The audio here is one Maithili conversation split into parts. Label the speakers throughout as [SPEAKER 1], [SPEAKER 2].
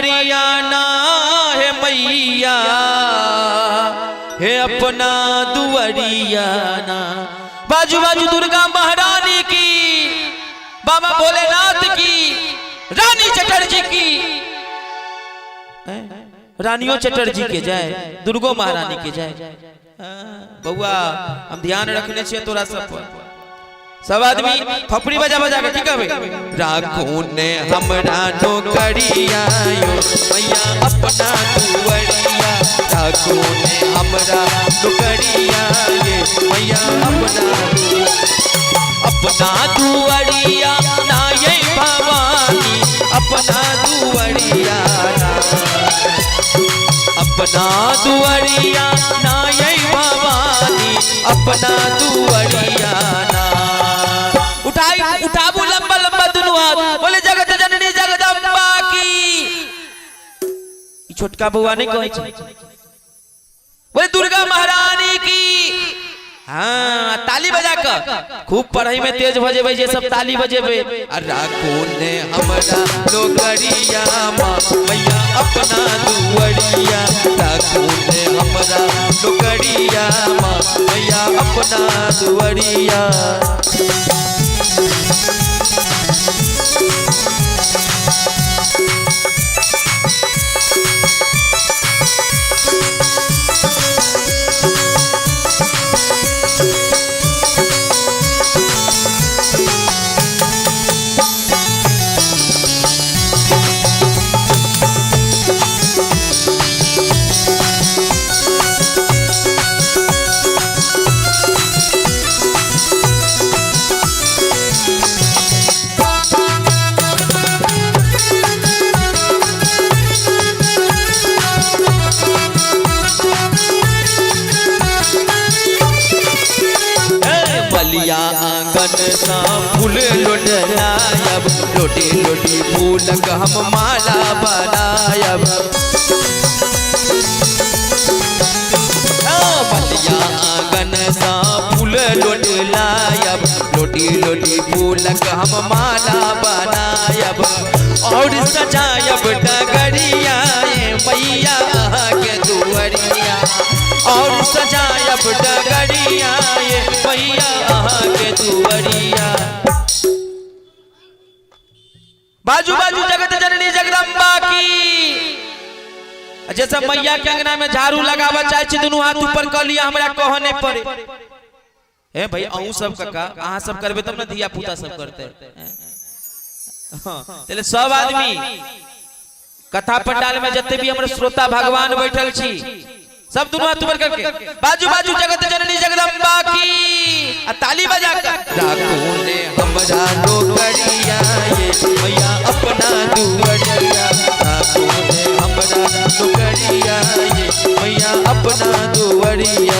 [SPEAKER 1] दुआरिया ना हे मैया, हे अपना दुआरिया ना। बाजू बाजू दुर्गा महारानी की, बाबा भोलेनाथ की, रानी चटर्जी की, रानियों चटर्जी के जय, दुर्गो महारानी के जय। बउआ हम ध्यान रखने छियै तोरा सब पर। सब आदमी थपड़ी बजा बजा के की कहबै? राखू ने हमरा नौकरिया यो मैया अपना दुआरिया, राखू ने हमरा नौकरिया ये मैया अपना अपना दुआरिया ना ये भवानी, अपना दुआरिया ना, अपना दुआरिया ना ये भवानी, अपना दुआरिया ना। उठाई उठाबू लंबा लंबा दुनू हाथ, बोले जगत जननी जगदम्बा की। ई छोटका बउआ नहीं कहै छै, बोले दुर्गा महारानी की। हाँ ताली बजा कर खूब पढ़ाई में तेज भऽ जेबै जे सब ताली बजेबै। आ राखू ने हमरा नौकरिया माँ मैया अपना दुआरिया, राखू ने हमरा नौकरिया माँ मैया अपना दुआरिया। बलिया आंगन सा फूल लोटलायब, लोटी लोटी फूलक हम माला बनायब। बलिया आंगन सा फूल लोटलायब, लोटी लोटी फूलक हम माला बनायब। और सजायब डगरिया मैया के दुआरिया, और सजायब डगरिया मैया के दुआरिया। बाजू बाजू जगत जननी जगदम्बा की। जैसे मैया के अंगना में झाड़ू लगावा चाहे छी, दुनू हाथ ऊपर कर लिया, हमरा कह नहीं पड़े। हे भाई अहूँ सब कका, अहाँ सब करबे तब ना धिया पुता सब करते। हाँ, सब आदमी कथा पंडाल में जते भी हमर श्रोता भगवान बैठल छी, सब दुनू हाथ ऊपर करके बाजू बाजू जगत जननी जगदम्बा की, आ ताली बजा कर। राखू ने हमरा नौकरिया ये मैया अपना दुआरिया, राखू ने हमरा नौकरिया ये मैया अपना दुआरिया।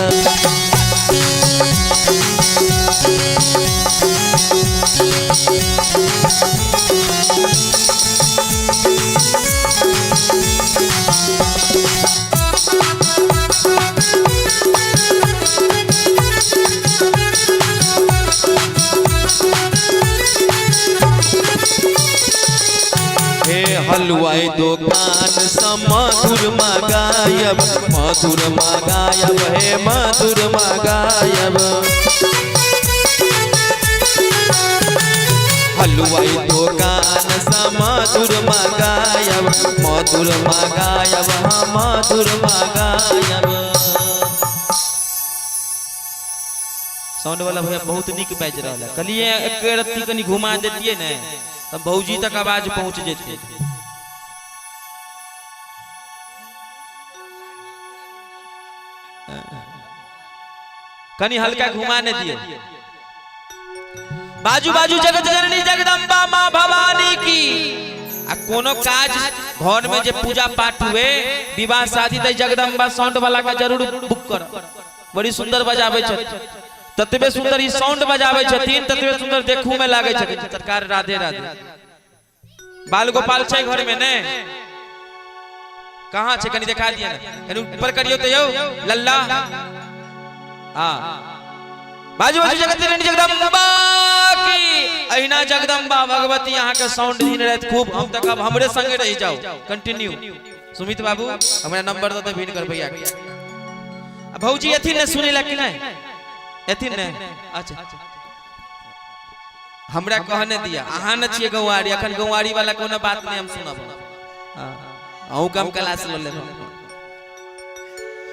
[SPEAKER 1] हे हलवाई दुकान से मधुर मगायब, मधुर मगायब, हे मधुर मगायब। हलवाई दुकान से मधुर मगायब, मधुर मगायब, हाँ मधुर मगायब। साउंड वाला भैया बहुत नीक बाजि रहल है। कहलिए एक रत्ती कनी घुमा देतियै ने तब भौजी तक आवाज पहुंच जेतै। कनी हल्का घुमा ने दियो। बाजू बाजू जगत जननी जगदम्बा माँ भवानी की। आ कोनो काज घर में जे पूजा पाठ हुए, विवाह शादी, त जगदम्बा साउंड वाला का जरूर बुक कर। बड़ी सुंदर बजाबै छथिन, ततबे सुंदर ई साउंड बजाबै छथिन, ततबे सुंदर देखू में लागै छथिन। सरकार राधे राधे। बाल गोपाल छै घर में ने? कहाँ छै कनी देखा दिया ने, कनी ऊपर करियो तो यौ लल्ला। हाँ बाजू बाजू जगत जननी जगदम्बा की। अहिना जगदम्बा भगवती अहाँ के साउंड दिन राति खूब, हम तक अब हमरे संगे रहि जाओ कंटिन्यू। सुमित बाबू हमरा नंबर दे दे कर भैया के। आ भौजी एथिन ने सुने ला कि नहीं एथिन ने? अच्छा हमरा कहने दिया, अहाँ न छियै गौआरी, अखन गौआरी वाला कोनो बात नहीं हम सुनब। हाँ, अहूँ कम क्लास ल लेब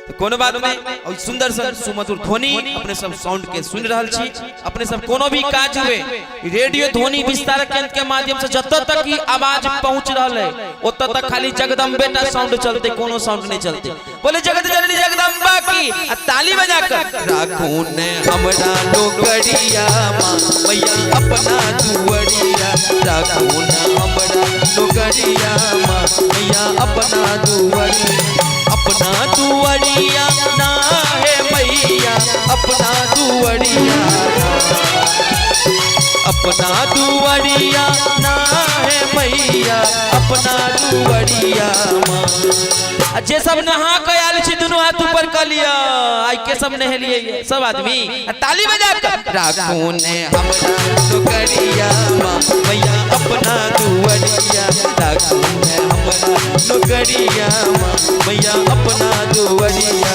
[SPEAKER 1] तो कोनो बात नहीं। और सुंदर सन सुमधुर ध्वनि अपने सब साउंड के सुन रहल छी। अपने सब कोनो भी काज हुए रेडियो ध्वनि विस्तार केंद्र के माध्यम से जतऽ तक ई आवाज पहुंच रहल है ओतऽ तक खाली जगदम्बे टा साउंड चलते, कोनो साउंड नहीं चलते। बोले जगत जननी जगदम्बा की, आ ताली बजा कर राखू ने हमरा नौकरिया माँ मैया अपना दुअरिया, राखू ने हमरा नौकरिया माँ मैया अपना दुअरिया, अपना दुअरिया ना है मैया अपना दुअरिया, अपना दुअरिया ना है मैया अपना दुअरिया माँ। आ जे सब नहा के आयल छी दुनू हाथ ऊपर क लिअ। आइ के सब नहेलिए सब आदमी, आ ताली बजा कर राखू ने हमरा नौकरिया माँ मैया अपना दुअरिया, राखू ने हमरा नौकरिया माँ मैया अपना दुअरिया।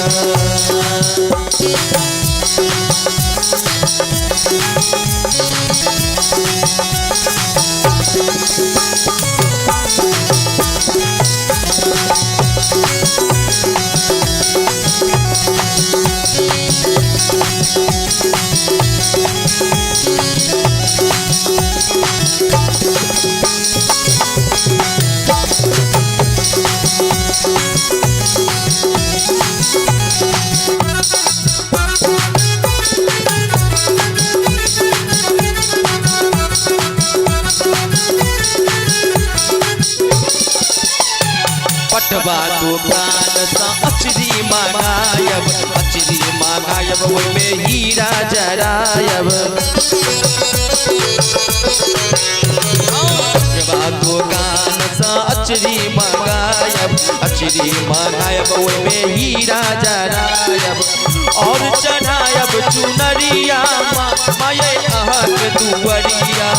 [SPEAKER 1] पटवा दुकान सँ अचरी मंगायब, अचरी मंगायब ओहिमे हीरा जरायब। पटवा दुकान सँ अचरी मंगायब, अचरी मंगायब ओहिमे हीरा जरायब। और चढ़ायब चुनरिया माये अहाँके दुअरिया,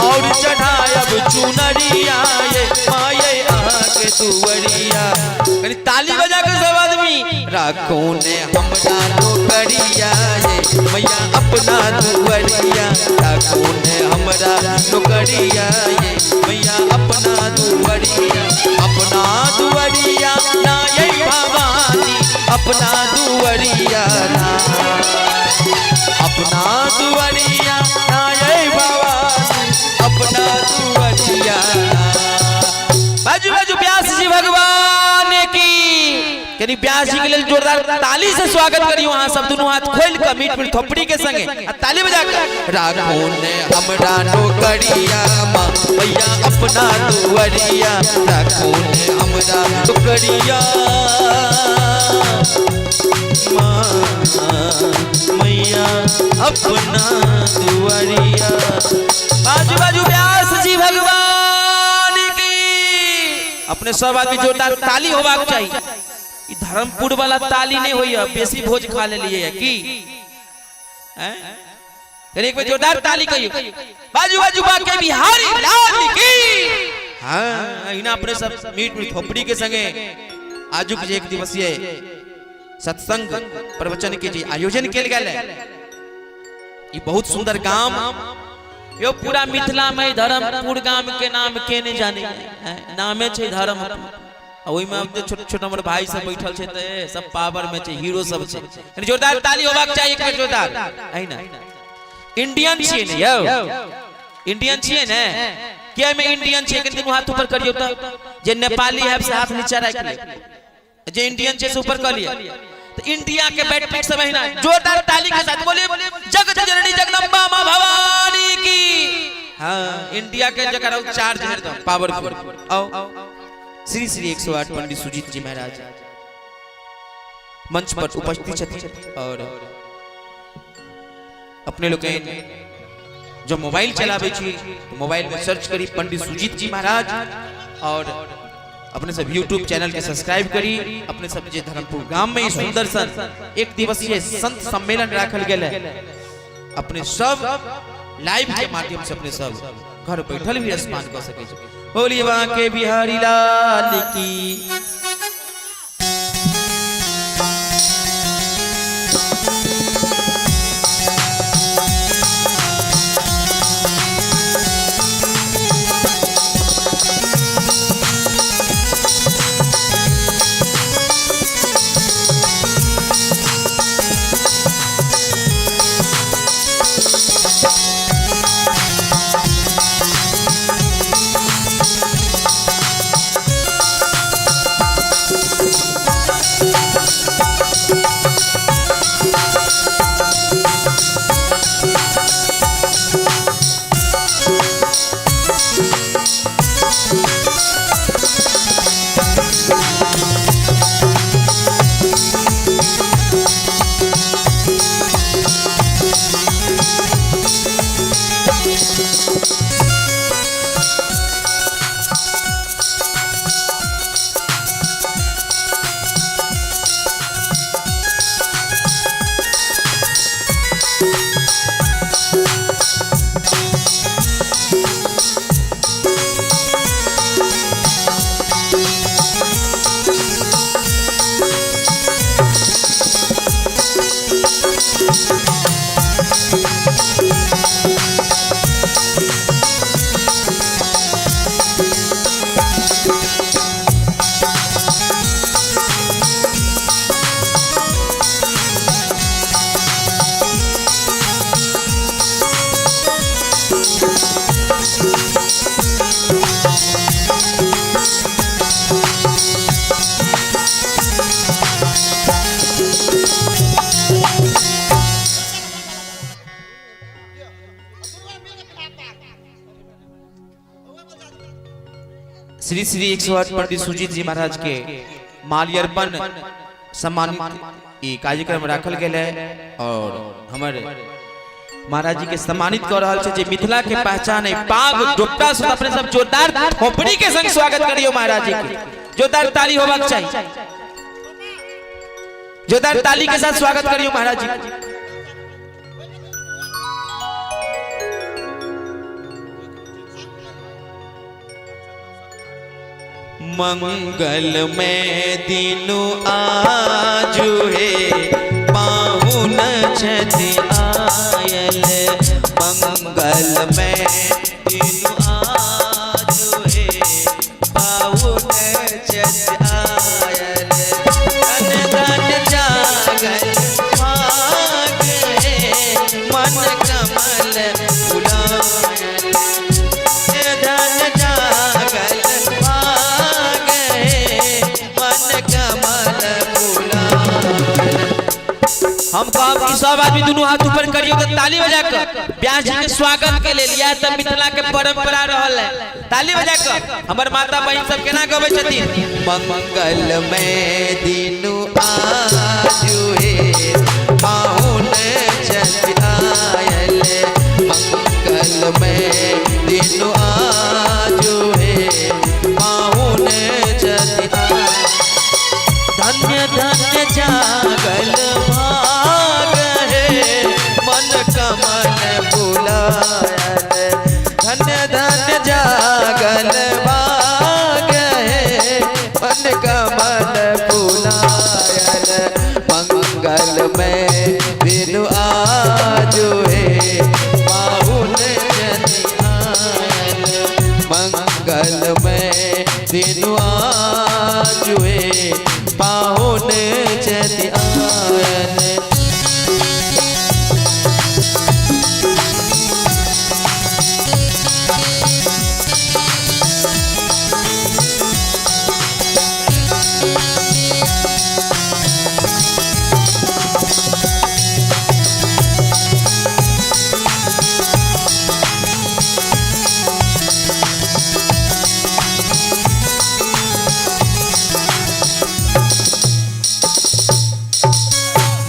[SPEAKER 1] और चढ़ायब चुनरिया ये माये अहाँके दुअरिया। कनी ताली बजा के सब आदमी राखो ने हमरा नौकरिया ये मैया अपना दुअरिया, राखो ने हमरा नौकरिया ये मैया अपना दुअरिया, अपना दुअरिया ना ये भवानी अपना दुअरिया ना, अपना दुअरिया ना ये भवानी अपना दुअरिया ना। बाजू बाजू व्यास जी भगवान की, यानी व्यास जी के लिए जोरदार ताली से स्वागत करियो। वहां सब दोनों हाथ खोल कर मीठ मीठ थोपड़ी के संगे ताली बजा कर राखो ने हमरा नौकरिया माँ मैया अपना दुअरिया, राखो ने हमरा नौकरिया माँ मैया अपना दुअरिया। बाजू बाजू व्यास जी भगवान की, अपने सब आदमी जोरदार ताली होबाक चाहिए। ई धर्मपुर वाला ताली नहीं होइए, बेसी भोज खा ले लिए की हैं? एक बार जोरदार ताली कहियो। बाजू बाजू बाके बिहारी लाल की। हाँ इना अपने सब मीठ मीठ थोपड़ी के संगे आजुक जे एक दिवसीय सत्संग प्रवचन के जे आयोजन केल गेल है, ई बहुत सुंदर गाम यो पूरा मिथिला में धर्मपुर गाम के नाम के नहीं जाने, नामे छै धर्मपुर। आ ओहिमे छोट छोट हमर भाई सब बैठल छै त सब पावर में छै, हीरो सब छै। यानी जोरदार ताली होबाक चाही एक बेर जोरदार। अहिना इंडियन छियै ने यौ, इंडियन छियै ने? के एहिमे इंडियन छियै? कनि दुनू हाथ ऊपर करियौ त। जे नेपाली है से हाथ नीचा राखि लिअ, जे इंडियन छै से ऊपर कऽ लिअ। तो इंडिया के बैट सब अहिना जोरदार ताली के साथ बोलिए जगत जननी जगदम्बा माँ भवानी की। हाँ इंडिया के जगह चार्ज एकदम पावरफुल। आओ श्री श्री 108 पंडित सुजीत जी महाराज मंच पर उपस्थित छथिन और अपने लोग जो मोबाइल चलाबै छी तो मोबाइल में सर्च करी पंडित सुजीत जी महाराज और अपने सब यूट्यूब चैनल के सब्सक्राइब करी। अपने सब जे धर्मपुर गाम में सुंदर सन एक दिवसीय संत सम्मेलन राखल गेल है, अपने सब लाइव के माध्यम से अपने सब घर बैठल भी रसपान कर सके छी। बोलिए बांके बिहारी लाल की। श्री श्री 108 पंडित सुजीत जी महाराज के माल्यार्पण सम्मानित ई कार्यक्रम राखल गेल है और हमर महाराज जी के सम्मानित कर रहल छै जे मिथिला के पहचान है पाग डोपटा से अपने सब जोरदार थोपड़ी के संग स्वागत करियो महाराज जी के। जोरदार ताली होबाक चाहिए, जोरदार ताली के साथ स्वागत करियो महाराज जी के। मंगल में दिनु आजु हे पाहुन छथि आयल। मंगल में दिनु आजु हे पाहुन छथि आयल। धन धन जागल भाग हे मन कमल फुलायल। धन जागल भाग हे मन कमल फुलायल। हम कहब कि सब आदमी दोनों हाथ ऊपर करियो तो ताली बजा कर व्यास जी के स्वागत के लेल। यह तऽ मिथिला के परंपरा रहल है। ताली बजा कर हमर माता बहन सब केना गबै छथिन। मंगल में दिनु आजु हे पाहुन छथि आयल। मंगल में दिनु आजु हे पाहुन छथि आयल। धन्य धन्य जागल भाग हे मन कमल फुलायल। धन्य धन्य जागल भाग हे मन कमल फुलायल। मंगल में दिनु आजु हे पाहुन छथि आयल। मंगल में दिनु आजु हे पाहुन छथि आयल।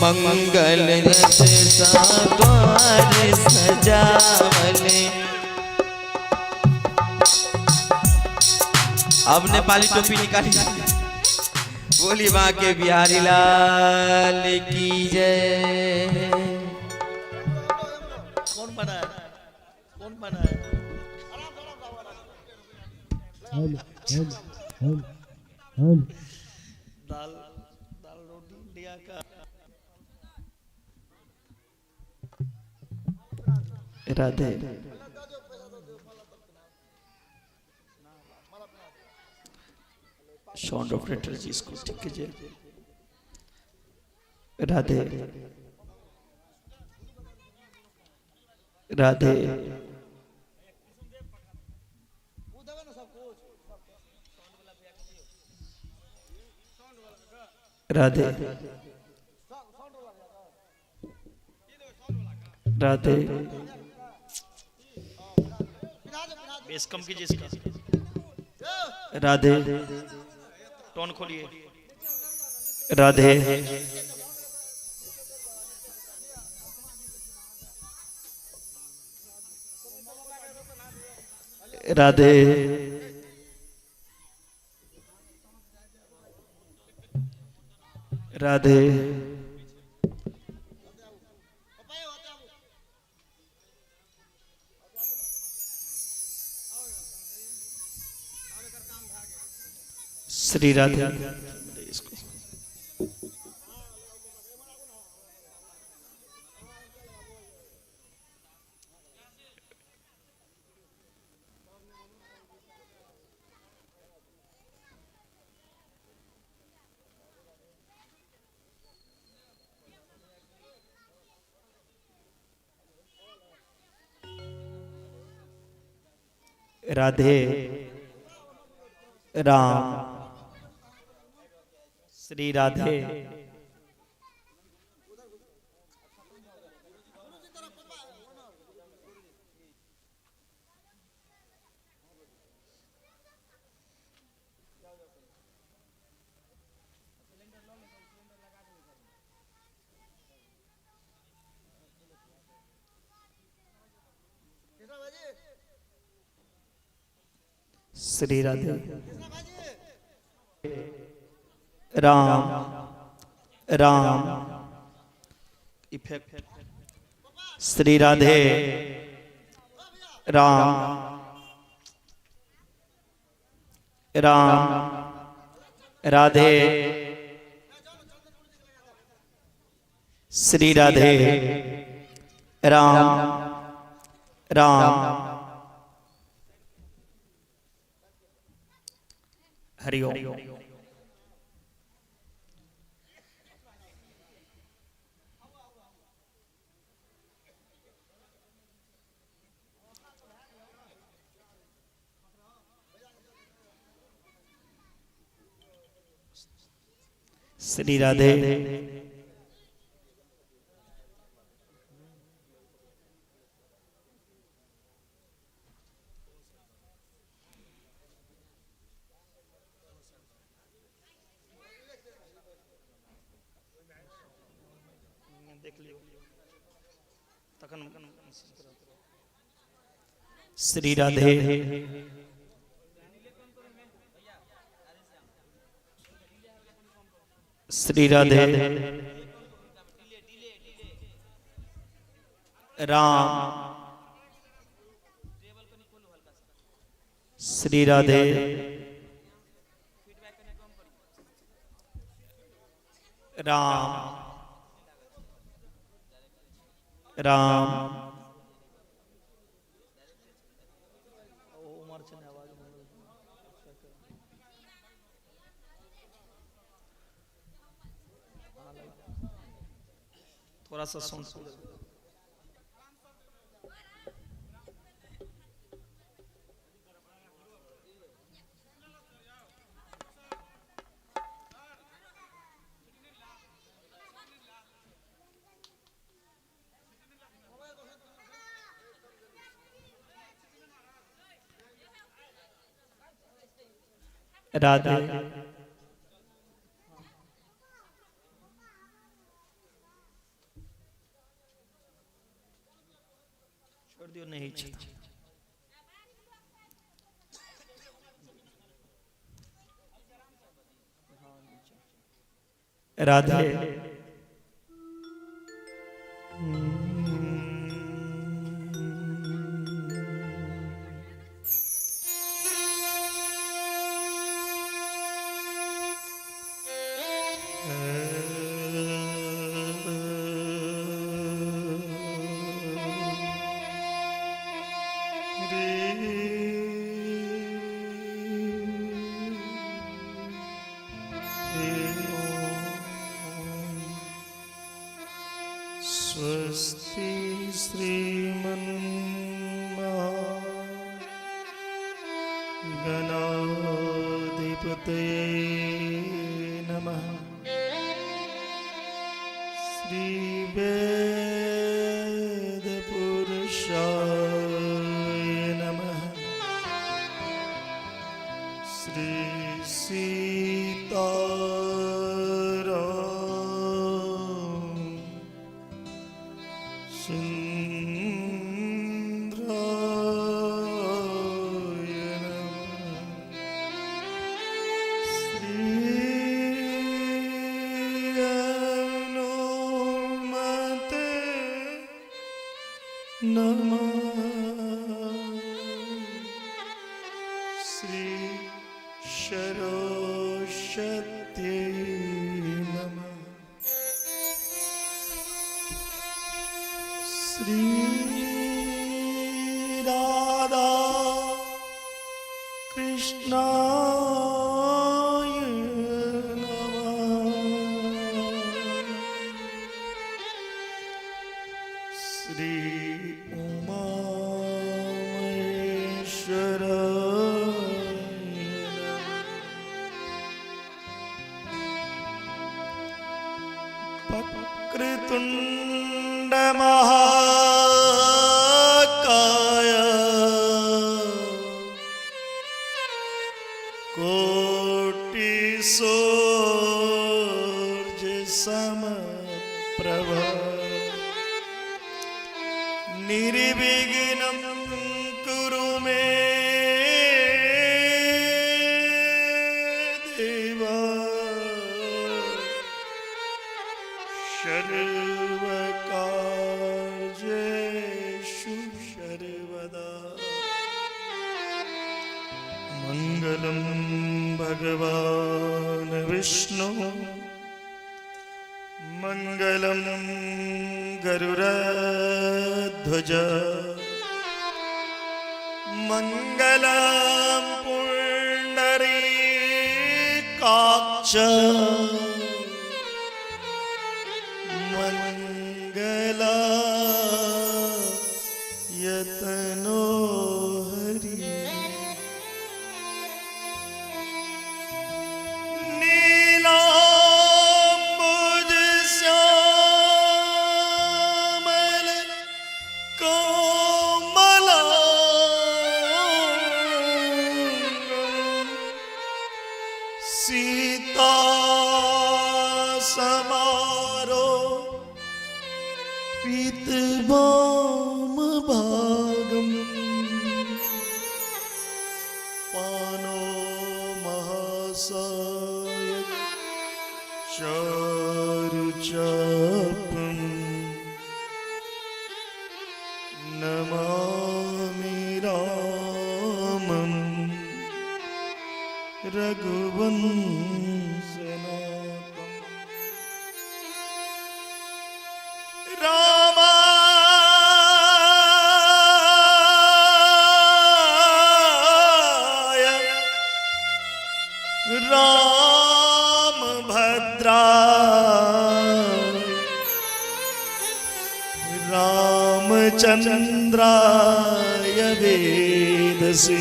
[SPEAKER 1] मंगल रथ सा द्वार सजावले। अब नेपाली टोपी निकाली। बोली बांके बिहारी लाल की जय।
[SPEAKER 2] कौन बना है? दाल दाल रोटी इंडिया का। राधे साउंड ऑपरेटर जी इसको ठीक कीजिए। राधे राधे राधे राधे।
[SPEAKER 3] बेस कम कीजिए इसका।
[SPEAKER 2] राधे
[SPEAKER 3] टोन खोलिए।
[SPEAKER 2] राधे राधे राधे श्री राधे।
[SPEAKER 3] इसको
[SPEAKER 2] राधे राम श्री राधे श्री राधे राम राम
[SPEAKER 3] इफेक्ट।
[SPEAKER 2] श्री राधे राम राम राधे श्री राधे राम राम हरिओम। श्री राधे
[SPEAKER 3] देख लियो तखन।
[SPEAKER 2] श्री राधे श्री राधे राम श्री राधे राम राम
[SPEAKER 3] थोड़ा सा साउंड।
[SPEAKER 2] राधे
[SPEAKER 3] छोड़ दियो नहीं इच्छा।
[SPEAKER 2] राधे स्वस्ति श्रीमन्मा गणाधिपतये नमः। श्रीवेदपुरुषाय नमः। श्री सीताराम चन्द्राय नमः। श्री हनुमते नमः। श्री सरस्वती नमः। श्री राधा कृष्णाय नमः। श्री उमा महेश्वराय नमः। वक्रतुण्ड महाकाय कोटि सूर्य समप्रभ निर्विघ्नं कुरु मे देवा सर्वकार्येषु सर्वदा। मङ्गलं भगवान् विष्णु मङ्गलं गरुडध्वज मङ्गलं पुण्डरीकाक्ष मंगला यतनो हरि। नीलांबुज श्यामल कोमला सीता समारो पीतवाम भागम पानो महासायक चारुचापम नमामि रामं रघुवंशनाथम्। रामाय रामभद्राय रामचंद्राय वेदसे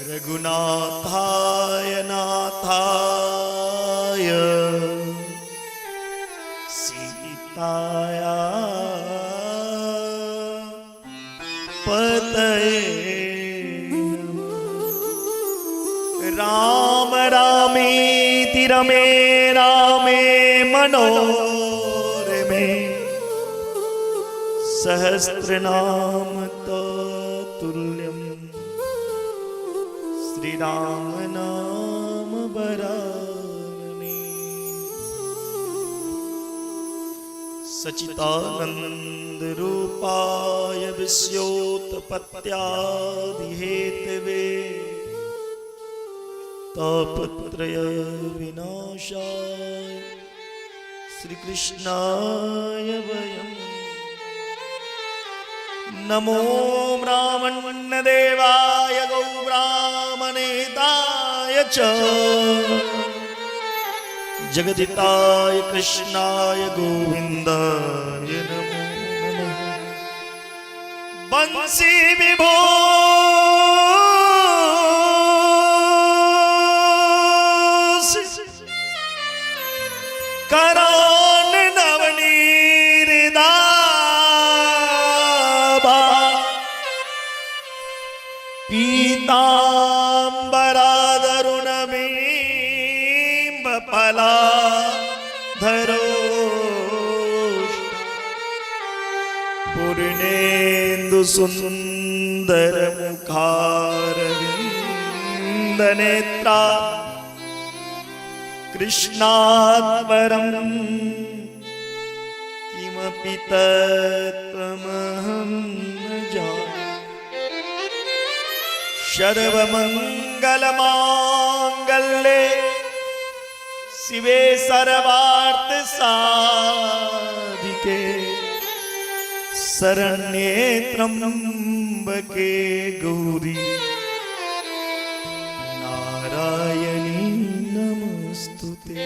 [SPEAKER 2] रघुनाथाय नाथाय सीताया पतये नमः। राम रामेति रमे रामे मनोरमे सहस्रनाम तुल्यम श्री राम नाम बरानने। सचितानंद रूपाय विश्वोत्पत्त्यादिहेतवे तापत्रय विनाशाय श्रीकृष्णाय वयम्। नमो ब्राह्मण्यदेवाय गौब्राह्मणेताय च जगदिताय कृष्णाय गोविन्दाय नमो नमः। बंसी विभो करान नवनीर दाबा पीतांबरादरुण बिंब पला धरो पूर्णेन्दु सुंदर मुखारविंद नेत्रा कृष्णात् परं किमपि तत्त्वमहं न जाने। सर्वमङ्गलमाङ्गल्ये शिवे सर्वार्थ साधिके शरण्ये त्र्यम्बके गौरी नारायणी नमस्तुते।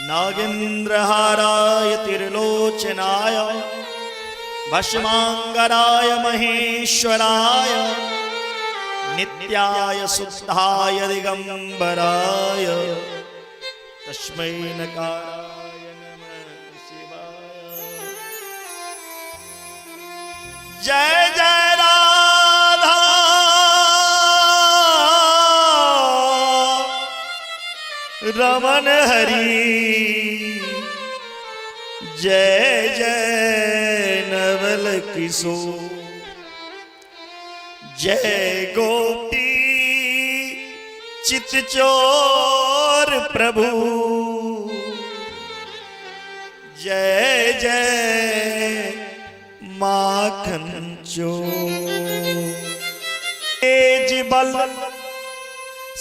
[SPEAKER 2] नागेन्द्रहाराय त्रिलोचनाय भस्मांगराय महेश्वराय नित्याय शुद्धाय दिगंबराय तस्मै नकाराय नमः शिवाय। जय जय राधा रमन हरि जय जय नवल किशोर जय गोपी चित चोर प्रभु जय जय माखन चोर। तेज बल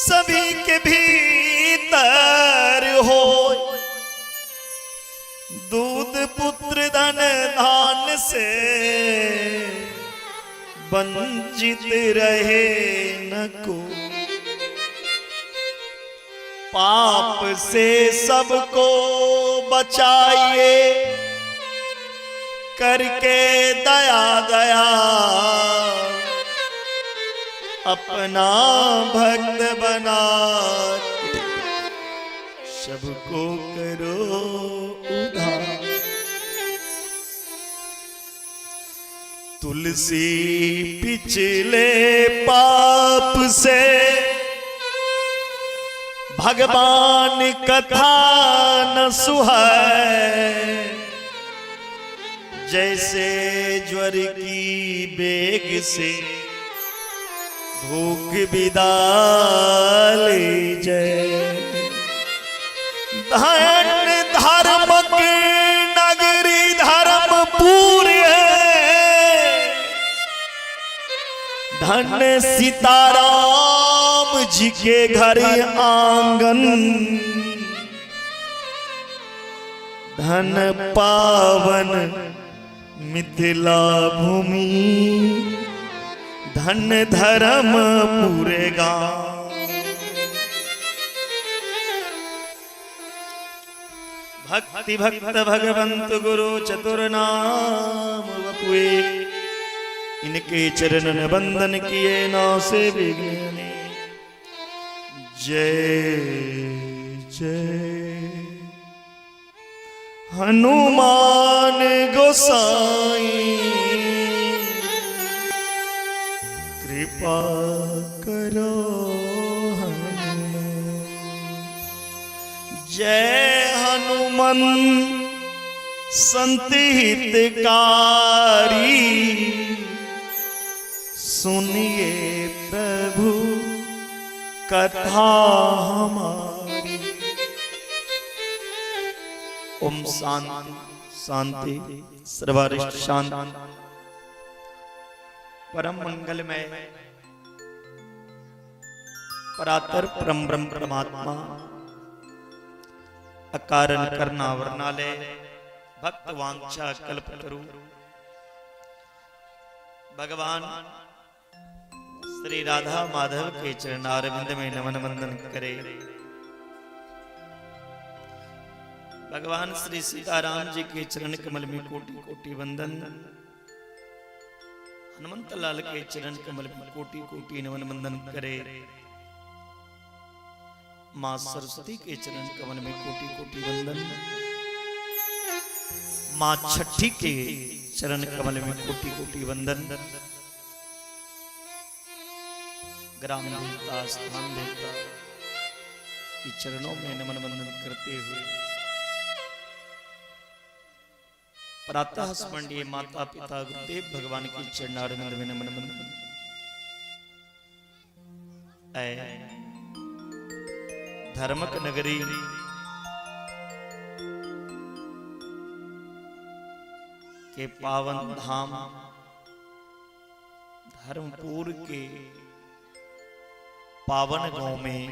[SPEAKER 2] सभी के भीतर हो दूध पुत्र धन धान से वंचित रहे न को। पाप से सबको बचाइए करके दया दया अपना भक्त बना के सबको करो उधार। तुलसी पिछले पाप से भगवान कथा न सुहाए जैसे ज्वर की बेग से भूख विदा ले जय। धन धर्म के नगरी धर्मपुर है धन सीताराम जी के घर आंगन धन पावन मिथिला भूमि धन धर्म पूरे गांव। भक्ति भक्त भगवंत गुरु चतुर नाम वपुए इनके चरणन बंदन किए ना से विघ्न। जय जय हनुमान गोसाई कृपा करो हनुमान। जय हनुमान संत हितकारी सुनिए प्रभु कथा हमारी। ओम शांति शांति सर्वारिष्ट शांति परम मंगलमय
[SPEAKER 3] परातर परम ब्रह्म परमात्मा अकारण करना वर्णालय भक्त वांछा कल्प तरु भगवान श्री राधा माधव के चरणारविंद में नमन वंदन करे। भगवान श्री सीताराम जी के चरण कमल में कोटि कोटि वंदन। हनुमंत लाल के चरण कमल में कोटि कोटि नमन वंदन करे। मां सरस्वती के चरण कमल में कोटि कोटि वंदन। मां छठी के चरण कमल में कोटि कोटि वंदन। ग्राम देवता स्थान देवता के चरणों में नमन वंदन करते हुए प्रातः स्मरणीय माता पिता गुरुदेव भगवान के चरणारविंद में नमन वंदन। ऐ धर्मक नगरी के पावन धाम धर्मपुर के पावन गांव में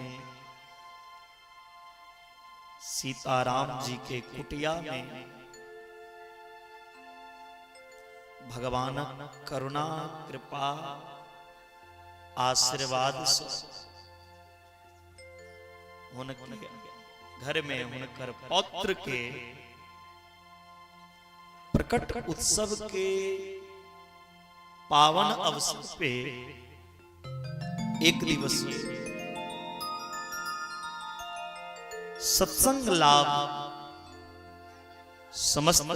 [SPEAKER 3] सीताराम जी के कुटिया में भगवान करुणा कृपा आशीर्वाद से उनके घर में उनकर पौत्र के प्रकट उत्सव के पावन अवसर पे एक दिवसीय सत्संग लाभ समस्त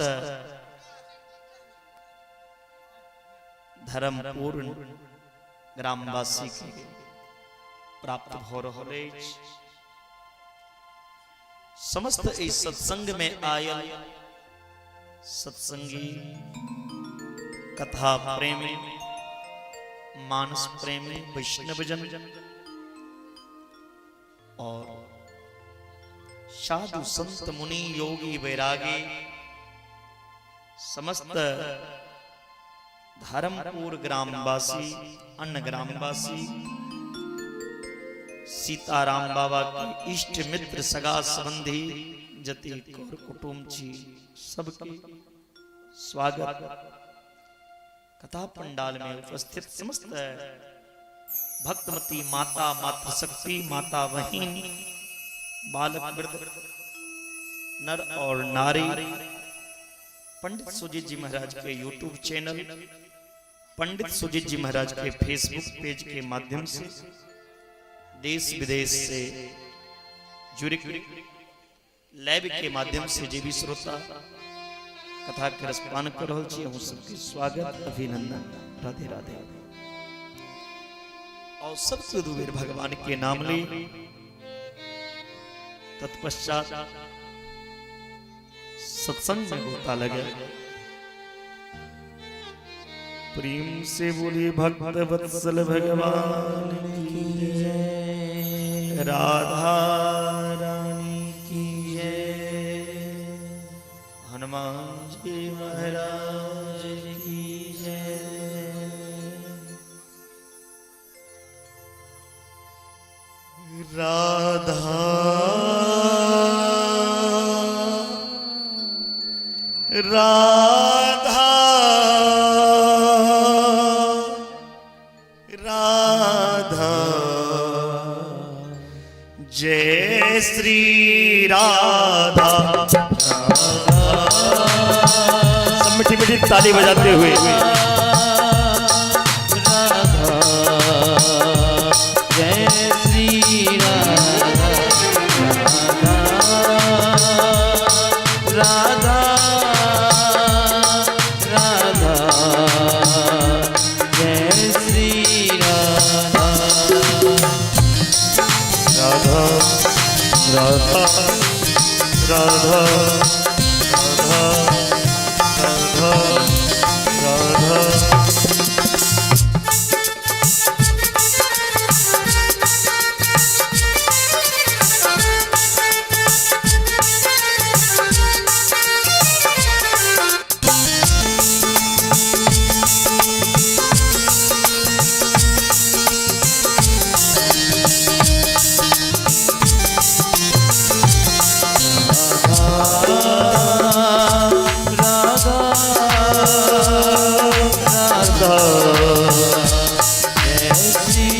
[SPEAKER 3] धर्मपूर्ण ग्रामवासी के प्राप्त हो रहल अछि। समस्त इस सत्संग में आयल सत्संगी कथा प्रेमी मानस प्रेमी वैष्णव जन और साधु संत मुनि योगी वैरागी समस्त धर्मपुर ग्रामवासी अन्य ग्रामवासी सीताराम बाबा के इष्ट मित्र सगा संबंधी जति कर कुटुंब छी सबके स्वागत। कथा पंडाल में उपस्थित समस्त भक्तमती माता मातृशक्ति माता बहिन बालक वृद्ध नर और नारी पंडित सुजीत जी महाराज के यूट्यूब चैनल पंडित सुजीत जी महाराज के फेसबुक पेज के माध्यम से देश विदेश से जुड़े लाइव के माध्यम से जे भी श्रोता कथा के रसपान कर रहल छी अहूँ सबके स्वागत अभिनंदन राधे राधे। और सबसे दू बेर भगवान के नाम ली तत्पश्चात सत्संग में गोता लगे। प्रेम से बोलिए भक्त वत्सल भगवान की जय, राधा रानी की जय, हनुमान जी महाराज की जय।
[SPEAKER 2] राधा राधा राधा जय श्री राधा।
[SPEAKER 3] सब मीठी मीठी ताली बजाते हुए
[SPEAKER 1] जय श्री राधा राधा राधा जय श्री राधा
[SPEAKER 2] राधा राधा राधा राधा राधा राधा।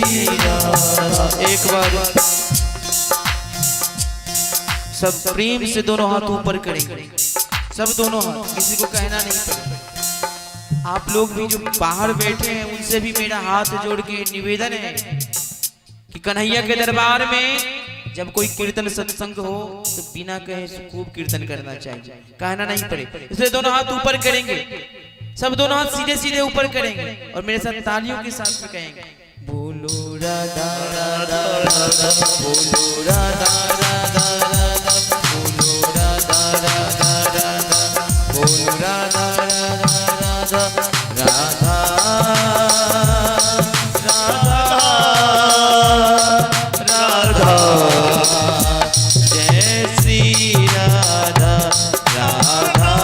[SPEAKER 1] राधा। एक बार सब प्रेम से दोनों हाथ ऊपर करेंगे, सब दोनों हाथ, किसी को कहना नहीं पड़ेगा। आप लोग भी जो बाहर बैठे हैं उनसे भी मेरा हाथ जोड़ के निवेदन है कि कन्हैया के दरबार में जब कोई कीर्तन सत्संग हो तो बिना कहे खूब कीर्तन करना चाहिए, कहना नहीं पड़े। इसलिए दोनों हाथ ऊपर करेंगे, सब दोनों हाथ सीधे सीधे ऊपर करेंगे और मेरे साथ तालियों के साथ में कहेंगे, बोलो राधा राधा राधा, बोलो राधा राधा राधा, बोलो राधा राधा राधा, बोलो राधा राधा राधा, राधा राधा राधा, जय श्री राधा राधा राधा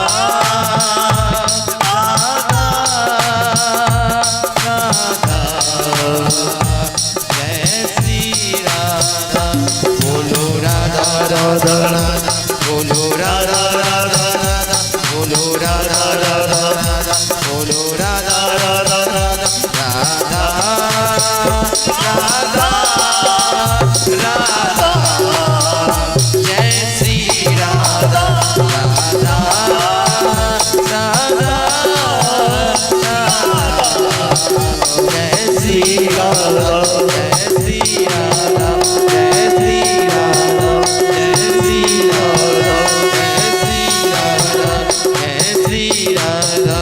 [SPEAKER 1] राधा, जय श्री राधा, बोलो राधा राधा राधा, बोलो राधा राधा राधा, बोलो राधा राधा राधा, बोलो राधा राधा राधा, राधा राधा राधा, जय श्री राधा राधा राधा राधा, जय श्री राधा, जय श्री राधा, जय श्री राधा, जय श्री राधा, जय श्री राधा, जय श्री राधा।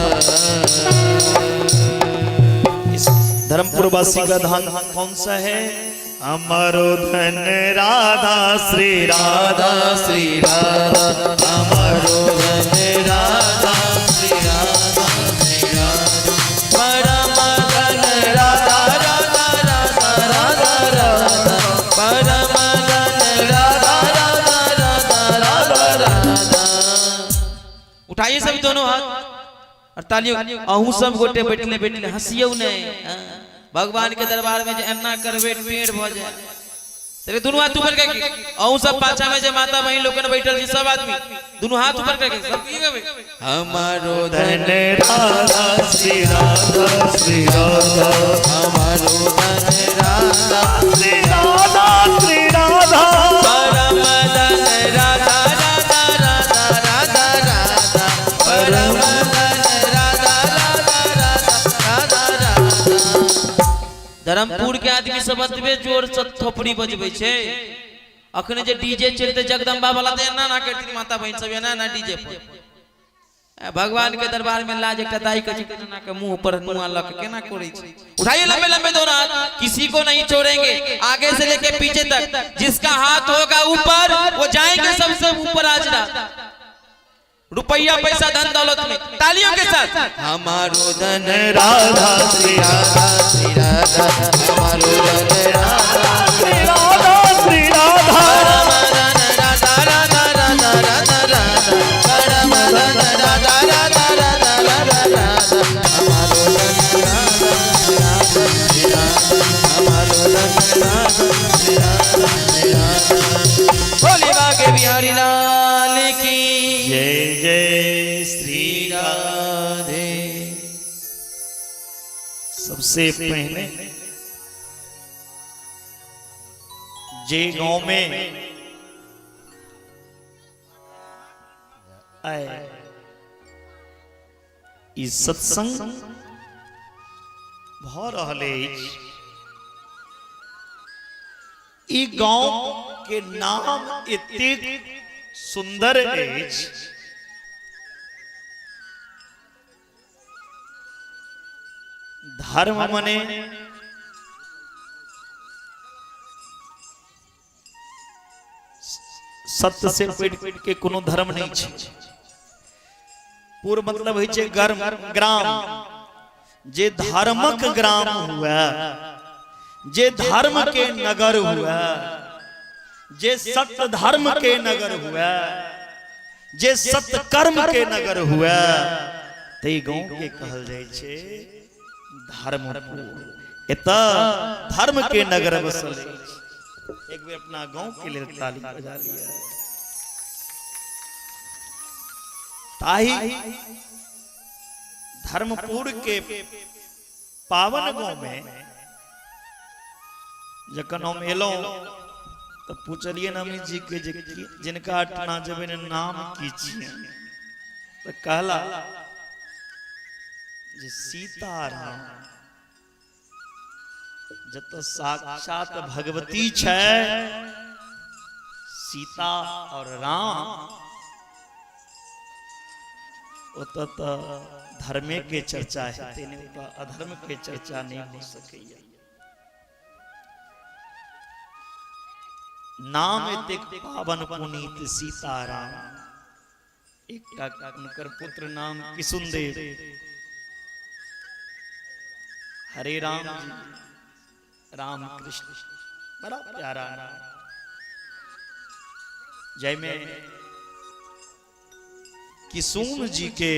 [SPEAKER 3] इस धर्मपुरवासी का धाम कौन सा है?
[SPEAKER 2] अमरो धन राधा श्री राधा
[SPEAKER 1] राधा श्री राधा, अमरो धन राधा श्री राधा श्री राधा, परम धन राधा राधा राधा राधा राधा, परम धन राधा राधा राधा राधा राधा। उठाइए सब दोनों हाथ और तालियों। अहू सब गोटे बैठले बैठले हंसियो नहीं। भगवान के दरबार में जे एना करबे टेढ़ भ जाए। तेरे दोनों हाथ ऊपर करके, अहू सब पाछा में जे माता बहन लोगन बैठल छी सब आदमी दोनों हाथ ऊपर करके सब की गबे, हमारो धन
[SPEAKER 2] राधा श्री राधा श्री राधा,
[SPEAKER 1] हमारो धन राधा
[SPEAKER 2] श्री राधा श्री राधा,
[SPEAKER 1] परम धन राधा राधा राधा राधा राधा, परम धन राधा राधा राधा राधा राधा। धर्मपुर के आदमी सब एतबे जोर से थोपड़ी बजबै छै। अखने जे डीजे चलते जगदम्बा वाला तऽ एना ना करती माता बहन सब, एना ना डीजे पर। भगवान के दरबार में लाज एकटा दाई कहै छै केना के मुंह पर नुआ लऽ के केना करै छै। उठाइए लंबे लंबे दोनों हाथ, किसी को नहीं छोड़ेंगे, आगे से लेके पीछे तक जिसका हाथ होगा ऊपर वो जाएंगे सबसे ऊपर। आज रात रुपया पैसा धन दौलत में तालियों के साथ हमारो धन
[SPEAKER 2] राधा श्री
[SPEAKER 1] राधा श्री राधा, हमारो धन राधा
[SPEAKER 2] श्री राधा श्री राधा,
[SPEAKER 1] परम धन राधा राधा राधा राधा राधा, परम धन राधा राधा राधा राधा राधा, हमारो धन राधा राधा श्री राधा, हमारो धन राधा श्री राधा श्री राधा। बोले बाके बिहारी लाल की
[SPEAKER 3] जय जय श्री
[SPEAKER 1] राधे।
[SPEAKER 3] सबसे पहले जे गांव में आए ई सत्संग भ रहल अछि, ई गांव के नाम एतेक सुंदर अछि, धर्म मने सत्य से बढ़ि के कोनो धर्म नहीं छै। पूर्व मतलब होइ छै गर्म ग्राम, जे धर्मक ग्राम हुए, जे धर्म के नगर हुए, जे सत्य धर्म के नगर हुए, जे सत्य कर्म के नगर हुए, तै गांव के कहल जाइ छै धर्मपुर। एतऽ धर्म के नगर बसल अछि। एक बेर अपना गांव के लेल ताली बजा लिया। ताही धर्मपुर के पावन गांव में जखन हम एलहुँ तऽ पुछलियनि अमित जी के जे जिनका अटना जेबै ने नाम की छियै, तऽ कहला जे सीताराम। जतऽ साक्षात भगवती छै सीता और राम, ओतऽ तऽ धर्मे के चर्चा हेतै नहि, ओतऽ अधर्म के चर्चा नहि हो सकैया। नाम एतेक पावन पुनीत सीताराम। एकटा हुनकर पुत्र नाम किशुनदेव, हरे राम जी, राम कृष्ण, बड़ा प्यारा नाम। जाहिमे किशुन जी के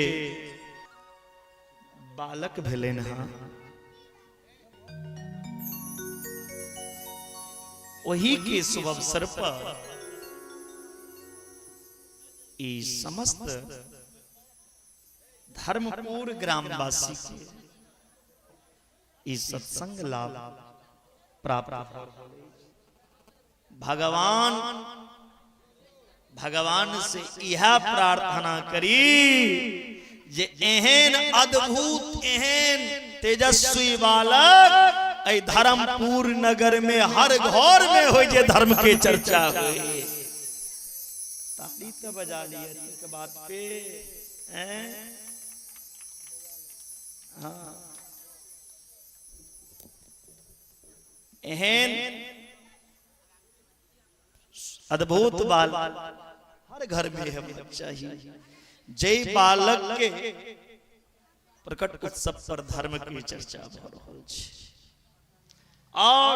[SPEAKER 3] बालक भेलनि हँ, ओही के शुभ अवसर पर ई समस्त धर्मपुर ग्रामवासी के ई सत्संग लाभ प्राप्त। भगवान भगवान से इह प्रार्थना करी जे एहन अद्भुत एहन तेजस्वी बालक एहि धर्मपुर नगर में हर घर में हो, जे धर्म के चर्चा हो। ताली तो बजा लिया एक बात पे हैं? हाँ, एहन अद्भुत बाल हर घर में हेबाक चाही, जे बालक के प्रकट उत्सव पर धर्म के चर्चा भऽ रहल छै। और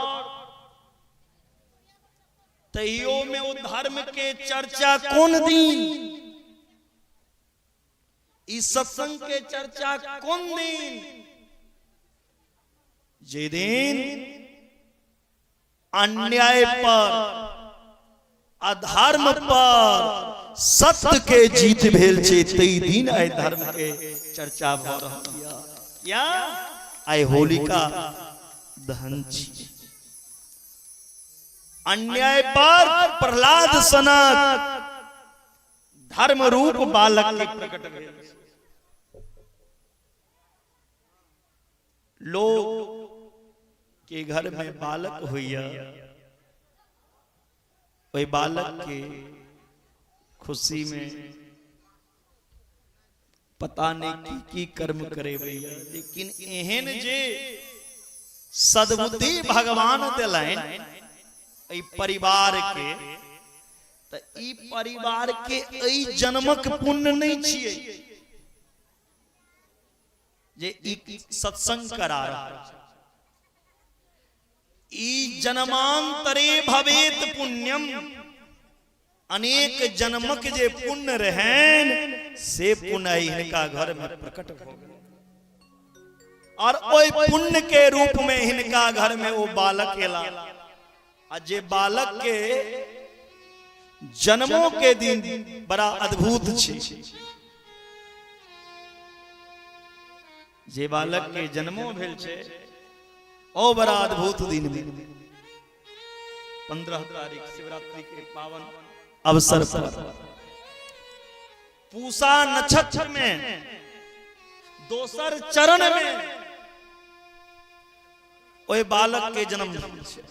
[SPEAKER 3] तैयो में ओ धर्म के चर्चा कोन दिन, ई सत्संग के चर्चा कोन दिन, जे दिन अन्याय पर अधर्म पर सत्य के जीत भेल छै, तै दिन आइ धर्म के चर्चा भऽ रहल यऽ। या आइ होलिका दहन छी। अन्याय पर प्रहलाद सनक धर्म रूप बालक के प्रकट भेल। लोग के घर में बालक होइया, ओहि बालक के खुशी में पता नहीं की की कर्म करेबैया, लेकिन एहन जे सद्बुद्धि भगवान देलनि एहि परिवार के, तऽ ई परिवार के एहि जन्मक पुण्य नहि छियै जे ई सत्संग करा रहल छै। ई जन्मांतरे भवेत पुण्यम, अनेक जन्मक जे पुण्य रहैन से पुण्य हिनका घर में प्रकट भऽ गेल, और ओहि पुण्य के रूप में हिनका घर में ओ बालक एला। आ जे बालक के जन्मों के दिन बड़ा अद्भुत छै, जे बालक के जन्मो भेल छै ओ बड़ा अद्भुत दिन में 15 तारीख शिवरात्रि के पावन अवसर पर पूसा नक्षत्र में दोसर चरण में ओहि बालक के जन्म भेल छै।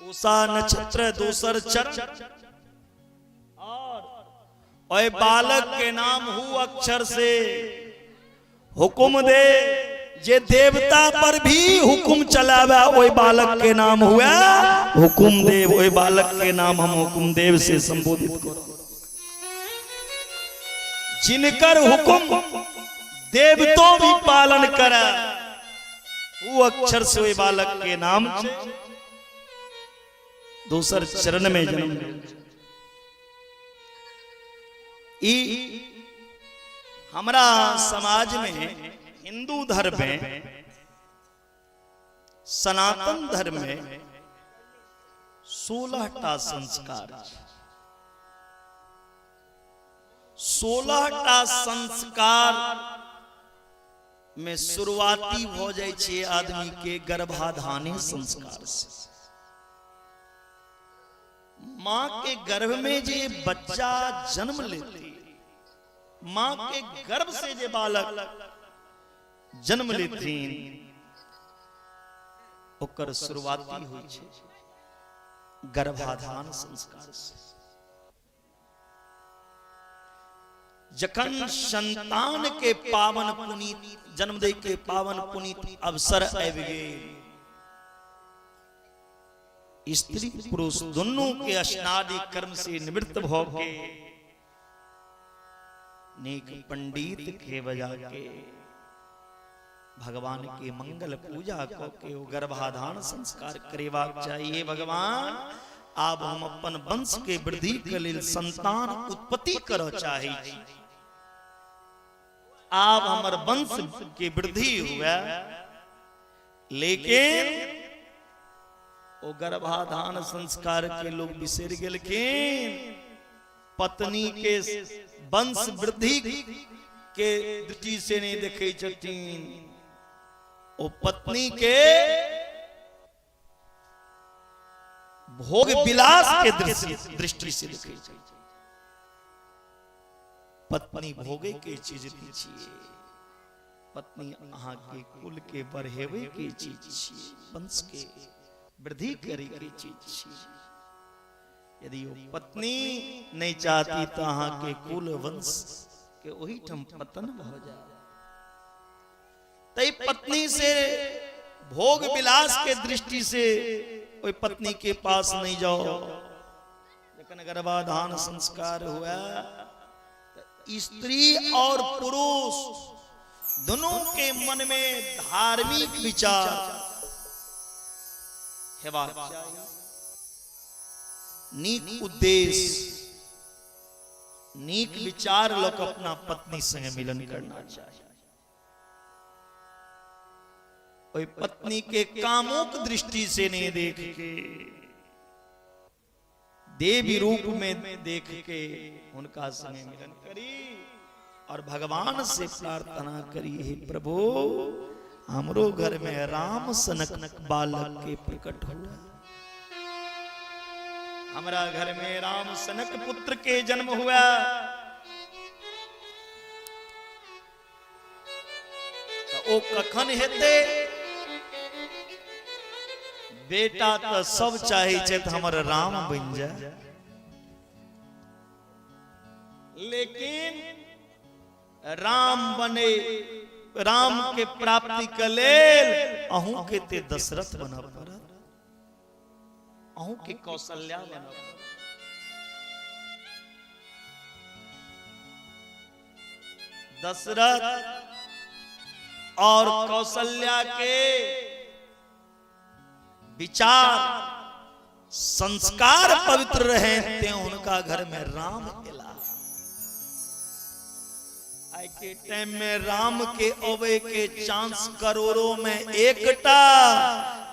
[SPEAKER 3] पूसा नक्षत्र दोसर चरण, ओहि बालक के नाम हु अक्षर से हुकुम दे, जे देवता पर भी हुकुम चलावे ओहि बालक के नाम हुआ हुकुम देव। ओहि बालक के नाम हम हुकुम देव से संबोधित करो, जिनकर हुकुम देवतो भी पालन करे, वो अक्षर से ओहि बालक के नाम छै। दोसर चरण में जन्म ई हमरा समाज में हिंदू धर्म में सनातन धर्म में 16 टा संस्कार, 16 टा संस्कार में शुरुआती भ जाइ छै आदमी के गर्भाधाने संस्कार से। माँ के गर्भ में जे बच्चा जन्म लेते, माँ के गर्भ से जे बालक जन्म लेथिन, ओकर शुरुआती होइ छै गर्भाधान संस्कार से। जखन संतान के पावन पुनीत जन्म दे के पावन पुनीत अवसर आबि गेल, स्त्री पुरुष दुनू के स्नादि कर्म से निवृत्त भ के नीक पंडित के बजा के भगवान के मंगल पूजा क के ओ गर्भाधान संस्कार करेबाक चाहिए। भगवान, आब हम अपन वंश के वृद्धि के लेल संतान उत्पत्ति करऽ चाहै छी, आब हमर वंश के वृद्धि हुए। लेकिन ओ गर्भाधान संस्कार के लोग बिसरि गेलखिन, पत्नी के वंश वृद्धि के दृष्टि से नहीं देखे छथिन, ओ पत्नी के भोग विलास के दृष्टि से देखे छथिन। पत्नी भोगे के चीज नहीं छिए, पत्नी अहाँ के कुल के बढ़ेवे के चीज छिए, वंश के वृद्धि करे के चीज छिए। यदि वो पत्नी नहीं चाहती तो अहाँ के कुल वंश के ओही ठाम पतन भ जाए। तै पत्नी से भोग विलास के दृष्टि से ओहि पत्नी के पास नहीं जाओ। जखन गर्भाधान संस्कार हुआ, स्त्री और पुरुष दोनों के मन में धार्मिक विचार हेबाक चाही, नीक उद्देश्य, नीक विचार लोग अपना पत्नी संगे मिलन करना चाहिए। ओहि पत्नी के कामुक दृष्टि से नहीं देख के, देवी रूप में देख के उनका संगे मिलन करी और भगवान से प्रार्थना करी, हे प्रभु, हमरो घर में राम सनक बालक के प्रकट हुआ, हमरा घर में राम सनक पुत्र के जन्म हुआ। ओ कखन हेतै? बेटा तो सब चाहे छै तऽ हमर राम बनि जाए, लेकिन राम बने, राम के प्राप्ति के लेल अहूँ के ते दशरथ बनऽ पड़त, अहूँ के कौशल्या बनऽ पड़त। दशरथ और कौशल्या के विचार संस्कार पवित्र रहे ते उनका घर में राम एला। आइ के टाइम में राम के अबे के चांस करोड़ों में एकटा,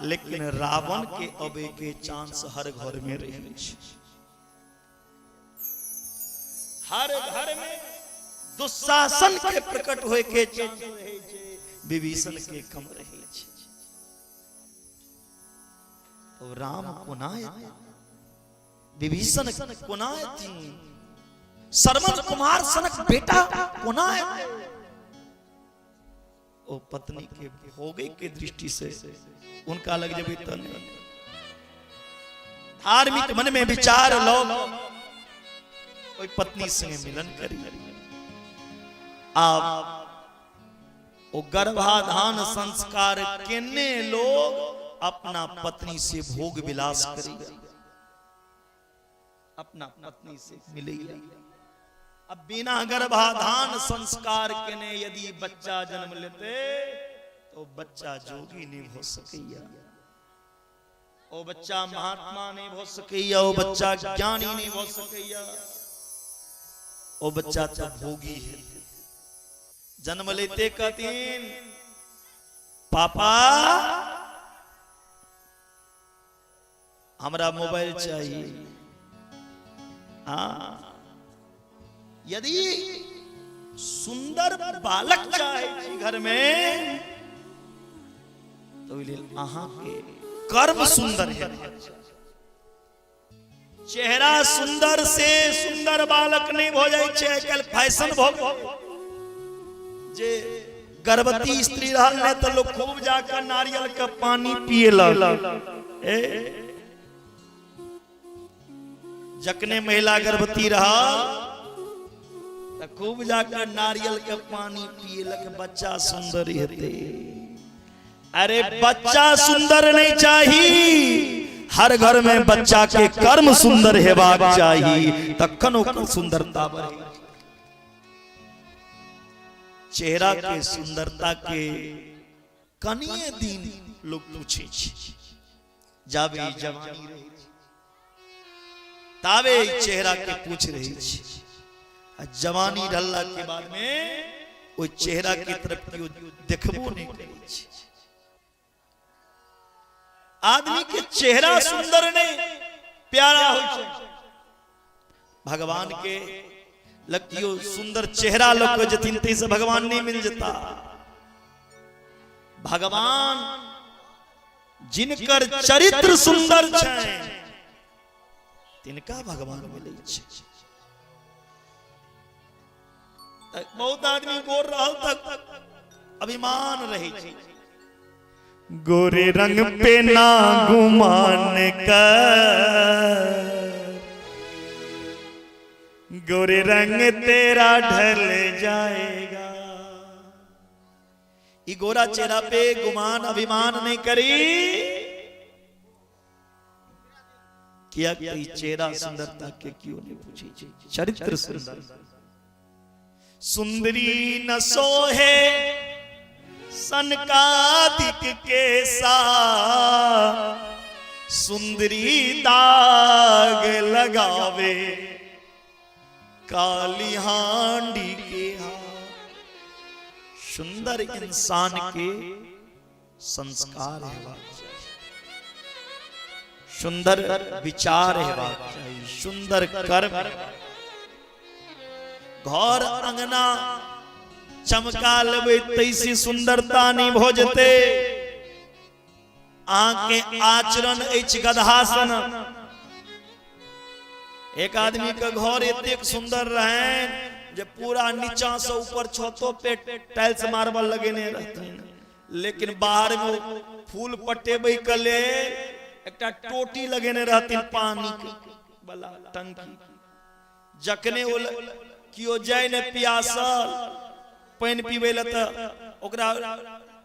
[SPEAKER 3] लेकिन रावण के अबे के चांस हर घर में रहे छै। हर घर में दुशासन के प्रकट होए के चांस रहे छै, विभीषण के कम रहे छै। तो राम कोना एता, विभीषण कोना एथिन, श्रवण कुमार सनक बेटा कोना एतै? ओ पत्नी के भोगे के दृष्टि से उनका लग जेबै तऽ नहि। धार्मिक मन में विचार लोग ओहि पत्नी संगे मिलन करी। आब ओ गर्भाधान संस्कार केने लोग अपना पत्नी से भोग विलास करी, अपना पत्नी से मिले। अब बिना गर्भाधान संस्कार केने यदि बच्चा जन्म लेते तो बच्चा जोगी नहीं हो सकैया, ओ बच्चा महात्मा नहीं हो सकैया, ओ बच्चा ज्ञानी नहीं हो सकैया, ओ बच्चा तो भोगी है। जन्म लेते कहतीन, पापा हमरा मोबाइल चाहिए। हाँ, यदि सुंदर बालक चाहे छी घर में तो ओहि लेल अहाँके कर्म सुंदर है। चेहरा सुंदर से सुंदर बालक नहीं भऽ जाइ छै। आइ काल्हि फैशन भऽ गेल जे गर्भवती स्त्री रहल ने तऽ लोग खूब जाकर नारियल के पानी पियलक। ए जखने महिला गर्भवती रहल तऽ खूब जाकर नारियल के पानी पियलक, बच्चा सुंदर हेतै। अरे बच्चा सुंदर नहीं चाही, हर घर में बच्चा के कर्म सुंदर हेबाक चाही, तखन ओकर सुंदरता बढ़े। चेहरा के सुंदरता के कनिए दिन लोग पूछे छै, जाबे ई जवानी रहे ताबे ई चेहरा के पूछ रहे छै, आ जवानी ढलला के बाद में ओहि चेहरा के तरफ केओ देखबो नहीं करै छै। आदमी के चेहरा सुंदर नहीं प्यारा होइ छै। भगवान के लगियो सुंदर चेहरा लग के जथिन तै से भगवान नहीं मिल जेता। भगवान जिनकर चरित्र सुंदर छै तिनका भगवान मिलै छै। बहुत आदमी गोर रहल तक अभिमान रहै छै।
[SPEAKER 2] गोरे रंग पे ना गुमान कर, गोरे रंग तेरा ढल जाएगा।
[SPEAKER 3] ई गोरा चेहरा पे गुमान अभिमान नहीं करी, किया कि चेहरा सुंदरता के क्यों नहीं पूछी, चरित्र सुंदर।
[SPEAKER 2] सुंदरी न सोहे सनकादिक के साथ, सुंदरी दाग लगावे काली हांडी के हाथ।
[SPEAKER 3] सुंदर इंसान के संस्कार हेबाक चाही, सुंदर विचार हेबाक चाही, सुंदर कर्म। घर अंगना चमका लेबै तैसे सुंदरता नहीं भऽ जेतै। अहाँके आचरण अछि गदहा सन। एक आदमी के घर एतेक सुंदर रहनि जे पूरा नीचा से ऊपर छतो पे टाइल्स मार्बल लगेने रहथिन, लेकिन बाहर में फूल पटेबै के लेल एकटा टोटी लगेने रहथिन पानी के वाला टंकी। जखने ओ केओ जाय ने प्यासल पानि पीबै लए तऽ ओकरा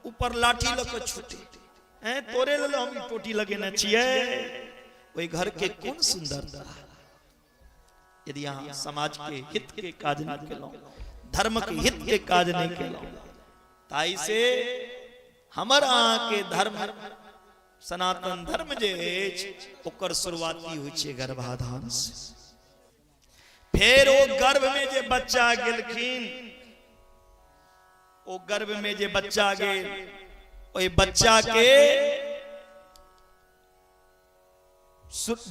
[SPEAKER 3] ऊपर लाठी लऽ कऽ छूटे, हैं तोरे लेल हम ई टोटी लगेने छियै। ओहि घर के कोन सुंदरता। यदि अहाँ समाज के हित के काज नहीं केलहुँ, धर्म के हित के काज नहीं केलहुँ, ताहि से हमर अहाँके धर्म सनातन धर्म जे अछि ओकर शुरुआती होइ छै गर्भाधान से। फेर ओ गर्भ में जे बच्चा गेलखिन, ओ गर्भ में जे बच्चा गेल, ओहि बच्चा के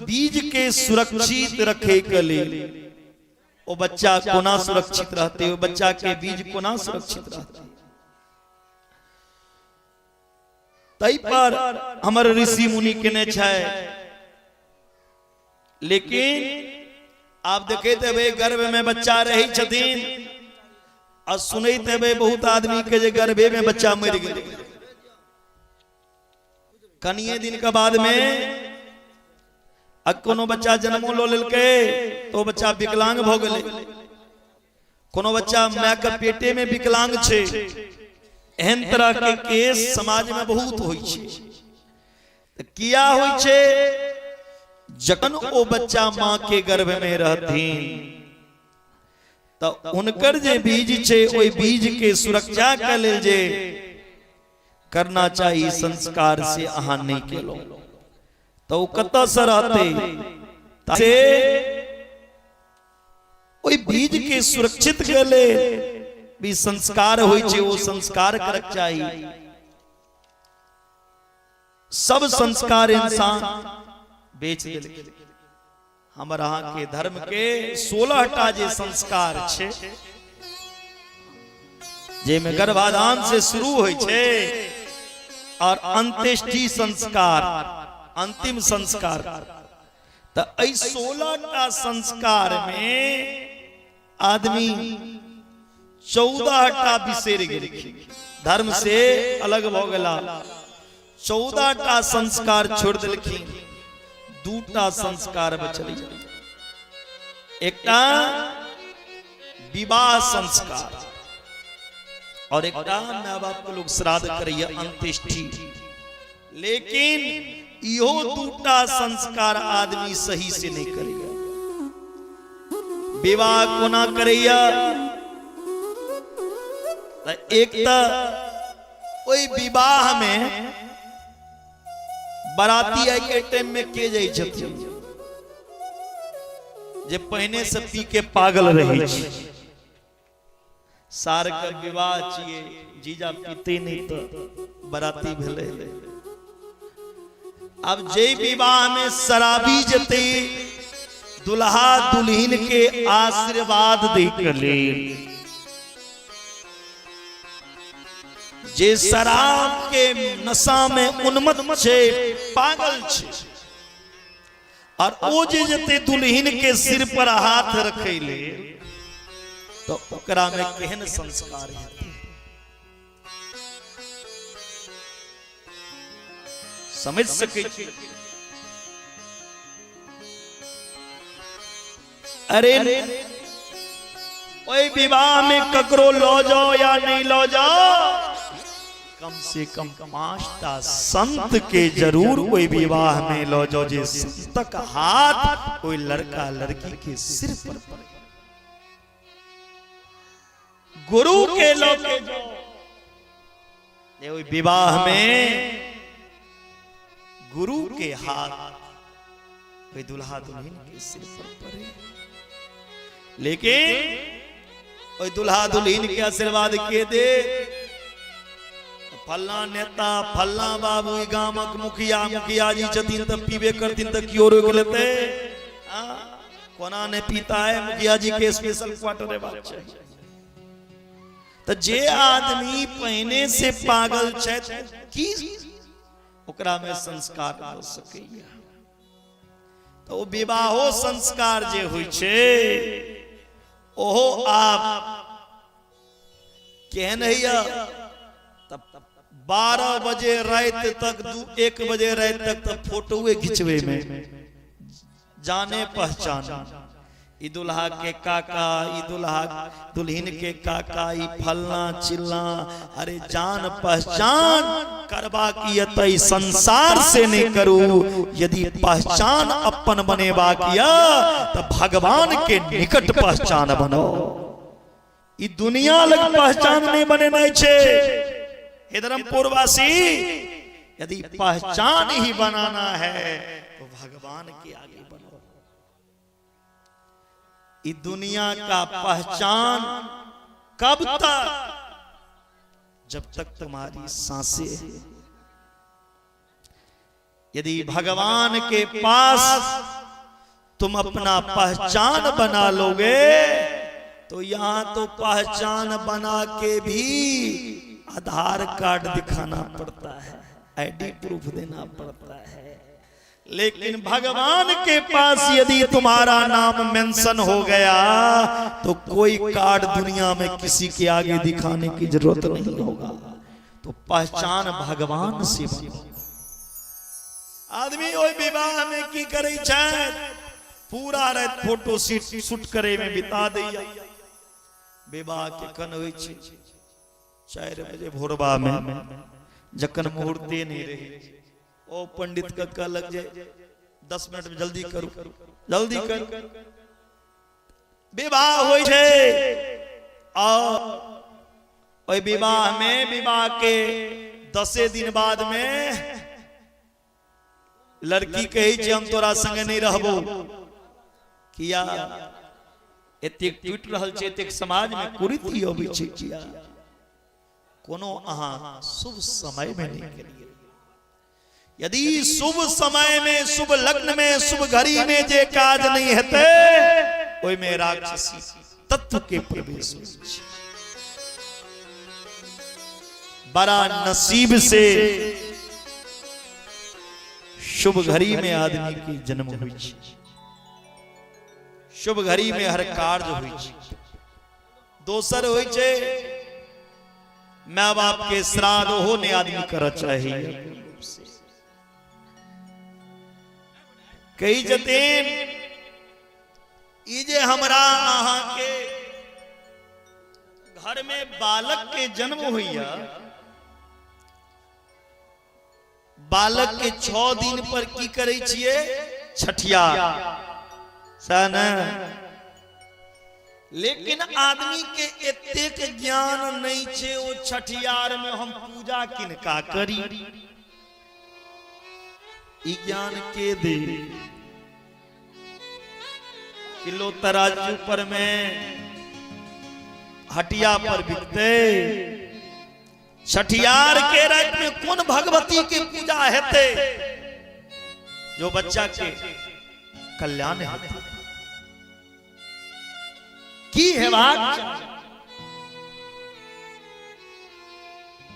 [SPEAKER 3] बीज के सुरक्षित रखे के लेल ओ बच्चा कोना सुरक्षित रहते, ओ बच्चा के बीज कोना सुरक्षित रहते, तै पर हमर ऋषि मुनि केने छै। लेकिन आप देखैत हेबै गर्भ में बच्चा रहै छथिन आ सुनैत हेबै बहुत आदमी के जे गर्भे में बच्चा मरि गेलै। कनिए दिन के बाद में आ कोनो बच्चा जन्मो लऽ लेलकै तो बच्चा विकलांग भऽ गेलै, कोनो बच्चा माय के पेटे में विकलांग छै। एहन तरह के केस समाज में बहुत होइ छै। तऽ किया होइ छै? जखन ओ बच्चा माँ के गर्भ में रहथिन तऽ हुनकर जे बीज छै ओहि बीज के सुरक्षा के लेल जे करना चाही संस्कार से अहाँ नहीं केलहुँ तऽ ओ कतऽ से रहतै? से ओहि बीज के सुरक्षित के लेल भी संस्कार होइ छै, ओ संस्कार करक चाही। सब संस्कार इंसान बेच देलकै। हमर अहाँके धर्म के 16 टा जे संस्कार छै जाहिमे गर्भाधान से शुरू होइ छै और अंत्येष्टि संस्कार, अंतिम संस्कार। तऽ एहि 16 टा संस्कार में आदमी 14 टा बिसरि गेलखिन, धर्म से अलग भऽ गेला। 14 टा संस्कार छोड़ि देलखिन, 2टा संस्कार बचल। एकटा विवाह संस्कार और एकटा माय बाप के लोग श्राद्ध करैया अंत्येष्टि। लेकिन इहो 2टा संस्कार आदमी सही से नहीं करैया। विवाह कोना करैया? एक तऽ ओहि विवाह में बराती आइ के टाइम में के जाइ छथिन जे पहिने से पी के पागल रहै छै। सार के विवाह छियै, जीजा पीते नहीं तो बराती भेलै। अब जे विवाह में शराबी जते दुल्हा दुल्हन के आशीर्वाद दे के लेल, जे शराब के नशा में उन्मत्त छै, पागल छै, और ओ जे जते दुल्हन के सिर पर हाथ रखे ले, तो ओकरा में केहन संस्कार हेतै? समझ सकै छी? अरे ओहि विवाह में ककरो लऽ जाओ या नहीं लऽ जाओ, कम से कम 5टा संत के जरूर ओहि विवाह में लऽ जाओ, जे संतक हाथ ओहि लड़का लड़की के सिर पर पड़े। गुरु के लऽ के जाओ जे ओहि विवाह में गुरु के हाथ ओहि दुल्हा दुल्हन के सिर पर पड़े। लेकिन ओहि दुल्हा दुल्हन के आशीर्वाद के दे? फल्ला नेता, फल्ला बाबू, ई गामक मुखिया, मुखिया जी छथिन तऽ पीबे करथिन तऽ केओ रोकि लेतै? कोना नहि पीता है, मुखिया जी के स्पेशल क्वार्टर हेबाक चाही। तऽ जे आदमी पहिने से पागल छथि, की ओकरा में संस्कार भऽ सकैया? तऽ ओ विवाहो संस्कार जे होइ छै, ओहो आब केहन होइया? तऽ 12 बजे राति तक, 2-1 बजे राति तक तऽ फोटोए घिचबै में जाने पहचान, ई दुल्हा के काका, ई दुल्हा दुल्हिन के काका, ई फलना चिल्ला। अरे जान पहचान करबाक यऽ तऽ ई संसार से नहीं करू। यदि पहचान अपन बनेबाक यऽ तऽ भगवान के निकट पहचान बनाओ। ई दुनिया लग पहचान नहीं बनेनाइ छै। हे धर्मपुरवासी, यदि पहचान ही बनाना है तो भगवान के आगे बढ़ो। ई दुनिया का पहचान कब तक? जब तक तुम्हारी सांसें हैं। यदि भगवान के पास तुम अपना पहचान बना लोगे तो यहां तो पहचान बना के भी आधार कार्ड दिखाना पड़ता है, आईडी प्रूफ देना पड़ता है। लेकिन भगवान के पास यदि तुम्हारा नाम मेंशन हो गया तो कोई कार्ड दुनिया में किसी के आगे दिखाने की जरूरत नहीं होगा। तो पहचान भगवान से बनो। आदमी ओहि विवाह में की करै छै? पूरा राति फोटो शूट करे में बिता दैया। विवाह केखन होइ छै? 4 बजे भोरबा में, जखन मुहूर्ते नहि रहै छै। ओ पंडित के कहलक जे 10 मिनट में जल्दी करू, जल्दी करू। विवाह होइ छै और ओहि विवाह में, विवाह के 10 दिन बाद में लड़की कहै छै हम तोरा संगे नहि रहबो। किया? एतेक टूटि रहल छै, एतेक समाज में कुरीति अबै छै, किया? कोनो अहाँ शुभ समय में नहीं केलिए। यदि शुभ समय में, शुभ लग्न में, शुभ घड़ी में जे काज नहीं हेतै, ओहि में राक्षसी तत्व के प्रवेश होइ छै। बड़ा नसीब से शुभ घड़ी में आदमी के जन्म होइ छै, शुभ घड़ी में हर कार्य होइ छै। दोसर होइ छै माय बाप के श्राद्ध, ओहो ने आदमी करऽ चाही। कही जतेन ई जे हमरा अहाँ के घर में बालक के जन्म होइया, बालक के 6 दिन पर की करै छियै? छठिया सह ने। लेकिन आदमी के एतेक ज्ञान नहीं छै, ओ छठियार में हम पूजा किनका करी, ई ज्ञान के दे? किलो तराजू पर में हटिया पर बिकते। छठियार के रात में कोन भगवती के पूजा हेतै जो बच्चा के कल्याण हेतै? की हेबाक चाही?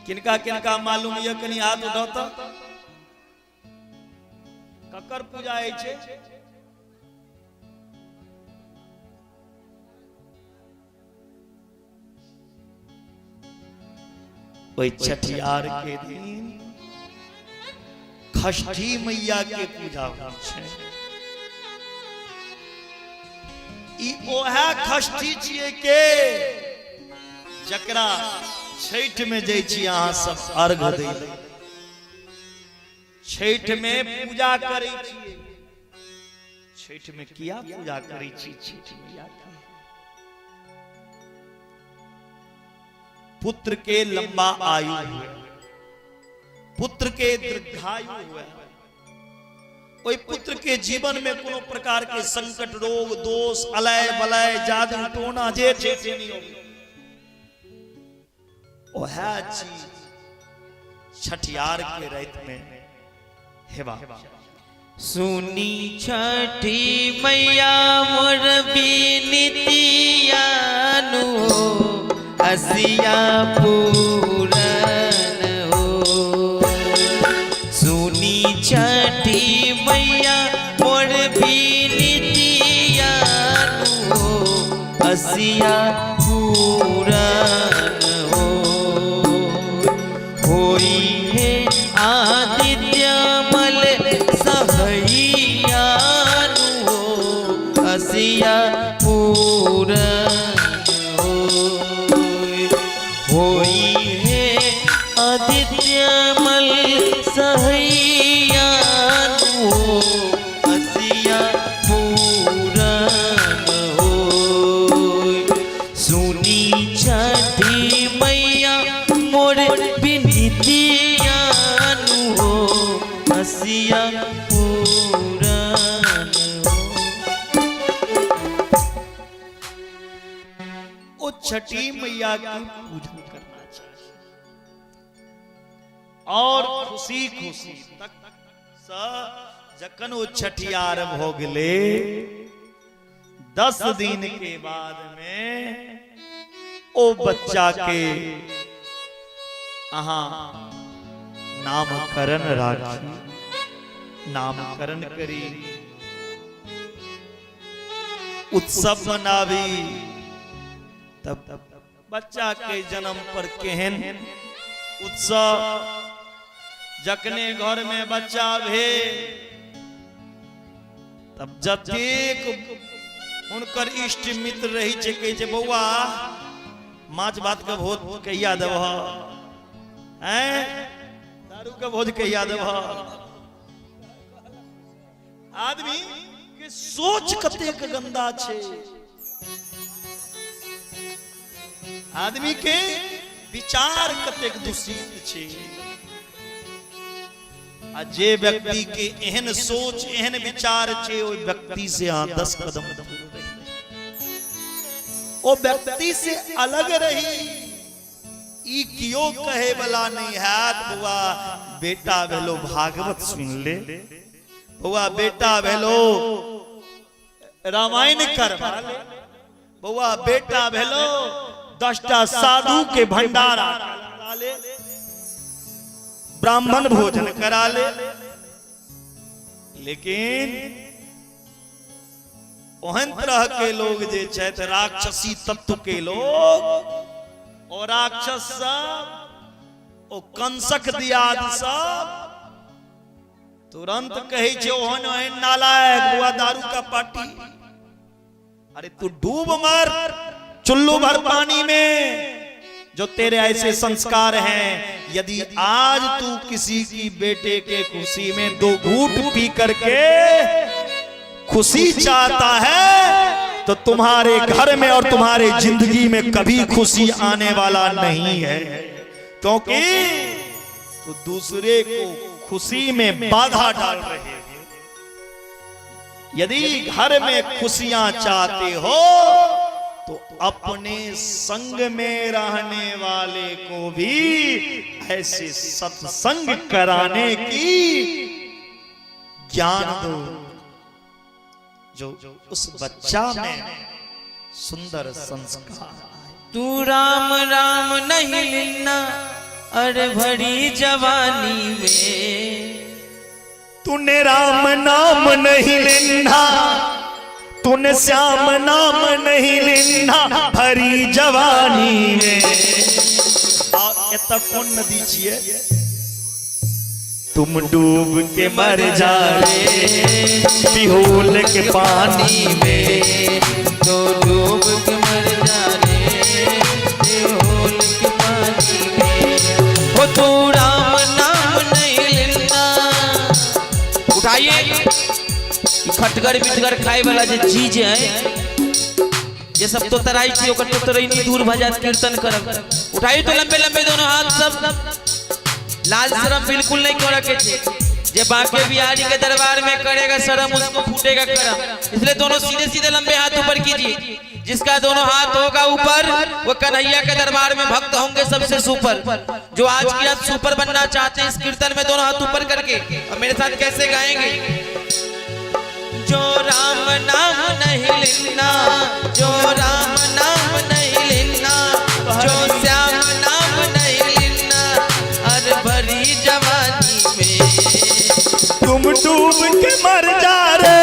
[SPEAKER 3] किनका किनका मालूम यऽ? कनि हाथ उठाउ तऽ। ककर पूजा होइ छै? ओहि छठियार के दिन षष्ठी मैया के पूजा होइ छै। ई ओहे षष्ठी छियै के जकरा छठि में जाइ छी अहाँ सब अर्घ दै लए, छठि में पूजा करै छियै। छठि में किया पूजा करै छी छठि मैया के? पुत्र के लंबा आयु हुए, पुत्र के दीर्घायु हुए, ओहि पुत्र के जीवन में कोनो प्रकार के संकट, रोग, दोष, अलय बलय, जादू टोना जे छै से नहीं होवे। ओएह चीज छठियार के रात में हेबा।
[SPEAKER 1] सुनी छठी मैया मोर बिनतिया नु हो, हसिया पूरन हो। सुनी छठी मैया मोर बिनतिया नु हो, हसिया पूरन हो। होई है आदित्य मल सहैया नु हो, हसिया पूरन हो। होई है आदित्य मल सहैया नु हो, हसिया पूरन हो। सुनी छठी मैया मोर बिनतिया नु हो, हसिया पूरन हो।
[SPEAKER 3] ओ छठी मैया की पूजन करना चाहिए और खुशी खुशी तक स जखन ओ छठियार भ गेलै, 10 दिन के बाद में ओ बच्चा के अहाँ नामकरण राखी, नामकरण करी, उत्सव मनाबी। तब बच्चा के जन्म पर केहन उत्सव! जखने घर में बच्चा भेल तब जतेक हुनकर इष्ट मित्र रही छै, कहै छै, बौआ, माछ भात के भोज कहिया देबह? हैं, दारू के भोज कहिया देबह? आदमी के सोच कतेक गंदा छै, आदमी के विचार कतेक दूषित छै। आ जे व्यक्ति के एहन सोच, एहन विचार छै, ओहि व्यक्ति से अहाँ 10 कदम दूर रही, ओ व्यक्ति से अलग रही। ई कियो कहे वाला नहीं हैत, बौआ, बेटा भेलो, भागवत सुन ले। बौआ, बेटा भेलो, रामायण करवा ले। बौआ, बेटा भेलो, 10टा साधु के भंडारा करा ले। ब्राह्मण भोजन करा ले, लेकिन ओहन तरह के लोग जे छथि, राक्षसी तत्व के लोग, और राक्षस सब, ओ कंसक दियाद सब तुरंत कहै छै ओहन ओहन नालायक बुआ दारू का पार्टी, अरे तू डूब मर चुल्लू भर पानी में, जो तेरे ऐसे संस्कार हैं। यदि आज तू किसी की बेटे के खुशी में दो घूंट पी करके खुशी चाहता है तो तुम्हारे घर में और तुम्हारे जिंदगी में कभी खुशी आने वाला नहीं है, क्योंकि तो दूसरे को खुशी में बाधा डाल रहे हो। यदि घर में खुशियां चाहते हो तो अपने संग में रहने वाले को भी ऐसे सत्संग कराने की ज्ञान दो, जो उस बच्चा में सुंदर संस्कार।
[SPEAKER 1] तू राम राम नहीं लेना अरे भरी जवानी में,
[SPEAKER 3] तूने राम नाम नहीं लेना, तूने श्याम नाम नहीं लेना भरी जवानी में। एतऽ कोन नदी छियै? तुम डूब के मर जा रे बिहुल के पानी में,
[SPEAKER 1] तो डूब के मर जा रे बिहुल के पानी में। वो तू राम नाम नहीं लेना। उठाइए खटगर मिठगर खाए वाला जे चीज है, ये सब तो तराई छी, ओकर तो तराई नहीं दूर भऽ जात कीर्तन करब। उठाइए तो लंबे लंबे दोनों हाथ सब, लाल शर्म बिल्कुल नहीं करे के छे। जे बांके बिहारी के दरबार में करेगा शर्म उसको फूटेगा करम, इसलिए दोनों सीधे सीधे लंबे हाथ ऊपर कीजिए। जिसका दोनों हाथ होगा ऊपर वो कन्हैया के दरबार में भक्त होंगे सबसे सुपर। जो आज की रात सुपर बनना चाहते हैं इस कीर्तन में दोनों हाथ ऊपर करके और मेरे साथ कैसे गाएंगे? जो राम नाम नहीं लेना, जो राम नाम नहीं लेना, जो श्याम नाम नहीं लेना अरे भरी जवानी में,
[SPEAKER 3] तुम डूब के मर जा रे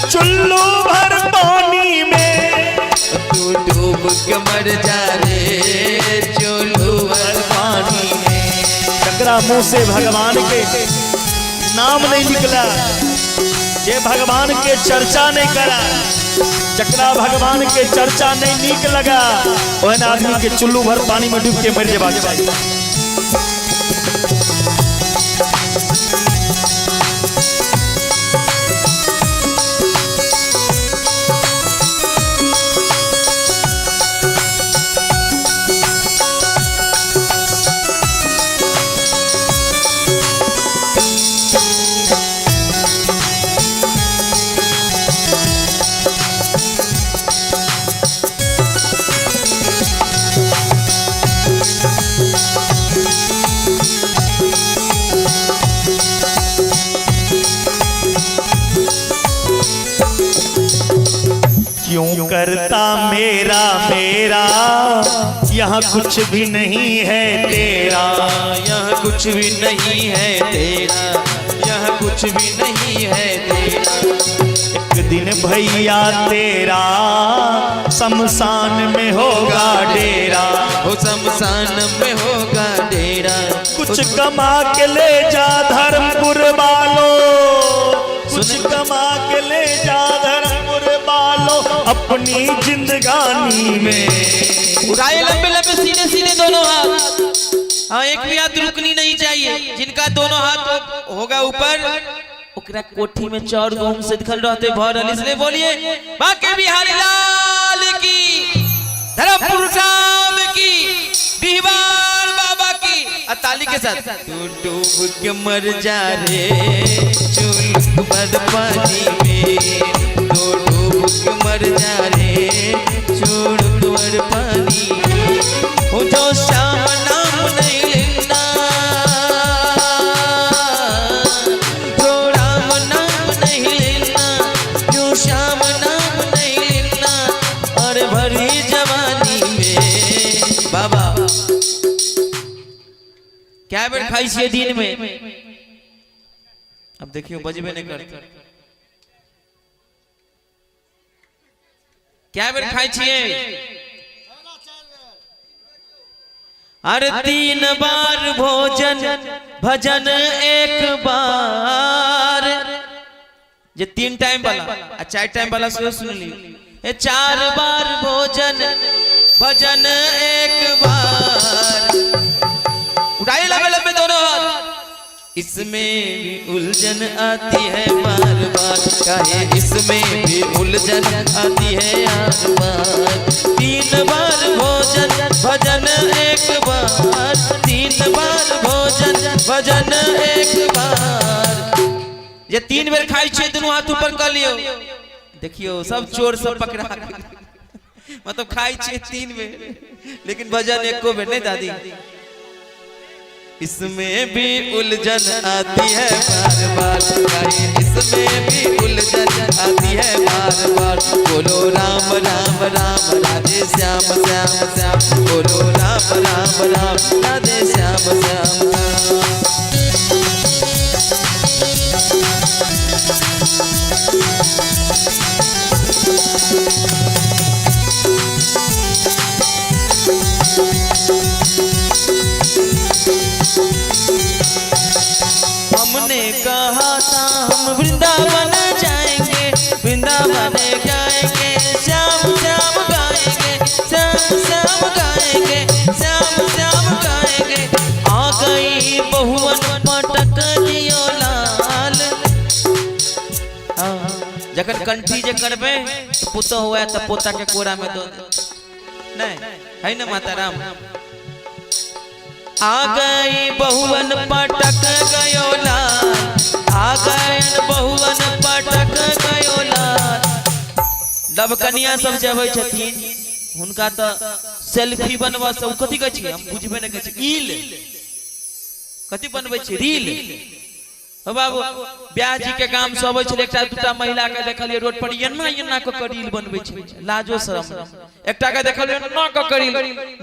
[SPEAKER 3] चुल्लू भर पानी में,
[SPEAKER 1] तू डूब के मर जा रे चुल्लू भर पानी में।
[SPEAKER 3] जकरा मुंह से भगवान के नाम नहीं निकला, जे भगवान के चर्चा नहीं करा, जकरा भगवान के चर्चा नहीं नीक लगा, ओहन आदमी के चुल्लू भर पानी में डूब के मर जेबाक चाही। क्यों करता मेरा मेरा, यहाँ कुछ भी नहीं है तेरा,
[SPEAKER 1] यहाँ कुछ भी नहीं है तेरा, यहाँ कुछ भी नहीं है तेरा।
[SPEAKER 3] एक दिन भैया तेरा शमशान में होगा डेरा,
[SPEAKER 1] हो शमशान में होगा डेरा।
[SPEAKER 3] कुछ कमा के ले जा धर्मपुर वालों, कुछ कमा के ले जा धर्मपुर वालों अपनी जिंदगानी में।
[SPEAKER 1] उठाए लंबे लंबे सीधे सीधे दोनों हाथ, हाँ एक भी हाथ रुकनी नहीं चाहिए। जिनका दोनों हाथ होगा ऊपर ओकरा कोठी में चाउर गहूम से दिखल रहते भरल, इसलिए बोलिए बांके बिहारी लाल की, धर्मपुर राम की, बिहवार बाबा की, और ताली के साथ। तू डूब के मर जा रे चुल्लू भर पानी में, तू डूब के मर जा रे चुल्लू भर पानी में। हो जो श्याम नाम नहीं लेना, जो राम नाम नहीं लेना, जो श्याम नाम नहीं लेना और भरी जवानी में। बाबा क्या कए बेर खाइ छियै दिन में? अब देखियो, बजबे नहीं करते। कए बेर खाइ छियै? अरे 3 बार भोजन, भजन एक बार। जे 3 टाइम वाला आ 4 टाइम वाला सेहो सुन लियौ। ए 4 बार भोजन, भजन एक बार। उठाइए लंबे लंबे दोनों हाथ। इसमें भी उलझन आती है बार बार, काहे इसमें भी उलझन आती है बार बार। 3 बार भोजन, भजन एक बार। 3 बार भोजन, भजन एक बार। जे 3 बेर खाइ छियै, दुनू हाथ ऊपर कऽ लियौ। देखियौ, सब चोर सब पकड़ा गेल। मतलब खाइ छियै 3 बेर, लेकिन भजन एको बेर नहीं। दादी, इसमें भी उलझन आती है बार बार, काहे इसमें भी उलझन आती है बार बार। बोलो राम राम राम राधे श्याम श्याम श्याम। बोलो राम राम राम राधे श्याम श्याम श्याम। हमने कहा था हम वृंदावन जाएंगे, वृंदावन जाएंगे, श्याम श्याम गाएंगे, श्याम श्याम गाएंगे, श्याम श्याम गाएंगे। आ गई बहुवन पटक दियो लाल। हाँ, जखन कंठी जे करबे तो पुतोह हुआ तो पोता के कोरा में दो दे। नहीं है ना माता राम। आ गई बहुवन पटक गयो लाल। आ गए बहुवन पटक गयो लाल। नवकनिया सब जे अबै छथिन, हुनका तऽ सेल्फी बनबऽ से ओ कथी कहै छै, हम बुझबे नहि करै छी। रील कथी बनबै छै? रील। हो बाबू, ब्याह जी के गाम से अबै छलै, एकटा दूटा महिला के देखलियै रोड पर एना एना कऽ कऽ रील बनबै छै। लाजो शरम नहि। एकटा के देखलियै एना कऽ कऽ रील,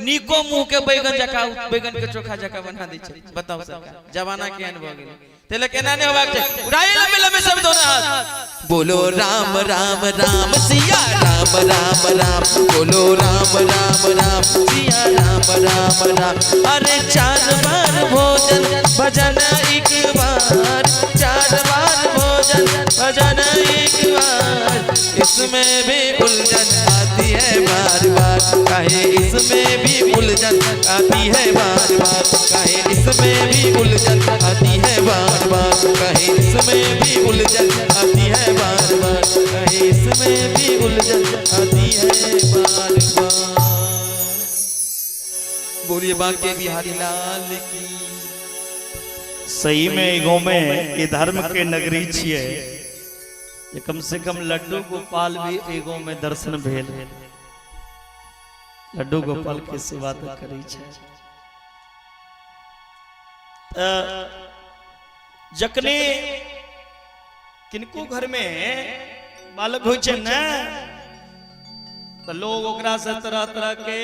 [SPEAKER 1] नीको मुंह के बैगन जकाँ, बैगन के चोखा जकाँ बना दै छै। बताउ सरकार, जमाना केहन भऽ गेलै। ताहि लऽ के एना नहि होबाक चाही। उठाइए लंबे लंबे सब दोनों हाथ। बोलो राम राम राम सिया राम राम राम। बोलो राम राम राम सिया राम राम राम। अरे 4 बार भोजन, भजन एक बार। 4 बार भोजन, भजन एक बार। इसमें भी उलझन आती है बार बार, काहे इसमें भी उलझन आती है बार बार। काहे इसमें भी उलझन आती है बार बार। काहे इसमें भी उलझन आती है बार बार। काहे इसमें भी उलझन आती है बार बार। बोलिए बांके बिहारी लाल की।
[SPEAKER 3] सही में एगो में ये धर्म के नगरी छियै जे कम से कम लड्डू गोपाल भी एगो में दर्शन भेल। लड्डू गोपाल के सेवा तऽ करै छै। तऽ जखने किनको घर में बालक होइ छै ने, तऽ लोग ओकरा से तरह तरह के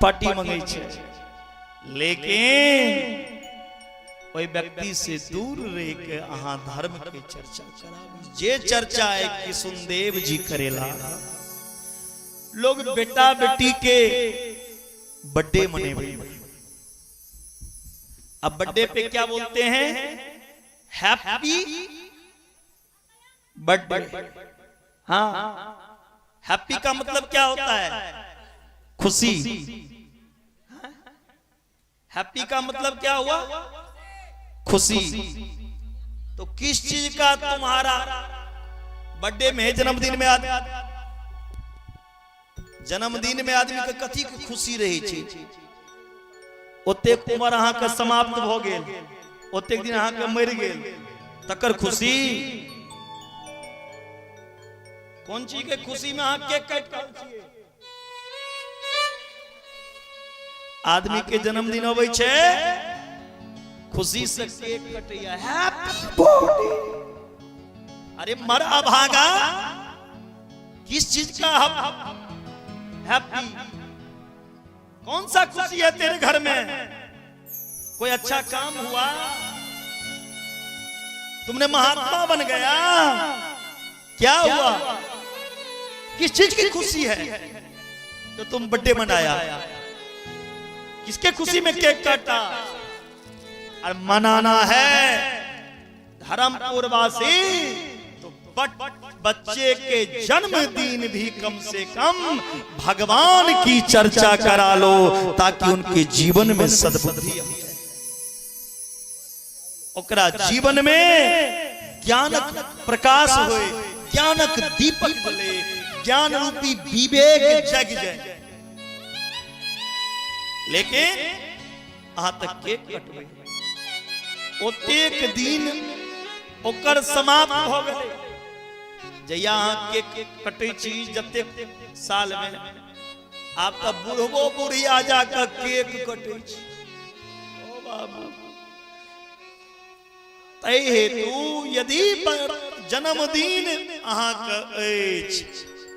[SPEAKER 3] पार्टी मंगै छै, लेकिन ओहि व्यक्ति से दूर रह के अहाँ धर्म के चर्चा कराबी। जे चर्चा है किशुनदेव जी करेला। लोग बेटा बेटी के बर्थडे मनेबे। अब बर्थडे पे क्या बोलते हैं? Happy birthday. हाँ, हैप्पी का मतलब क्या होता है? खुशी। हैप्पी का मतलब क्या हुआ? खुशी। तो किस चीज का तुम्हारा बर्थडे में, जन्मदिन में आदमी, जन्मदिन में आदमी के कथी के खुशी रहे छै? ओतेक उम्र अहाँके समाप्त भऽ गेल, ओतेक दिन अहाँके मरि गेल, तकर खुशी? कोन चीज के खुशी में अहाँ केक काटि रहल छियै? आदमी के जन्मदिन अबै छै, खुशी से केक कटैया, हैप्पी बर्थडे। अरे मर अभागा, किस चीज का हैप्पी? कौन सा खुशी है तेरे घर में? कोई अच्छा काम हुआ? तुमने महात्मा बन गया? क्या हुआ? किस चीज की खुशी है जो तुम बर्थडे मनाया? किसके खुशी में केक काटा? और मनाना है धर्मपुरवासी तो बच्चे के जन्मदिन भी कम से कम भगवान की चर्चा करा लो, ताकि उनके जीवन में सद्बुद्धि आए, ओकरा जीवन में ज्ञानक प्रकाश होए, ज्ञानक दीपक जले, ज्ञान रूपी विवेक जग जाए। लेकिन अहाँ तक केक कटबै, ओतेक दिन ओकर समाप्त भऽ गेलै। जहिया अहाँ केक कटै छी, जतेक साल में, आब तऽ बुढ़बो बुढ़िया जाकऽ केक कटै छै। ओ बाबू, ताहि हेतु यदि जन्मदिन अहाँके अछि,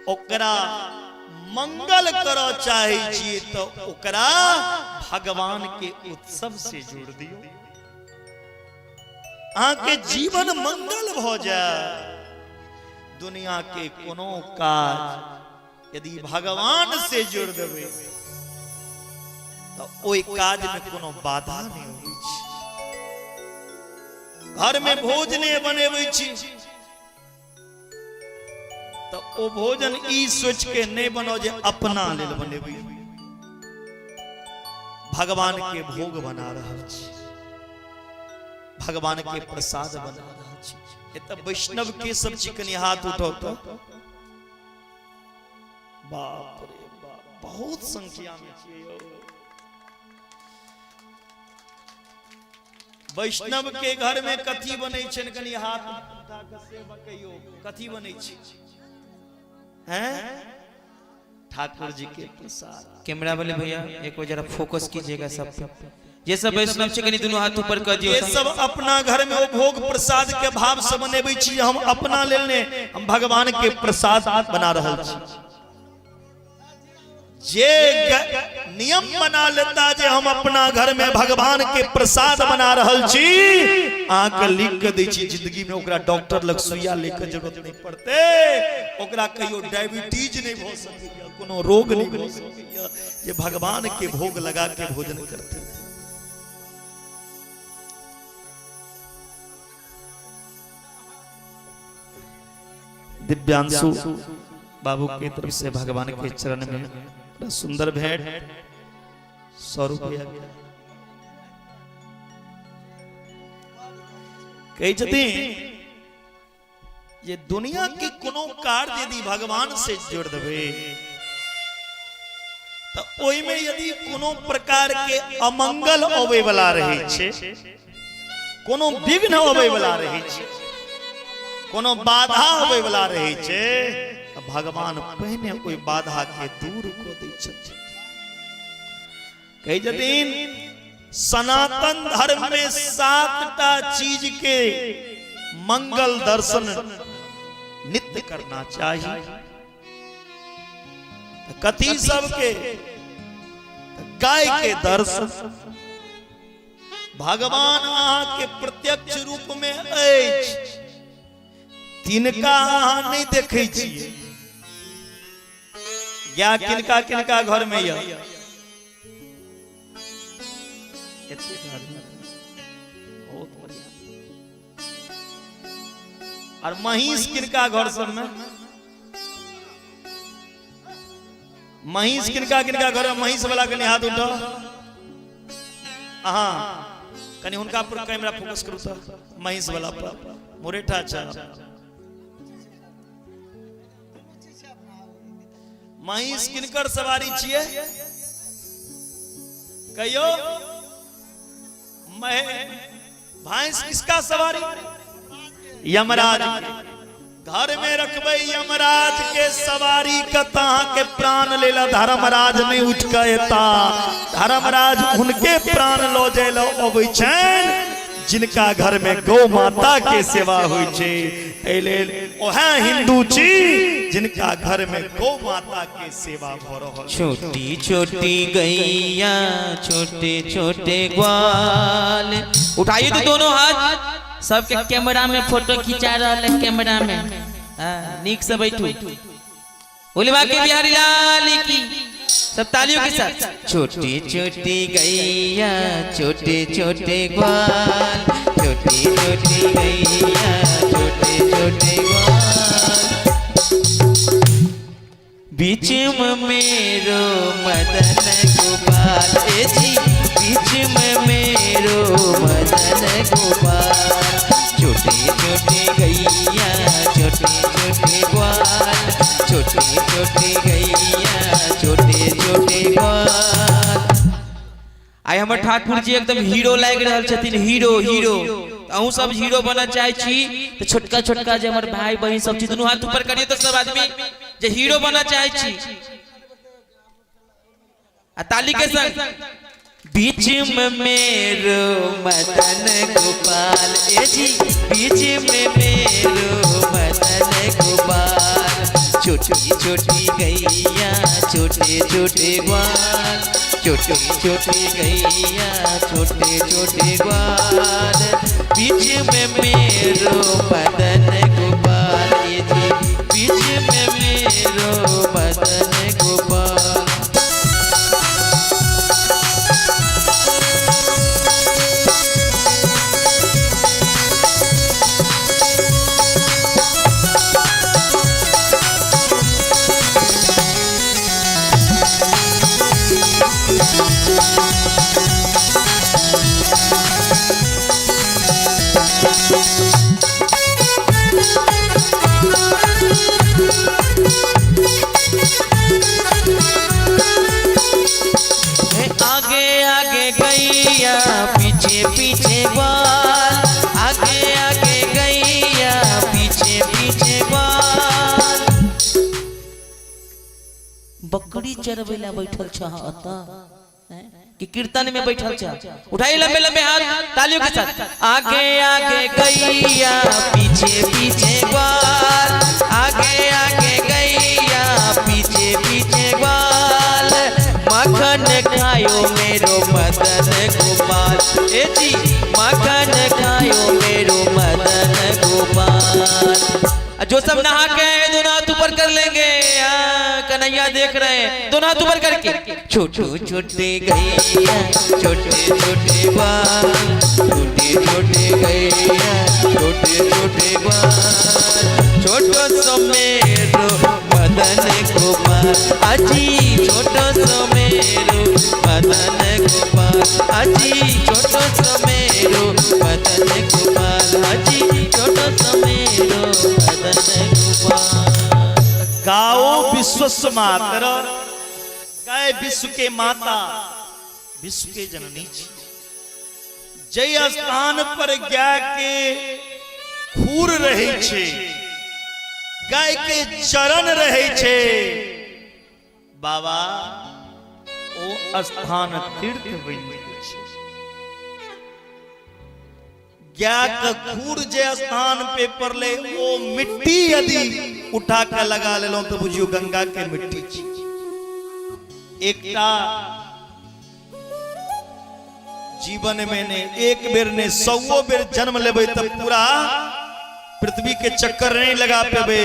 [SPEAKER 3] ओकरा मंगल करऽ चाहै छियै, तऽ ओकरा भगवान के उत्सव से जोड़ दियौ, अहाँके जीवन मंगल भऽ जाय। दुनिया के कोनो काज यदि भगवान से जोड़ देबै तऽ ओहि काज में कोनो बाधा नहि होइ छै। घर में भोज नहि बनेबै छी तऽ ओ भोजन ई सोच के नहि बनाउ जे अपना लेल बनेबै, भगवान के भोग बना रहल छी, भगवान के प्रसाद बना रहल छी। एतऽ वैष्णव के सब छी, कनि हाथ उठाउ तऽ। बाप रे बाप, बहुत संख्या में छियै यौ। वैष्णव के घर में कथी बनै छै? कनि हाथ उठा के से कहियौ, कथी बनै छै? हैं, ठाकुर जी के प्रसाद।
[SPEAKER 1] कैमरा वाले भैया, एक बार जरा फोकस कीजिएगा सब पे। जे सब वैष्णव छै, कनि दुनू हाथ ऊपर कर दियौ।
[SPEAKER 3] ये सब अपना घर में ओ भोग प्रसाद के भाव से बनेबै छी, हम अपना लेल ने, हम भगवान के प्रसाद बना रहल छी। जे नियम बना लेता जे हम अपना घर में भगवान के प्रसाद बना रहल छी, अहाँके लिख के दै छी, जिंदगी में ओकरा डॉक्टर लग सुइया लेके जरूरत नहीं पड़ते, ओकरा कहियो डायबिटीज नहीं भऽ सकैया, कोनो रोग नहीं भऽ सकैया, जे भगवान के भोग लगा के भोजन करते। दिव्यांशु बाबू के तरफ से भगवान के चरण में बड़ा सुंदर भेंट 100 रुपया। कहै छथिन जे दुनिया के कोनो कार्य यदि भगवान से जोड़ देबै तऽ ओहिमे यदि कोनो प्रकार के अमंगल अबै वाला रहै छै, कोनो विघ्न अबै वाला रहै छै, कोनो बाधा अबै वाला रहै छै, तऽ भगवान पहिने ओहि बाधा के दूर कऽ दै छथिन। कहै छथिन, सनातन धर्म में 7टा चीज के मंगल दर्शन नित्य करना चाहिए। कथी सबके? गाय के दर्शन। भगवान अहाँ के प्रत्यक्ष रूप में अछि, तिनका अहाँ नहीं देखै छियै। गाय किनका किनका घर में यऽ? एतेक आदमी, बहुत बढ़िया। और महींस किनका घर सब में? महींस किनका किनका घर में? महींस वाला कनि हाथ उठाओ। अहाँ कनि हुनका पर कैमरा फोकस करू तऽ, महींस वाला पर। मुरेठा। अच्छा, महींस किनकर सवारी छियै, कहियो? भैंस किसका सवारी? यमराज के। घर में रखबै यमराज के सवारी के तऽ अहाँके प्राण लेल धर्मराज नहीं उठ के एता। धर्मराज उनके प्राण लऽ जाय लए अबै छनि जिनका घर में गौ माता के सेवा होइ छै। एहि लेल ओहे हिंदू छी जिनका घर में गौ माता के सेवा भऽ रहल।
[SPEAKER 1] छोटी छोटी गैया छोटे छोटे ग्वाल, उठाइए तो दोनों हाथ। सबके
[SPEAKER 4] कैमरा में फोटो खिंचा रहल है, कैमरा में।
[SPEAKER 1] हाँ, नीक से बैठू। बोले बाकी बिहारी लाल की। सब तालियों के साथ। छोटी छोटी गैया छोटे छोटे ग्वाल, छोटी छोटी गैया छोटे छोटे ग्वाल, बीच में मेरो मदन गोपाल, ए जी बीच में मेरो मदन गोपाल। छोटे छोटे गैया छोटे छोटे ग्वाल, छोटे छोटे गैया छोटे छोटे ग्वाल। आइ हमर ठाकुर जी एकदम हीरो लागि रहल छथिन, हीरो हीरो। अहूँ सब हीरो बनऽ चाहै छी तऽ छोटका छोटका जे हमर भाई बहिन सब छी, दुनू हाथ ऊपर करियौ तऽ सब आदमी जे हीरो बनऽ चाहै छी, आ ताली के संग। बीच में मेरो मदन गोपाल, ए जी बीच में मेरो मदन गोपाल। छोटी छोटी गैया छोटे छोटे ग्वाल, छोटी छोटी गैया छोटे छोटे ग्वाल, बीच में मेरो मदन गोपाल, ए जी बीच में मेरो मदन गोपाल। आगे आगे गैया पीछे पीछे ग्वाल, आगे आगे गैया पीछे पीछे ग्वाल। बकरी चरबै ला बैठल छह अतः कि कीर्तन में बैठल छह? उठाइए लंबे लंबे हाथ तालियों के साथ। आगे आगे गैया पीछे पीछे ग्वाल, आगे आगे गैया पीछे पीछे ग्वाल, मक्खन खायो मेरो मदन गोपाल, ए जी मक्खन खायो मेरो मदन गोपाल। जो सब नहा के आए दोनों हाथ ऊपर कर लेंगे। हाँ, कन्हैया देख रहे हैं, दोनों हाथ ऊपर करके। छोटे छोटे गैया छोटे छोटे बाल, छोटे छोटे गैया छोटे छोटे बाल, छोटो सो मेरो मदन गोपाल, अजी छोटो सो मेरो मदन गोपाल, अजी छोटो सो मेरो मदन गोपाल, अजी छोटो सो मेरो मदन गोपाल।
[SPEAKER 3] गाओ विश्वस्व मातर, गाय विश्व के माता, विश्व के जननी छी। जय स्थान पर गाय के खूर रहे छे, गाय के चरण रहे छे, बाबा ओ स्थान तीर्थ बनि जाइ छै। गाय के खूर जे स्थान पे पड़ले ओ मिट्टी यदि उठा के लगा लेलहुं तो बुझियो गंगा के मिट्टी छी। एकटा जीवन में ने एक बेर ने सौ बेर जन्म लेबै त पूरा पृथ्वी के चक्कर नहीं लगा पेबै,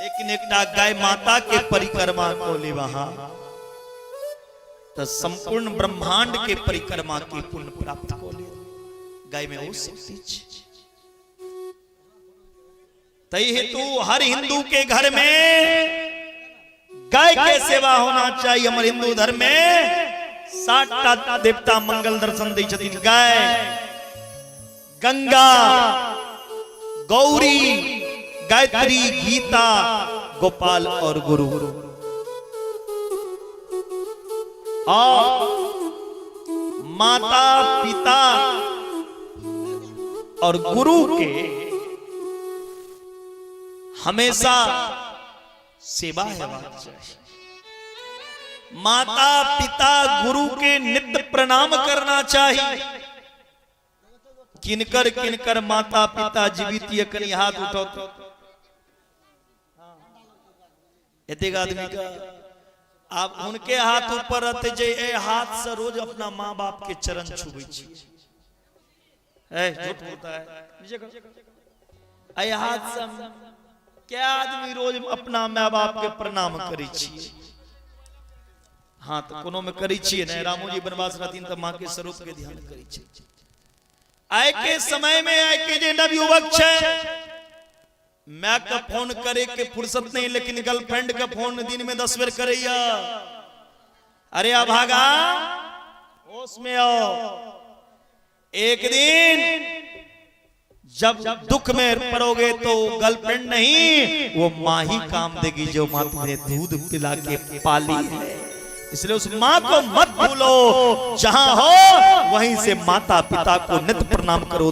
[SPEAKER 3] लेकिन एकटा गाय माता के परिक्रमा को लेब अहाँ त संपूर्ण ब्रह्मांड के परिक्रमा के पुण्य प्राप्त को लेब। गाय में ओ शक्ति छै। तै हेतु हर हिंदू के घर में गाय के सेवा होना चाहिए। हमर हिंदू धर्म में 7टा देवता मंगल दर्शन दै छथिन, गाय, गंगा, गौरी, गायत्री, गीता, गोपाल और गुरु। और माता पिता और गुरु के हमेशा सेवा हेबाक चाही। माता पिता गुरु के नित्य प्रणाम करना चाहिए। किनकर किनकर माता पिता जीवित ये कनी हाथ उठाओ तो। एतेक आदमी का आब उनके हाथ ऊपर रहते जे ए हाथ से रोज अपना माँ बाप के चरण छुबै छी। ए झूठ बोलता है, नीचे करो। ए हाथ से क्या आदमी रोज अपना माँ बाप के प्रणाम करै छी? हाँ तो कोनो में करै छियै ने। रामू जी वनवास रहथिन तऽ माँ के स्वरूप के ध्यान करै छी। आइ के समय में आइ के जे नवयुवक छै, my के फोन करे के फुर्सत नहीं, लेकिन गर्लफ्रेंड के फोन दिन में 10 बेर करैया। अरे अभागा होश में आओ। एक दिन जब दुख में पड़ोगे तो गर्लफ्रेंड नहीं, वो माँ ही काम देगी जो माँ तुम्हें दूध पिला के पाली है। इसलिए उस माँ को मत भूलो, जहां हो वहीं से माता पिता को नित्य प्रणाम करो,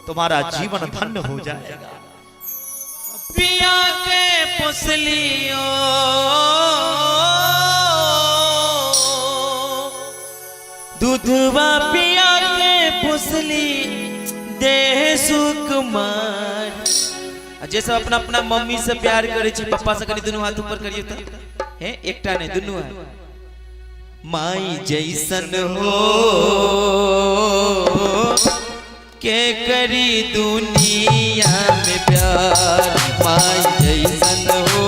[SPEAKER 3] तुम्हारा जीवन धन्य हो जाएगा।
[SPEAKER 4] पिया के पोसलियो दूधवा पिया के पोसली देह सुकुमार।
[SPEAKER 1] आ जे सब अपना अपना मम्मी से प्यार करे छी, पप्पा से, कनी दुनू हाथ ऊपर करियो त। हे एकटा नहीं, दुनू हाथ। माई जैसन हो के करी दुनिया में प्यार, माई जैसन हो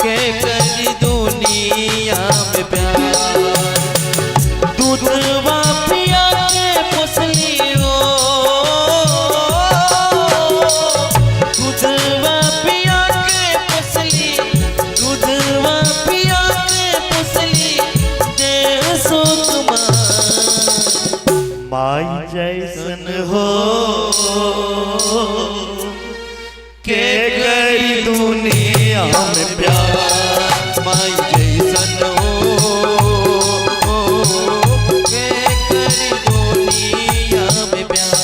[SPEAKER 1] के करी दुनिया में प्यार। दूधवा पिया के पोसली हो, दूधवा पिया के पोसली, दूधवा पिया के पोसली देह सुकुमार।
[SPEAKER 3] माई जैसन हो के करी दुनिया में प्यार,
[SPEAKER 1] माई जैसन हो के करी दुनिया में प्यार।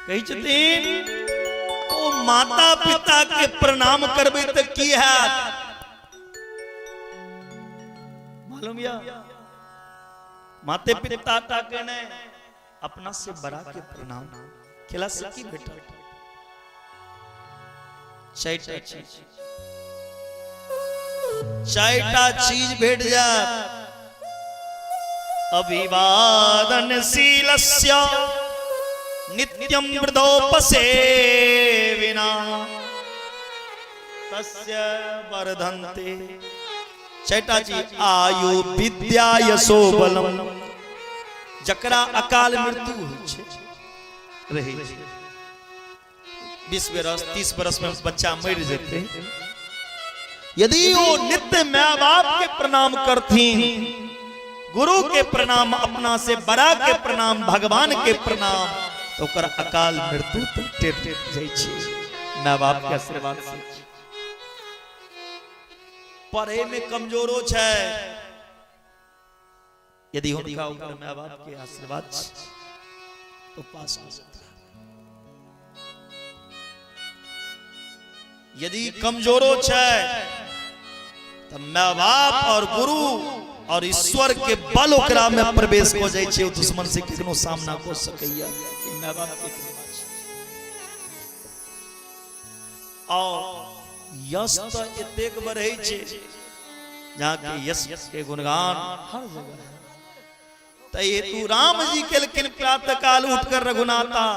[SPEAKER 3] कहै छथिन ओ माता पिता के प्रणाम करबै तऽ की हैत मालूम या? माते पिता टा के नहि, अपना से बड़ा के प्रणाम केला से की भेटल? चारिटा चीज, चारिटा चीज भेट जायत। अभिवादनशीलस्य नित्यं वृद्धोपसेविना तस्य वर्धन्ते। चारिटा चीज, आयु विद्या यशो बलम। जकरा अकाल मृत्यु होइ छै, रहै छै 20 बरस 30 बरस में बच्चा मरि जेतै, यदि ओ नित्य माय बाप के प्रणाम करथिन, गुरु के प्रणाम, अपना से बड़ा के प्रणाम, भगवान के प्रणाम, तो ओकर अकाल मृत्यु तक टेर जाइ छै माय बाप के आशीर्वाद से। पढ़े में कमजोरो छै, यदि हुनका ऊपर माय बाप के आशीर्वाद छै तो पास हो जेता। यदि कमजोरो छै तो माय बाप और गुरु और ईश्वर के बल ओकरा में प्रवेश हो जाइ छै, ओ दुश्मन से केकनो सामना कऽ सकैया, ई माय बाप के कृपा छै। और यश तऽ एतेक बढ़ै छै जहाँ के यश के गुणगान हर जगह है। तऽ हेतु राम जी केलखिन प्रातः काल उठकर रघुनाथा,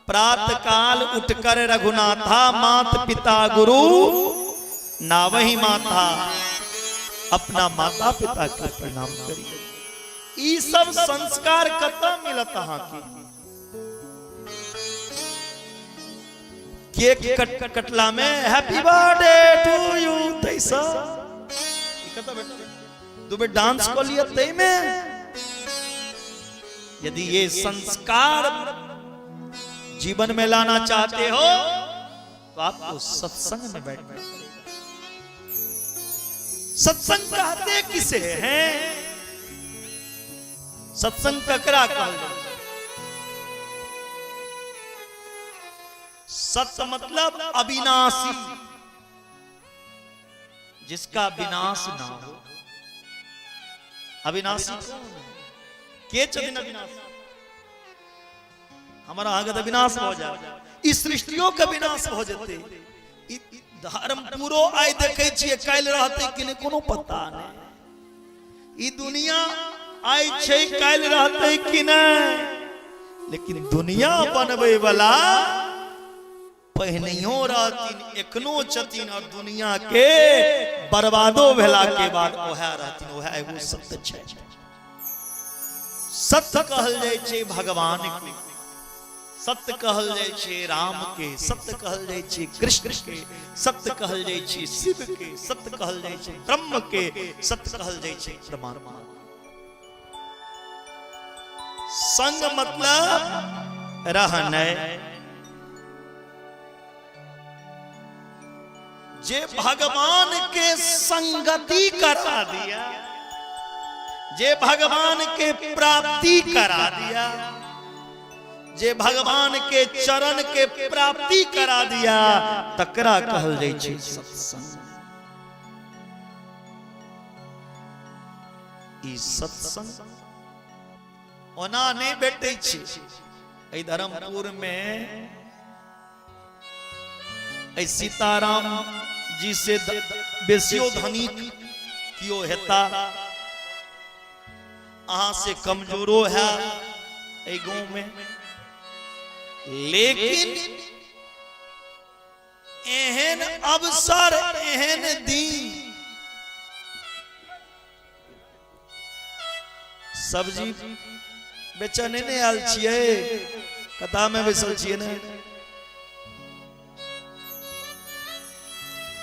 [SPEAKER 3] प्रातः काल उठकर रघुनाथा, मात पिता गुरु नावही माता, अपना माता पिता के प्रणाम करी। ई सब संस्कार कतऽ मिलत अहाँके? केक कटला में हैप्पी बर्थडे टू you तैसा ई कतऽ भेटत? दू बेर डांस कऽ लिअ तै में। यदि ये संस्कार जीवन में लाना चाहते हो तो आपको सत्संग में बैठना पड़ेगा। सत्संग कहते किसे हैं? सत्संग ककरा कहल जाइ छै? सत्य मतलब अविनाशी, जिसका विनाश ना हो। अविनाशी कौन है? के छथिन अविनाशी? हमरा अहाँके तऽ विनाश भऽ जायत, ई सृष्टियो के विनाश भऽ जेतै। ई धर्म पूरो आइ देखै छियै, काल्हि रहतै कि नहि कोनो पता नहि। ई दुनिया आइ छै, काल्हि रहतै कि नहि, लेकिन दुनिया बनबै वाला पहिनहियो रहथिन, एखनो छथिन, और दुनिया के बर्बादो भेला के बाद ओएह रहथिन। ओएह एगो सत्य छै। सत्य कहल जाइ छै भगवान के, सत्य कहल जाइ छै राम के, सत्य कहल जाइ छै कृष्ण के, सत्य कहल जाइ छै शिव के, सत्य कहल जाइ छै ब्रह्म के, सत्य कहल जाइ छै परमात्मा। संग मतलब रहने, जे भगवान के संगति करा दिया, जे भगवान के प्राप्ति करा दिया, जे भगवान के चरण के प्राप्ति करा दिया, तकरा कहल जाइ छै सत्संग। ई सत्संग ओना नहि भेटै छै। एहि धर्मपुर में एहि सीताराम जी से बेसियो धनिक कियो हेता, अहाँ से कमजोरो है एहि गांव में, लेकिन एहन अवसर, एहन दिन, सब्जी बेचऽ नहि ने आयल छियै, कथा में बैसल छियै ने।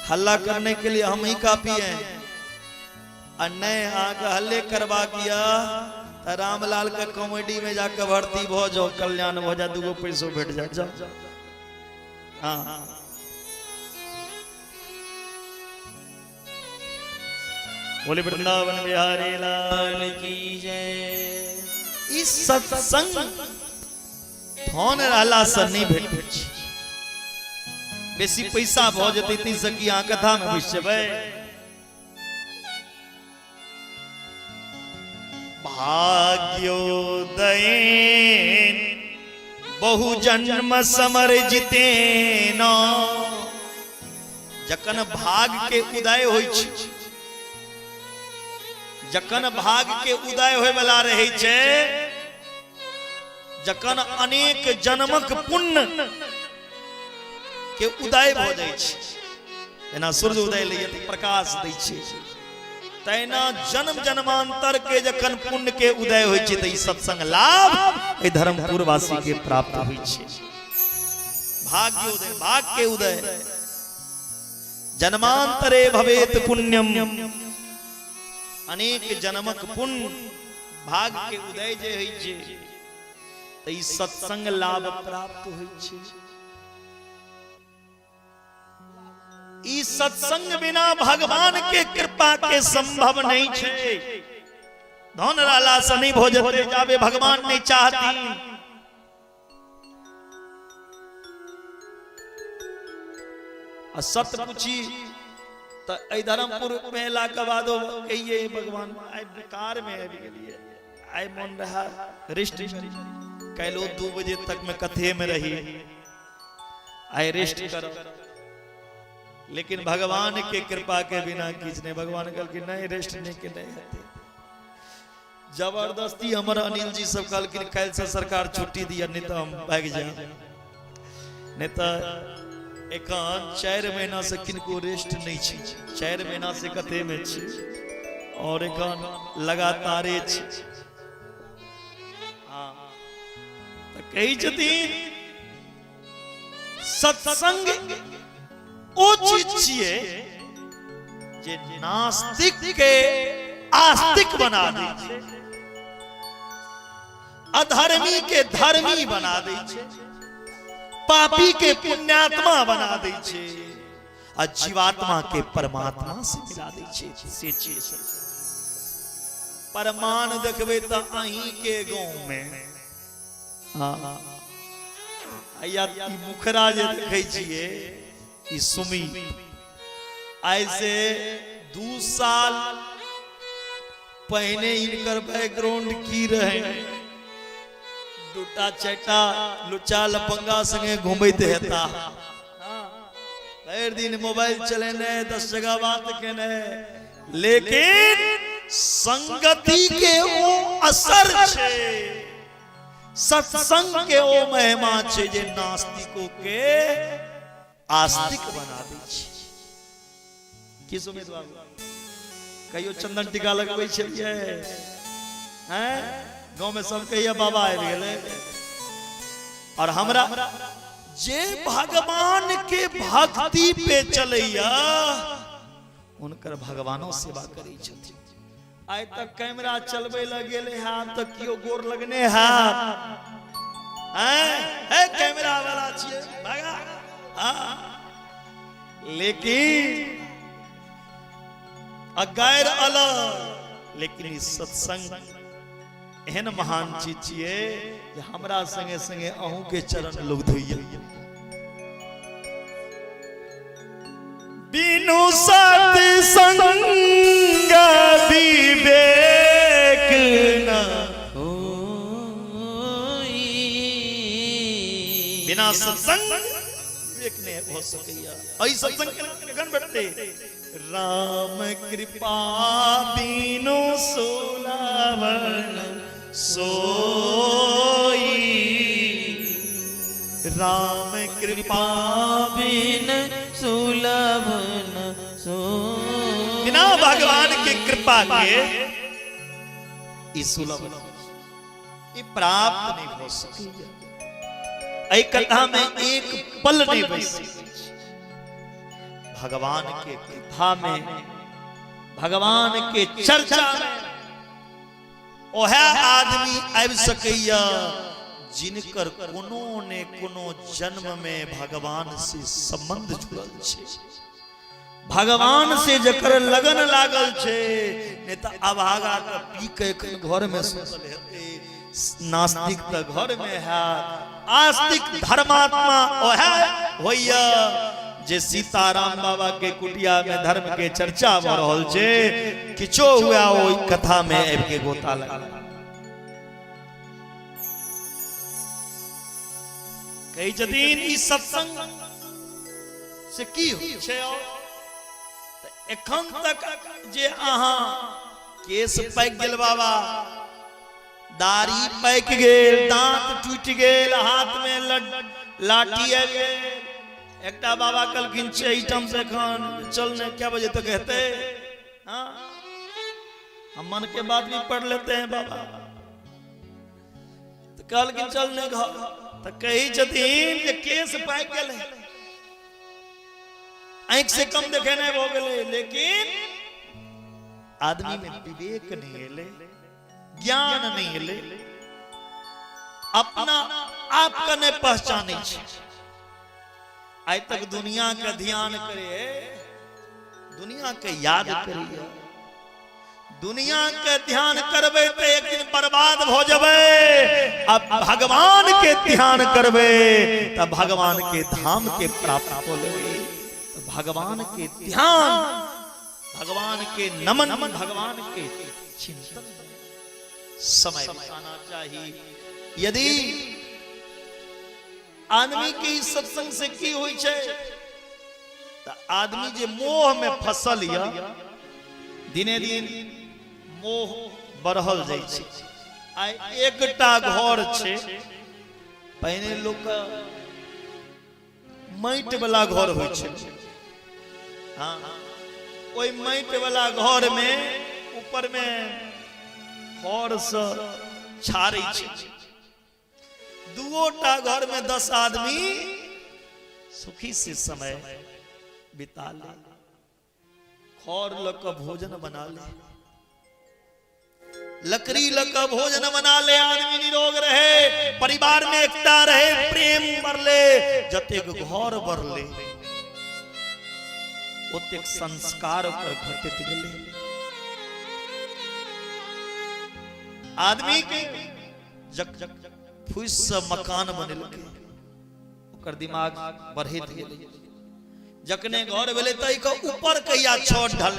[SPEAKER 3] हल्ला करने के लिए हम ही काफी हैं। आ नहि अहाँके हल्ले करबाक यऽ तऽ रामलाल के कॉमेडी में जाके भर्ती भऽ जाउ, कल्याण भऽ जाए, दूगो पैसो भेट जाए, जाओ। हाँ, बोले वृंदावन बिहारी लाल
[SPEAKER 4] की जय।
[SPEAKER 3] ई सत्संग धन रहला से नहि भेटै छै। बेसी पैसा भऽ जेतै ताहिसँ की अहाँ कथामे बैस जेबै? भाग्योदयेन बहुजन्म समर्जितेन, जखन भाग के उदय होइ छै, जखन भाग के उदय होय वाला रहै छै, जखन अनेक जन्मक पुण्य के उदय भऽ जाइ छै, जेना सूर्य उदय लैए तऽ प्रकाश दै छै, तहिना जन्म जन्मांतर के जखन पुण्य के उदय होइ छै तऽ ई सत्संग लाभ एहि धर्मपुरवासी के प्राप्त होइ छै। भाग्य उदय, भाग्य के उदय, जन्मांतरे भवेत पुण्यम, अनेक जन्मक पुण्य भाग्य के उदय जे होइ छै तऽ ई सत्संग लाभ प्राप्त होइ छै। ई सत्संग बिना भगवान के कृपा के संभव नहीं छै। धन रहला से नहीं भऽ जेतै जाबे भगवान नहीं चाहती। आ सत्य पूछी तऽ एहि धर्मपुर में एला के बादो कहिए भगवान आइ बेकार में आबि गेलियै, आइ मन रहा रिस्ट काल्हि 2 बजे तक में कथे में रही, आइ रेस्ट करो। लेकिन भगवान के कृपा के बिना किछु नहीं। भगवान कहलखिन नहीं, रेस्ट नहीं के नहीं हेतै। जबरदस्ती हमर अनिल जी सब कहलखिन काल्हि से सरकार छुट्टी दिया, नहीं तो हम भागि जायब। नहीं तो एखन 4 महीना से किनको रेस्ट नहीं छै, 4 महीना से कथे में छी और एखन लगातारे छी। हाँ, तऽ कहै छथिन सत्संग ओ चीज छियै जे नास्तिक के आस्तिक बना दै छै, अधर्मी के धर्मी बना दै छै, पापी के पुण्यात्मा बना दै छै। आ जीवात्मा के परमात्मा से मिला दै छै से छियै सत्संग। प्रमाण देखबै तऽ अहीं के गाँव में हाँ आया ई मुखरा जे देखै छियै ई सुमी आइ से 2 साल पहिने इनकर बैकग्राउंड की रहे, दूटा चारिटा लुच्चा लफंगा संगे घूमैत हेता, भरि दिन मोबाइल चलेने, 10 जगह बात केने, लेकिन संगति के ओ असर छै, सत्संग के ओ महिमा छै जे नास्तिको के आस्तिक बना दै छै। की सुमित बाबू कहियो चंदन टीका लगबै छलियै? हैं, गाँव में सब कहिया बाबा आबि गेलै। और हमरा जे भगवान के भक्ति पे चलैया हुनकर भगवानो सेवा करै छथिन। आइ तक कैमरा चलबै लए गेलै हँ तऽ केओ गोर लगने हैत? हैं, कैमरा वाला छियै भगा। हाँ, लेकिन आ गैर अलग, लेकिन ई सत्संग एहन महान चीज छियै जे हमरा संगे संगे अहूँ के चरण लोग धोइया। बिनु सत्संग विवेक न, बिना सत्संग विवेक नहीं हो सकैया। एहि सत्संग केखन भेटतै? राम कृपा बिनु सुलभन सोई, राम कृपा
[SPEAKER 4] बिन सुलभ न सो,
[SPEAKER 3] बिना भगवान के कृपा के ई सुलभ नहीं, ई प्राप्त नहीं हो सकैया। एहि कथा में एक पल नहीं बैस सकै छी। भगवान के कथा में, भगवान के चर्चा में ओहे आदमी आबि सकैया जिनकर कोनो ने कोनो जन्म में भगवान से संबंध जुड़ल छै, भगवान से जकर लगन लागल छै। नहीं तऽ अभागा के पी के एखन घर में सुतल हेतै, नास्तिक तऽ घर में हैत। आस्तिक धर्मात्मा ओहे होइया जे सीताराम बाबा के कुटिया में धर्म के चर्चा भऽ रहल छै, किछो हुआ ओहि कथा में आबि के गोता लगा। कहै छथिन ई सत्संग से की होइ छै? और तऽ एखन तक जे अहाँ केस पाकि गेल बाबा, दाढ़ी पाकि गेल, दांत टूटि गेल, हाथ में लाठी आबि गेल। एकटा बाबा कहलखिन छै एहिठाम से एखन चल ने, क्या बजे तक हेतै? हाँ, हम मन के बात भी पढ़ लेते हैं बाबा। तऽ कहलखिन चल ने घर, तऽ कहै छथिन जे केस पाकि गेलै, आँखि से कम देखेनाइ भऽ गेलै, लेकिन आदमी में विवेक नहीं एलै, ज्ञान नहीं एलै, अपना आप के नहीं पहचानै छै। आइ तक दुनिया के ध्यान करे, दुनिया के याद करिए, दुनिया के ध्यान करबै तऽ एक दिन बर्बाद भऽ जेबै, आ भगवान के ध्यान करबै तऽ भगवान के धाम के प्राप्त कऽ लेबै। तऽ भगवान के ध्यान, भगवान के नमन, भगवान के चिंतन समय बिताना चाही। यदि आदमी के ई सत्संग से की होइ छै तऽ आदमी जे मोह में फसल यऽ, दिने दिन मोह बढ़ल जाइ छै। आइ एकटा घर छै, पहिने लोक माटि वाला घर होइ छै। हाँ, ओहि माटि वाला घर में ऊपर में खर से छाड़ै छै। दुओटा घर में 10 आदमी सुखी से समय बिता ले, खर लऽ कऽ भोजन बना ले, लकड़ी लऽ कऽ भोजन बना ले, आदमी निरोग रहे, परिवार में एकता रहे, प्रेम बढ़ले, जतेक घर बढ़ले। ओतेक संस्कार ओकर घटैत गेलै। आदमी के जक फूस से मकान बनेलकै, ओकर दिमाग बढ़ैत गेलै। जखने घर भेलै ताहि के ऊपर कहिया छत ढल,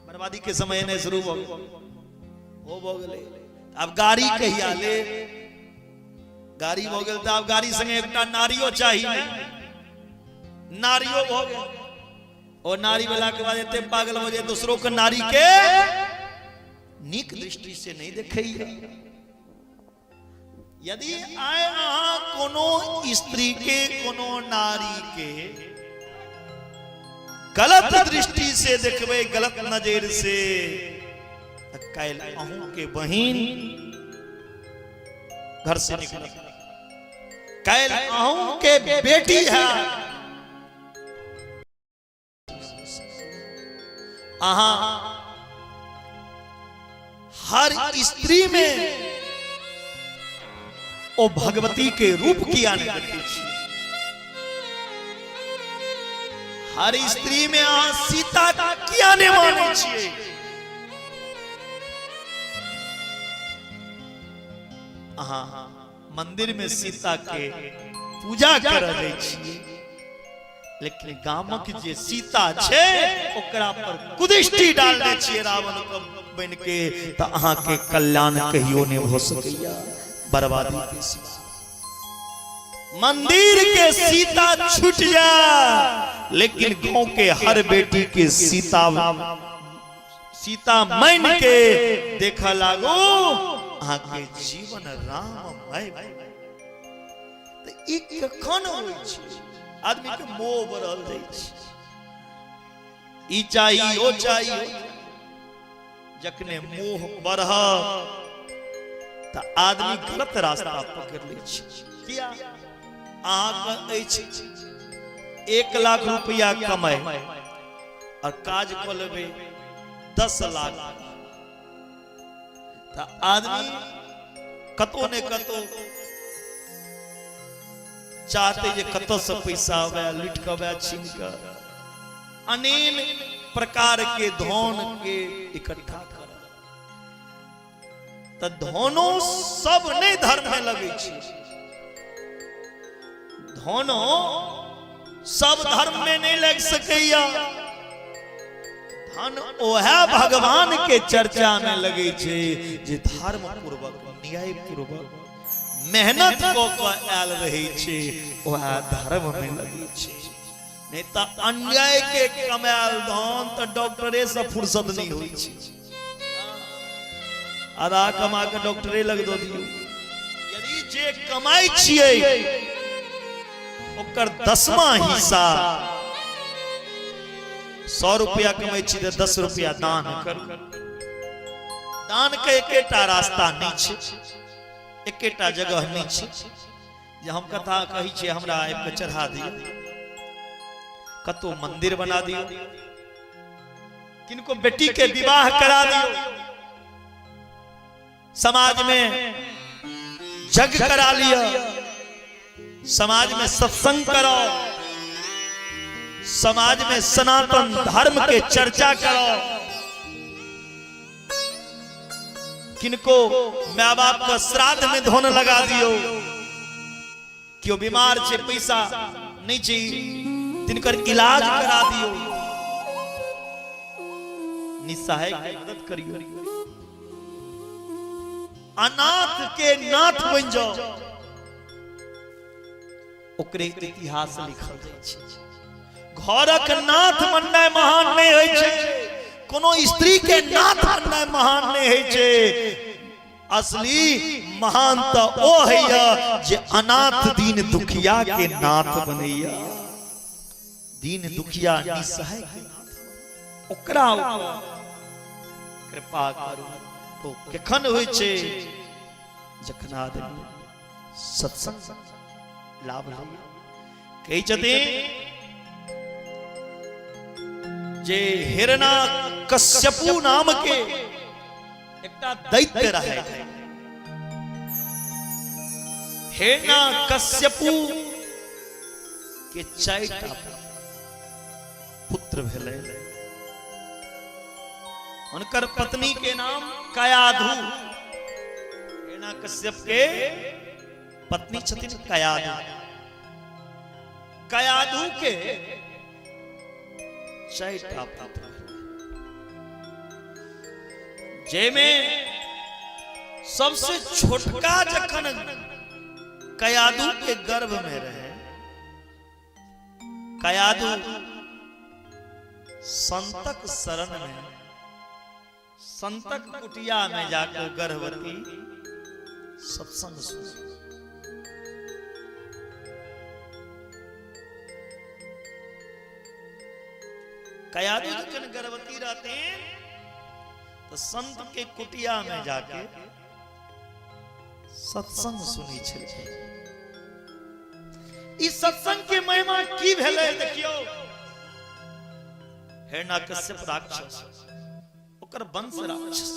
[SPEAKER 3] बर्बादी के समय नहि शुरू भऽ गेल, ओ भऽ गेलै। आब गाड़ी कहिया ले, गाड़ी भऽ गेल तऽ आब गाड़ी संगे एकटा नारियो चाही ने, नारियो भऽ गेल। ओ नारी वाला के बाद एते पागल भऽ जाय दोसरो के नारी के नीक दृष्टि से नहीं देखैया। यदि आइ अहाँ कोनो स्त्री के, कोनो नारी के गलत दृष्टि से देखबै, गलत नजर से, तऽ काल्हि अहूँ के बहिन घर से निकल, काल्हि अहूँ के बेटी है। अहाँ हर स्त्री में ओ भगवती के रूप किया नहीं देखै छी? हर स्त्री में अहाँ सीता किया नहीं मानै छियै? अहाँ मंदिर में सीता के पूजा कर जाइ छियै, लेकिन गामक जे सीता छै ओकरा पर कुदृष्टि डाल दै छियै रावण के बन के, तऽ अहाँ के कल्याण कहियो नहि भऽ सकैया, बर्बादी के सिवा। मंदिर के सीता छूट जाए, लेकिन गांव के हर बेटी के सीता सीता मान के देखऽ लागो, अहाँ के जीवन राममय। तऽ ई कखन होइ छै? आदमी के मोह बढ़ल जाइ छै, ई चाही ओ चाही। जखने मोह बढ़ तऽ आदमी गलत रास्ता पकड़ लै छै। किया? अहाँके अछि 1 लाख रुपया कमाइ और काज कऽ लेबै 10 लाख, तऽ आदमी कतौ ने कतौ चाहते जे कतऽ से पैसा आवे, लूट के आवे, छीन के, अनेक प्रकार के धन के इकट्ठा कर। तऽ धनो सब नहि धर्म में लगै छै, धनो सब धर्म में नहीं लग सकैया। धन ओहे भगवान के चर्चा में लगे छै जे धर्म पूर्वक, न्याय पूर्वक मेहनत कऽ कऽ आयल रहै छै, ओहे धर्म में लगे छै। नहीं तऽ अन्याय के कमायल धन तऽ डॉक्टरे से फुर्सत नहीं होइ छै। आधा कमा के डॉक्टरे लग दऽ दियौ। यदि जे कमाइ छियै ओकर 10वां हिस्सा, 100 रुपया कमाइ छी तऽ 10 रुपया दान करू। दान के एकेटा रास्ता नहि छै, एकेटा जगह नहि छै जे हम कथा कहै छियै हमरा आबि कऽ चढ़ा दियौ, कतौ मंदिर बना दियौ, किनको बेटी के विवाह करा दियौ, समाज में जग करा लिया, समाज में सत्संग कराओ, समाज में सनातन धर्म के चर्चा कराओ, किनको माय बाप का श्राद्ध में धोन लगा दियो, क्यों बीमार छे पैसा नहीं चाहिए तिनकर इलाज करा दियो, निस्सहाय के मदद करियो, अनाथ के नाथ बन जाओ, ओकरे इतिहास लिखल जाइ छै। घरक नाथ बननाइ महान नहि होइ छै, कोनो स्त्री के नाथ बननाइ महान नहि होइ छै। असली महान तऽ ओ होइया जे अनाथ दीन दुखिया के नाथ बनैया, दीन दुखिया निसहाय के नाथ, ओकरा कृपा करू। तो केखन होइ छै? जखन आदमी सत्संग लाभ लैया। कहै छथिन जे हिरणा कश्यपु नाम के एकटा दैत्य रहै। हिरणा कश्यपु के 4टा। पुत्र भेलै। हुनकर पत्नी के नाम कयाधु। हिरण्यकश्यप के पत्नी छथिन कयाधु। कयाधु के 4टा पुत्र, जाहिमे सबसे छोटका जखन कयाधु के गर्भ में रहे, कयाधु संतक शरण में, संतक कुटिया में जाकर गर्भवती सत्संग सुने। कयाधु जखन गर्भवती रहते हैं तो संत के कुटिया में जाके सत्संग सुनै छलखिन। ई सत्संग के महिमा की भेलै देखियौ। हिरण्यकश्यप राक्षस, ओकर वंश राक्षस,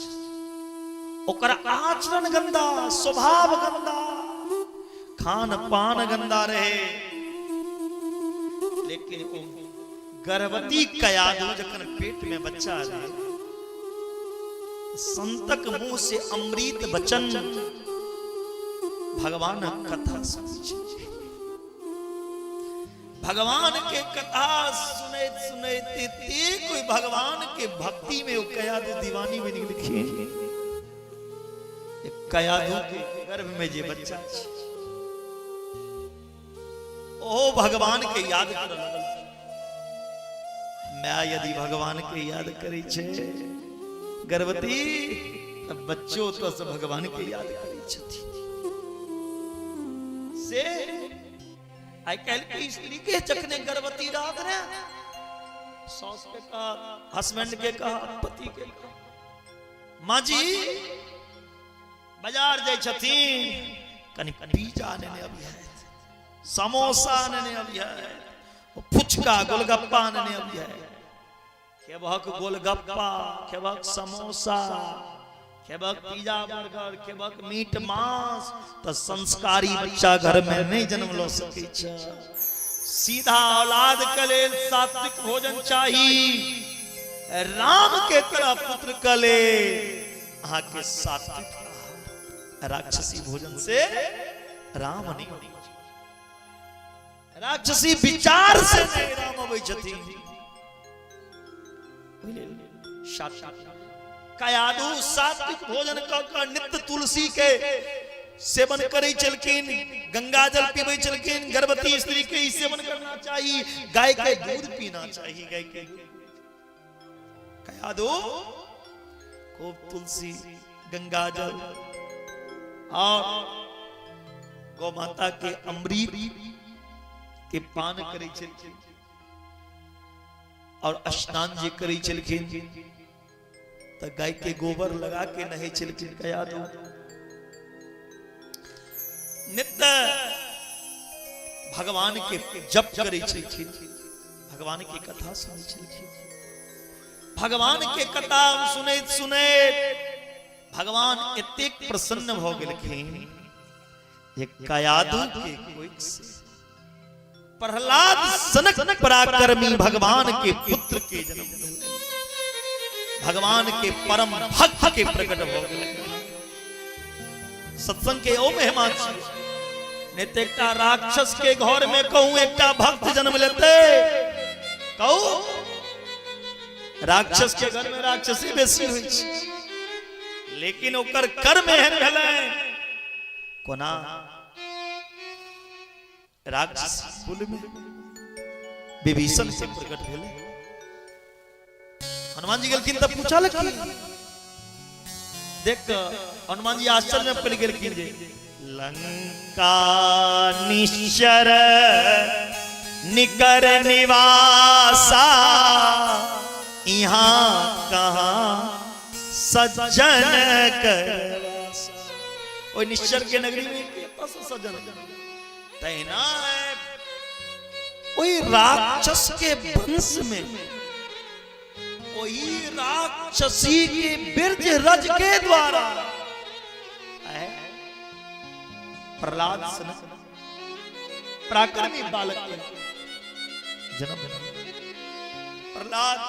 [SPEAKER 3] ओकर आचरण गंदा, स्वभाव गंदा, खान पान गंदा रहे, लेकिन ओ गर्भवती कयाधु जखन पेट में बच्चा रहे, संतक मुंह से अमृत वचन भगवान कथा सुनै छै। भगवान के कथा सुनैत सुनैत कोई भगवान के भक्ति में वो कयाधु दीवानी बनि गेलखिन। कयाधु के गर्भ में जे बच्चा छै ओ भगवान के याद करऽ लगल। माय यदि भगवान के याद करै छै गर्भवती, तऽ बच्चो तो से भगवान के याद करै छथिन। से आइ काल्हि के स्त्री के जखने गर्भवती रहत ने, सास के कहा, हस्बैंड के कहा, पति के कहा, माँ जी बाजार जाइ छथिन, कनि पिज्जा नेने अबिहथि, समोसा नेने अबिहथि, फुचका गोलगप्पा नेने अबिहथि। खेबहक गोलगप्पा, खेबहक समोसा, खेबहक पिज्जा बर्गर, खेबहक मीट मांस, तऽ संस्कारी बच्चा घर में नहीं जन्म लऽ सकै छै। सीधा औलाद के लेल सात्विक भोजन चाही। राम के तरह पुत्र के लेल अहाँ के सात्विक आहार, राक्षसी भोजन से राम नहीं, राक्षसी विचार से नहीं राम अबै छथिन। कयादु सात्विक भोजन क क नित्य तुलसी के सेवन करै छलखिन, गंगा जल पीबै छलखिन। गर्भवती स्त्री के ई सेवन करना चाही, गाय के दूध पीना चाही। गाय के कयादु खूब तुलसी, गंगा जल और गौ माता के अमृत के पान करै छलखिन और स्नान जे करै छलखिन तऽ गाय के गोबर लगा के नहै छलखिन। कयादु नित्य भगवान के जप करै छलखिन, भगवान के कथा सुनै छलखिन। भगवान के कथा सुनैत सुनैत भगवान एतेक प्रसन्न भऽ गेलखिन जे कयादु के कोइख से प्रहलाद सनक पराक्रमी भगवान के पुत्र के जन्म भेल, भगवान के परम भक्त के प्रकट भऽ गेल। सत्संग के ओ मेहमान छी, नहीं तो एकटा राक्षस के घर में कहूं एकटा भक्त जन्म लेते, कहू राक्षस के घर में राक्षसी बेसी होइ छै, लेकिन ओकर कर्म एहन भेलै कोना राक्षस कुल में विभीषण से प्रकट भेलै। हनुमान जी गेलखिन तऽ पूछलखिन, देख कऽ हनुमान जी आश्चर्य में पड़ि गेलखिन जे लंका निश्चर निकर निवासा, यहाँ कहाँ सज्जन कर। ओहि निश्चर के नगरी में कतऽ से सज्जन? तहिना ओहि राक्षस के वंश में ओहि राक्षसी के बिरज रज के द्वारा प्रहलाद सन पराक्रमी बालक के जन्म। प्रहलाद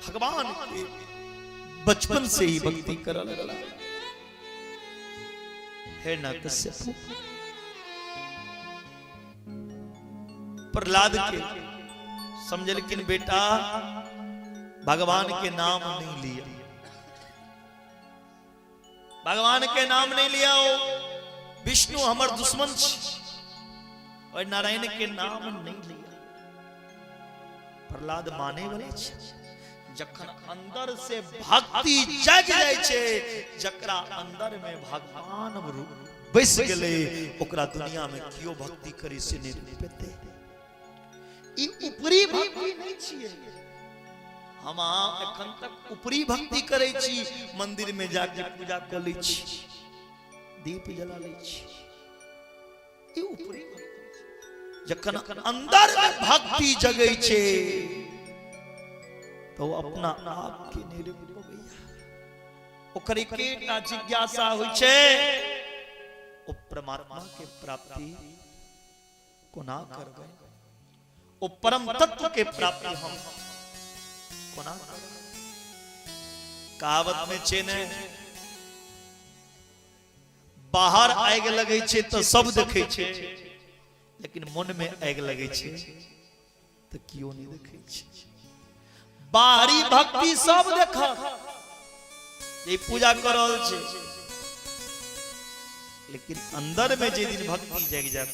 [SPEAKER 3] भगवान के बचपन से ही भक्ति करऽ लगला। हे ना कश्यप प्रहलाद के समझलखिन, बेटा भगवान के नाम नहीं लिया, भगवान के नाम नहीं लिया, ओ विष्णु हमर दुश्मन छी और नारायण के नाम नहीं लिया। प्रहलाद माने वाला छै, जखन अंदर से भक्ति जाग जाय छै, जकरा अंदर में भगवान बस गेलै, ओकरा दुनिया में कियो भक्ति करी से नहीं रोकि पेतै। ई ऊपरी भक्ति नहीं छियै। हम अहाँ एखन तक ऊपरी भक्ति करै छी, मंदिर में जाके पूजा कऽ लै छी, दीप जला लै छी, ई ऊपरी भक्ति। जखन अंदर में भक्ति जगै छै तो ओ अपना आप के नहि रोकि पबैया। ओकर एकेटा जिज्ञासा होइ छै, ओ परमात्मा के प्राप्ति कोना करबै, ओ परम तत्व के प्राप्ति हम कोना करबै। कहावत में छै ने, बाहर आगि लगै छै तऽ सब देखै छै, लेकिन मन में आगि लगै छै तऽ केओ नहि देखै छै। बाहरी भक्ति सब देखत जे पूजा कऽ रहल छै, लेकिन अंदर में जे दिन भक्ति जागि जायत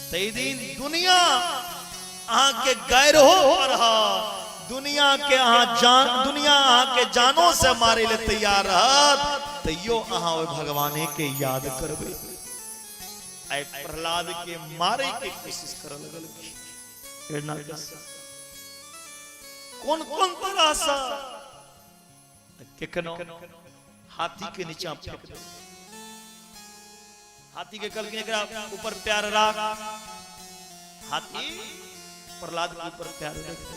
[SPEAKER 3] ताहि दिन दुनिया अहाँके गैरहो रहत, दुनिया के अहाँ जान, दुनिया अहाँके जानो से मारे ले तैयार रहत, तैयो अहाँ ओहि भगवाने के याद करबै। आइ प्रहलाद के मारे के कोशिश करऽ लगल कोन कोन तरह से, केकनो हाथी के नीचा फेंक दे, हाथी के कहलखिन एकरा ऊपर प्यार राख, हाथी प्रहलाद के ऊपर प्यार रख दे,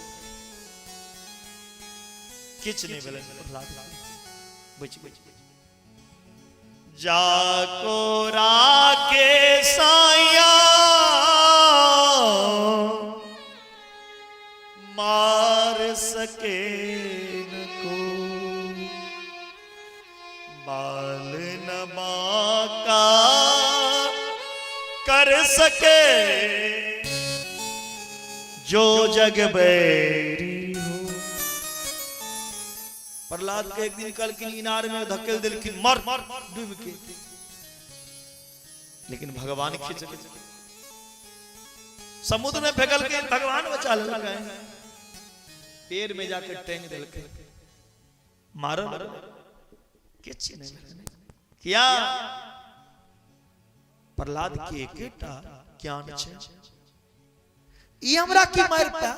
[SPEAKER 3] किछु नहि भेलै, प्रहलाद बचि बचि जाको राके साया मार सके न को, बाल न बाका कर सके जो जग बैरी हो। प्रहलाद के एक दिन कहलखिन इनार में धकेल देलखिन, मर डूब के, लेकिन भगवान खींच, समुद्र में फेंकलकै, भगवान बचा लेलकै, पेड़ में जाके टेंग देलकै, मारल किछु नहीं भेलै। किया? प्रहलाद के एकेटा ज्ञान छै, ई हमरा की मारता,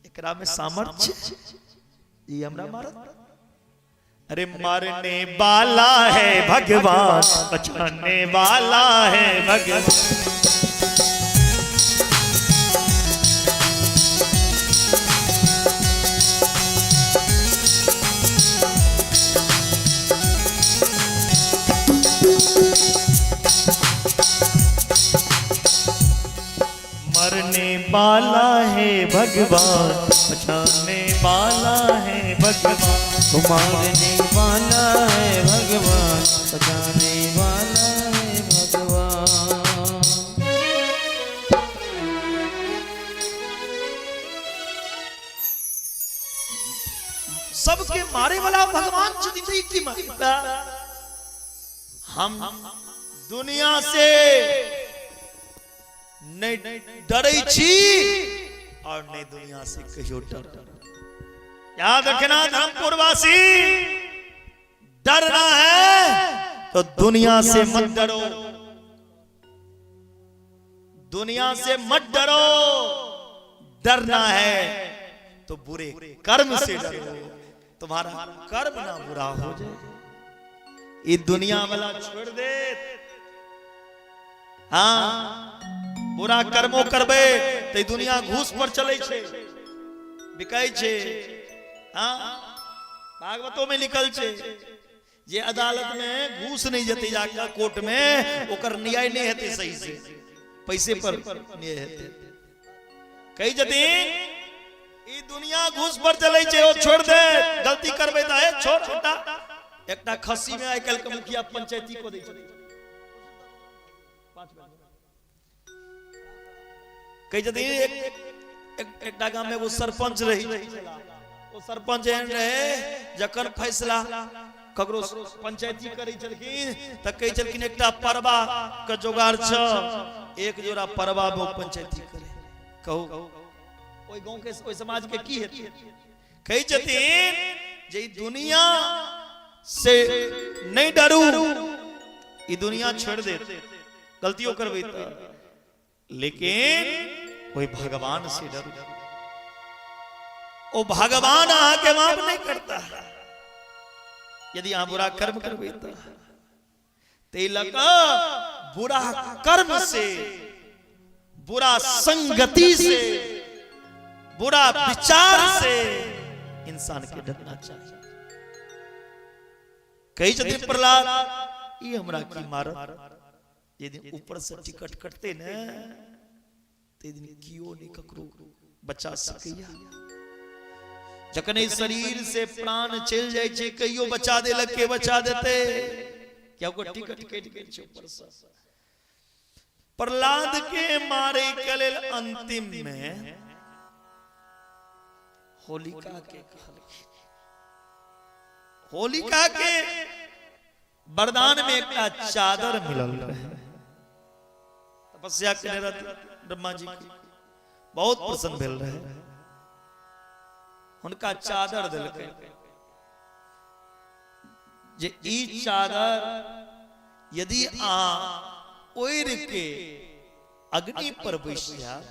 [SPEAKER 3] एकरा में सामर्थ्य छै, ई हमरा मारत। अरे मारने वाला है भगवान, बचाने वाला है भगवान। मरने वाला है भगवान, बचाने वाला है भगवान।
[SPEAKER 4] मारने वाला है भगवान, बचाने वाला है भगवान।
[SPEAKER 3] सबके मारे वाला भगवान छथिन तऽ ई की मारता? हम दुनिया से नहि डरै छी और नहि दुनिया से कहियो डर। याद रखना धर्मपुरवासी, डरना है तो दुनिया से मत डरो, दुनिया से मत डरो। डरना है तो बुरे कर्म से डरो, तुम्हारा कर्म ना बुरा हो जाए। ये दुनिया वाला छोड़ दे, हाँ बुरा कर्मो करबे तो दुनिया घूस पर चले छे, बिकाई छे। हाँ भागवतो में लिखल छे जे अदालत में घूस नहीं जते जाकर कोर्ट में ओकर न्याय नहीं हेतै सही से। पैसे पर नहि हेतै। कहै छथिन ई दुनिया घूस पर चलै छै, ओ छोड़ दे, गलती करबै तऽ हे छोड़ छोटा। एकटा खस्सी में आइ काल्हि के मुखिया पंचायती को दै छथिन। कहै छथिन एक एकटा गाम में एगो सरपंच रही, ओ सरपंच एहन रहे जखन फैसला ककरो पंचायती करै छलखिन तऽ कहै छलखिन एकटा परबा के जोगाड़ छ, एक जोड़ा परबा में ओ पंचायती करे। कहू ओहि गांव के ओहि समाज के की हेतै? कहै छथिन जे ई दुनिया से नहि डरू, ई दुनिया छोड़ दे, गलतियों करबै तऽ, लेकिन ओहि भगवान से डरू, ओ भगवान अहाँके माफ नहीं करता यदि अहाँ बुरा कर्म करबै तऽ। ताहि लऽ कऽ बुरा कर्म से, बुरा संगति से, बुरा विचार से इंसान के डरना चाहिए। कहै छथिन प्रहलाद ई हमरा की मारत, जे दिन ऊपर से टिकट कटते ने ते दिन कियो नहीं ककरो बचा सकैया। जखन एहि शरीर से प्राण चलि जाइ छै कहियो बचा देलक के बचा देते, क्या ओकर टिकट कटि गेल छै ऊपर से। प्रहलाद के मारे के लेल अंतिम में होलिका के कहलखिन। होलिका के वरदान में एकटा चादर मिलल रहे, तपस्या केने रहथिन ब्रह्मा जी के, बहुत प्रसन्न भेल रहे, हुनका चादर देलकै जे ई चादर यदि अहाँ ओढ़ि के अग्नि पर बैस जायब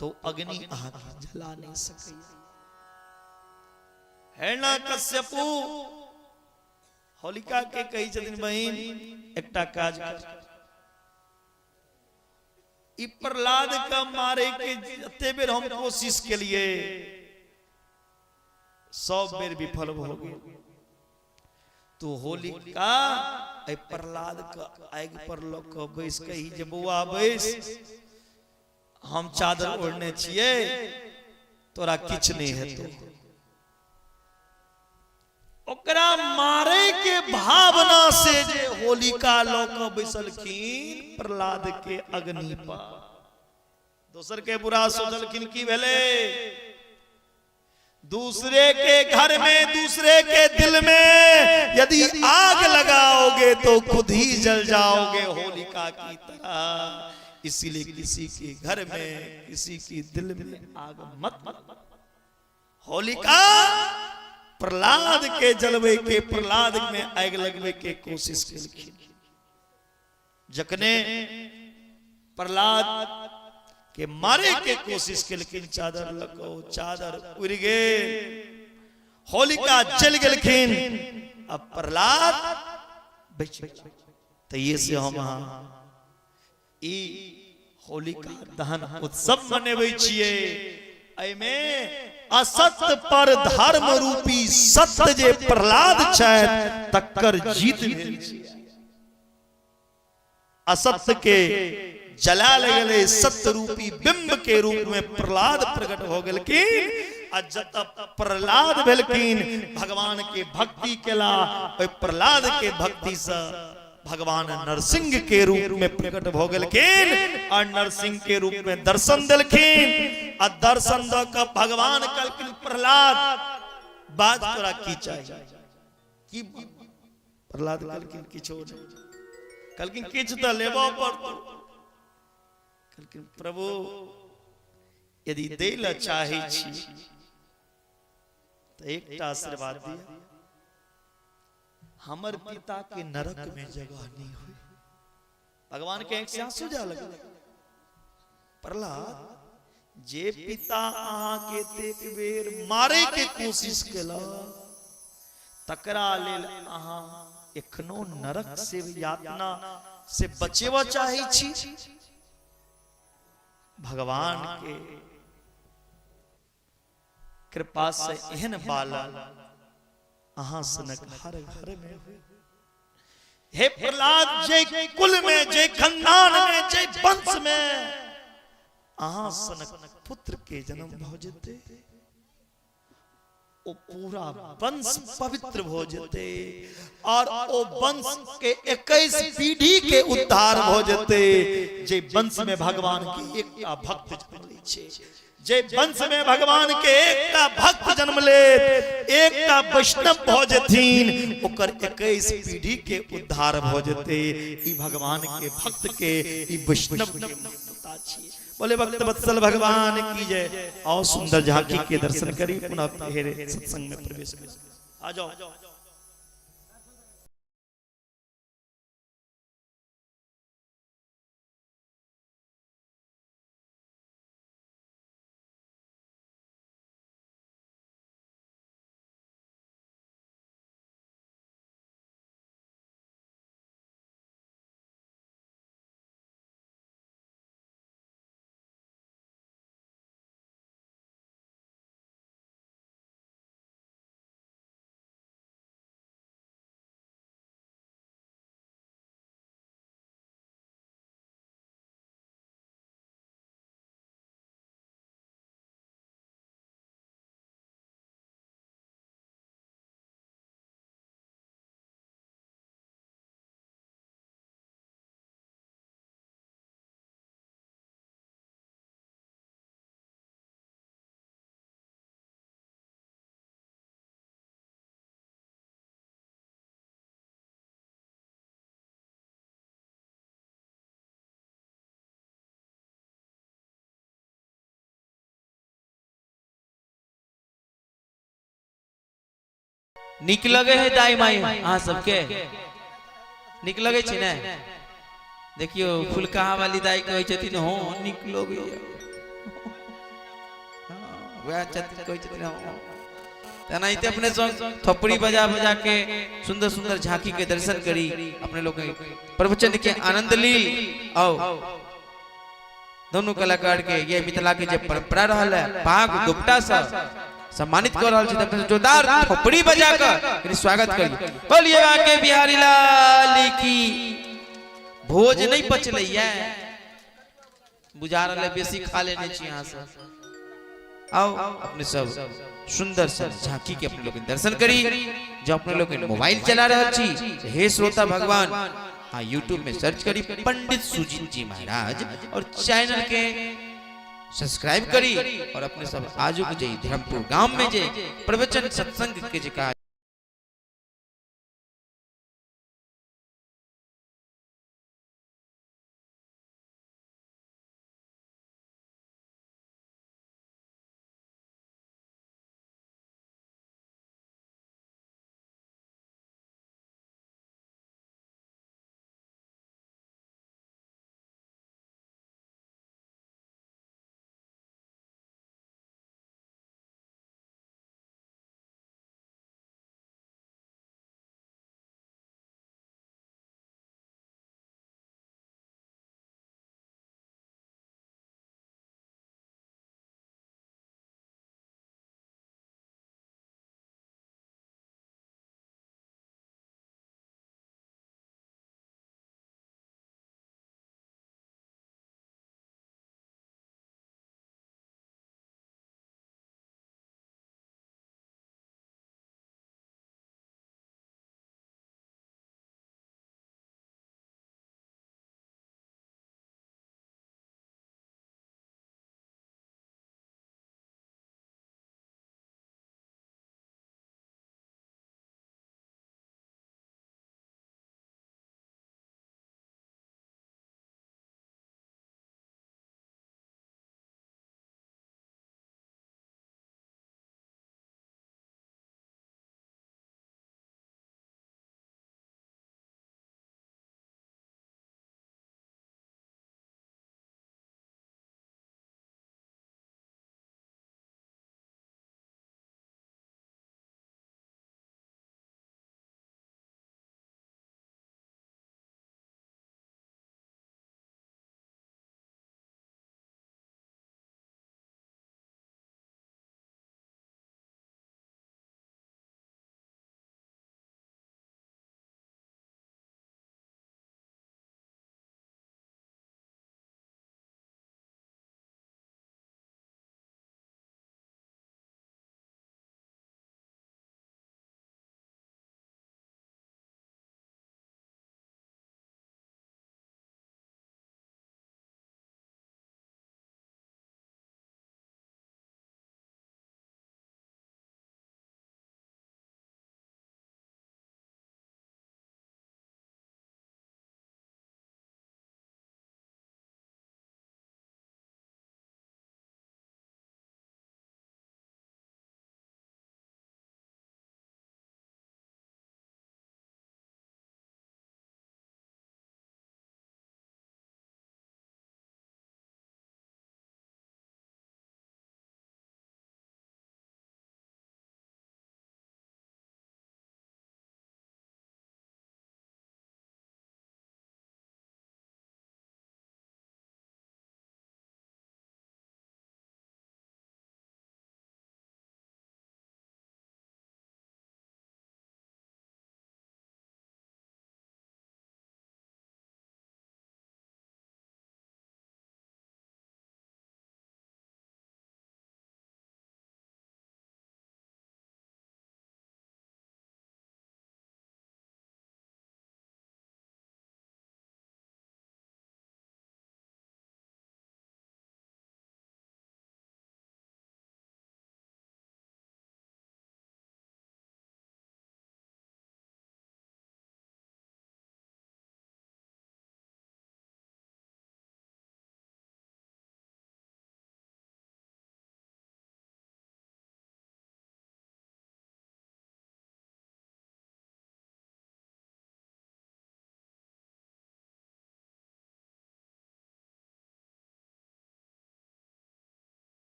[SPEAKER 3] तो अग्नि अहाँके जला नहीं सकैया। हिरण्यकश्यपु होलिका के कहै छथिन बहिन एकटा काज कर, ई प्रहलाद के मारे के जते बेर हम कोशिश केलिए सब बेर विफल भऽ गेल, तो होलिका एहि प्रहलाद के आगि पर लऽ कऽ बैस कही जे बौआ बैस, हम चादर ओढ़ने छियै, तोरा किछु नहि हेतौ। ओकरा मारे के भावना से जे होलिका लऽ कऽ बैसलखिन प्रहलाद के अग्नि पर, दोसर के बुरा सोचलखिन की भेलै, दूसरे के घर में दूसरे के दिल में यदि आग लगाओगे तो खुद ही जल जाओगे होलिका की तरह। इसीलिए किसी के घर में किसी के दिल में आग मत। होलिका प्रहलाद के जलवे के प्रहलाद में आग लगवे के कोशिश केलखिन। जखने प्रहलाद के मारे के कोशिश केलखिन चादर लको चादर उड़ गेल, होलिका चल गेलखिन, अब प्रहलाद बच गेल। तो ये से हम अहाँ ई होलिका दहन उत्सव मनेबै छियै। एहिमे असत्य पर धर्म रूपी सत्य जे प्रहलाद छथि तकर जीत भेल छै। असत्य के जला गेलै सत्य रूपी बिंब के रूप में प्रहलाद प्रकट हो गेलखिन। आ जत प्रहलाद भेलखिन भगवान के भक्ति केला, ओहि प्रहलाद के भक्ति से भगवान नरसिंह के रूप में प्रकट भ गेलखिन और नरसिंह के रूप में दर्शन देलखिन। आ दर्शन द के भगवान कहलखिन प्रहलाद बात तोरा की चाहिए? की प्रहलाद कहलखिन किछो नहीं। कहलखिन किछु तऽ लेबऽ पड़तौ। कहलखिन प्रभु यदि दै लए चाहै छी तऽ एकटा आशीर्वाद दिअ, हमर पिता के नरक में जगह नहीं हुई। भगवान के आंखि से आंसू जा लगल। प्रहलाद जे पिता अहाँ के एक बेर मारे के कोशिश केलक तकरा लेल अहाँ एखनो नरक से यातना से बचेबा चाहै छी। भगवान के कृपा से एहन बालक अहाँ सनक हर घर में हुए। हे प्रहलाद, जे कुल में, जे खानदान में, जे वंश में अहाँ सनक पुत्र के जन्म भ जेते, ओ पूरा वंश पवित्र भ जेते और ओ वंश के 21 पीढ़ी के उद्धार भ जेते। जे वंश में भगवान के एकटा भक्त जन्म लै छै, जे वंश में भगवान के एकटा भक्त जन्म ले, एकटा वैष्णव भ जेथिन, ओकर 21 पीढ़ी के उद्धार भ जेते। ई भगवान के भक्त के, ई वैष्णव के महत्ता छी। बोले भक्त वत्सल भगवान की जय। आओ सुंदर झांकी के दर्शन करी, पुनः फिर सत्संग में प्रवेश करी। आ जाओ।
[SPEAKER 1] निक लगे है दाई माई अहाँ सबके? निक लगे छै ने? देखियो फुलकाहा वाली दाई कहै छथिन हँ निक लगैया, वएह छथिन कहै छथिन हँ। तेनाहिते अपने संग थोपड़ी बजा बजा के सुंदर सुंदर झांकी के दर्शन करी, अपने लोग प्रवचन के आनंद ली। आओ दोनों कलाकार के ये मिथिला के जे परंपरा रहल है पाग दुपट्टा सब सम्मानित कर रहल छी, तब जोरदार थोपड़ी बजा कर स्वागत करी। बोलिए बाके बिहारी लाल की। भोज नहीं पचलै ये, बुझा रहल है बेसी खा लेने छी यहाँ से। आओ अपने सब सुंदर सा झांकी के अपने लोग दर्शन करी। जो अपने लोग मोबाइल चला रहल छी, हे श्रोता भगवान, हाँ यूट्यूब में सर्च करी पंडित सुजीत जी महाराज और चैनल के सब्सक्राइब करी और अपने सब आजू जे धर्मपुर गांव में जे प्रवचन सत्संग के जे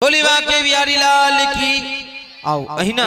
[SPEAKER 1] बोली बाके बिहारी लाल की। आओ अहिना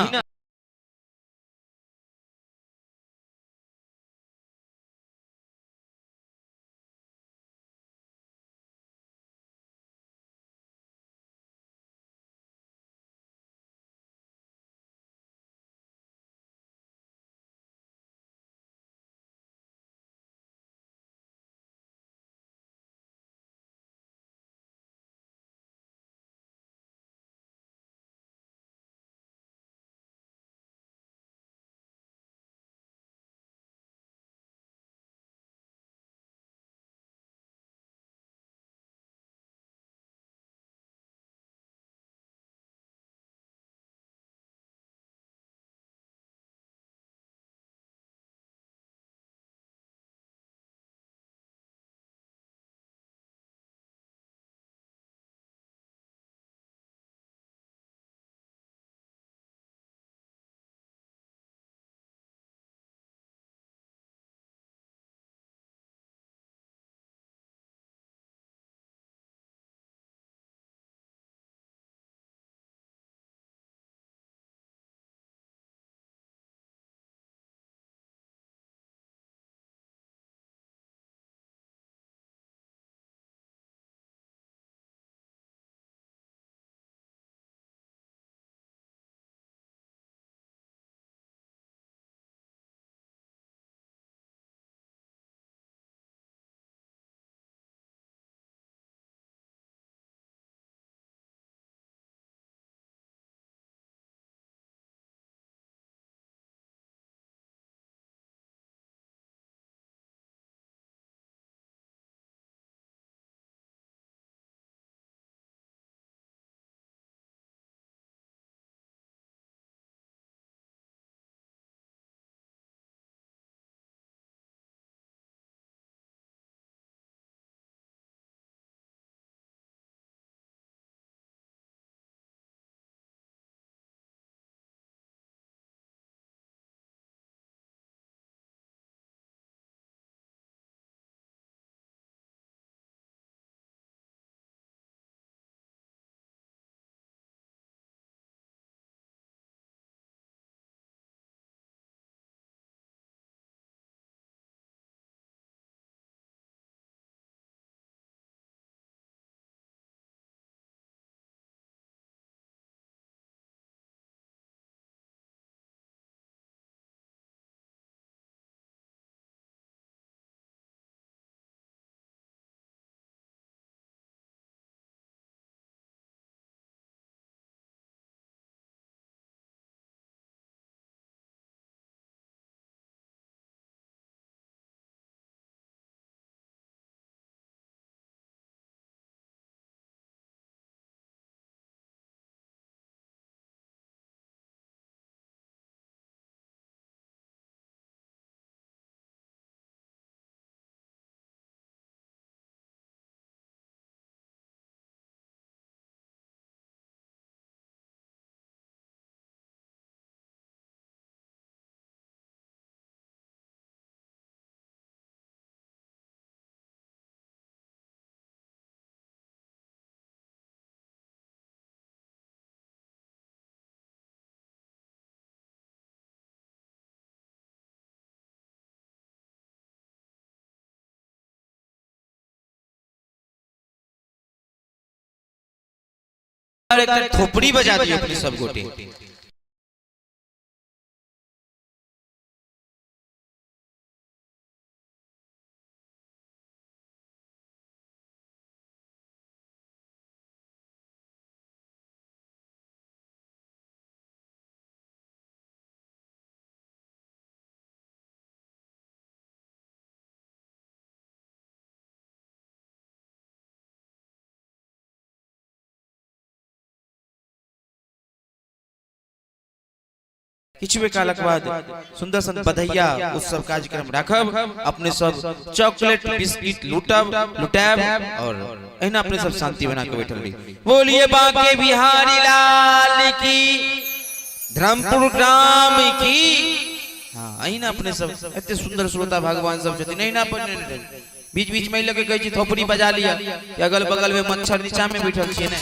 [SPEAKER 1] और एक थोपड़ी बजा दियो अपने सब गोटे। किछु कालक बाद सुंदर सन बधैया उत्सव कार्यक्रम राखब, अपने सब चॉकलेट बिस्किट लूटब लुटाब और एहिना अपने सब शांति बना के बैठल रही। बोलिए बांके बिहारी लाल की, धर्मपुर ग्राम की। हाँ एहिना अपने सब एते सुंदर श्रोता भगवान सब छथिन, एहिना अपन बीच बीच में लगे कहै छी थोपड़ी बजा लिया कि अगल बगल में मच्छर नीचा में बैठल छियै ने।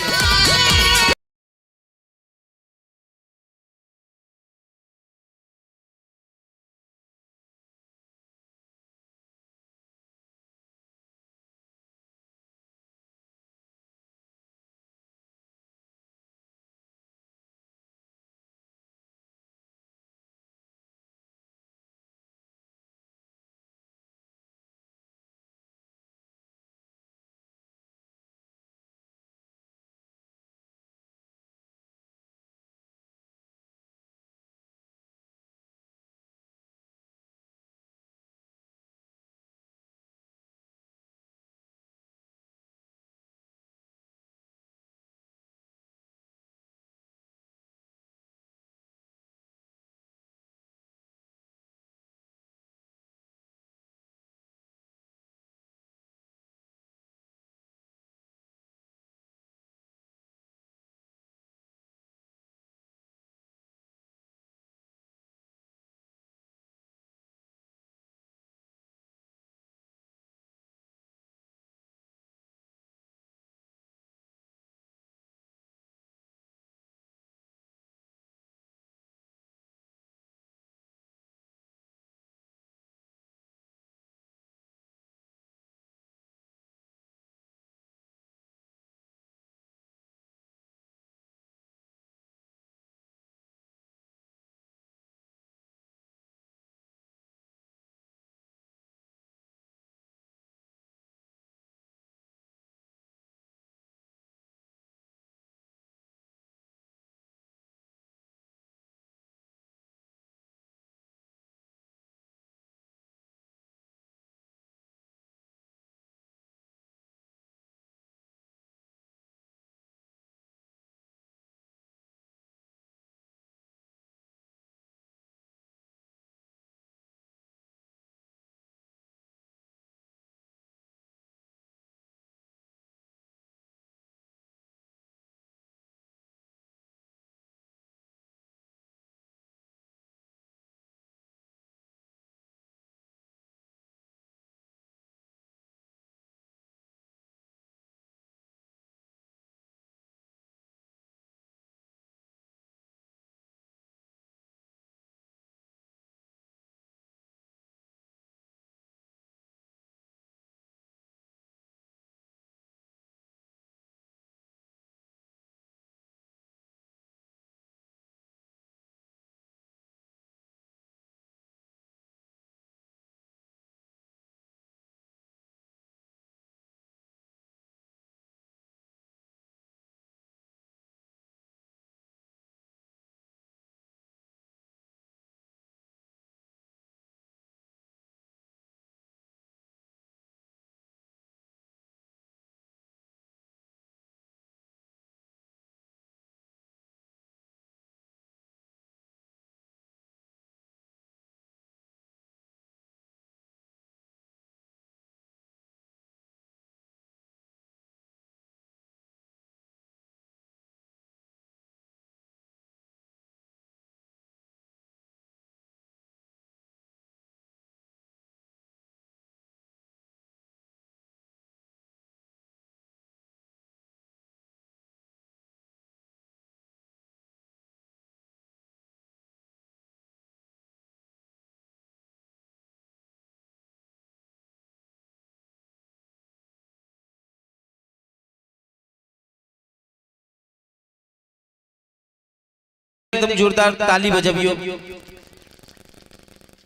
[SPEAKER 1] एकदम जोरदार ताली बजबियो।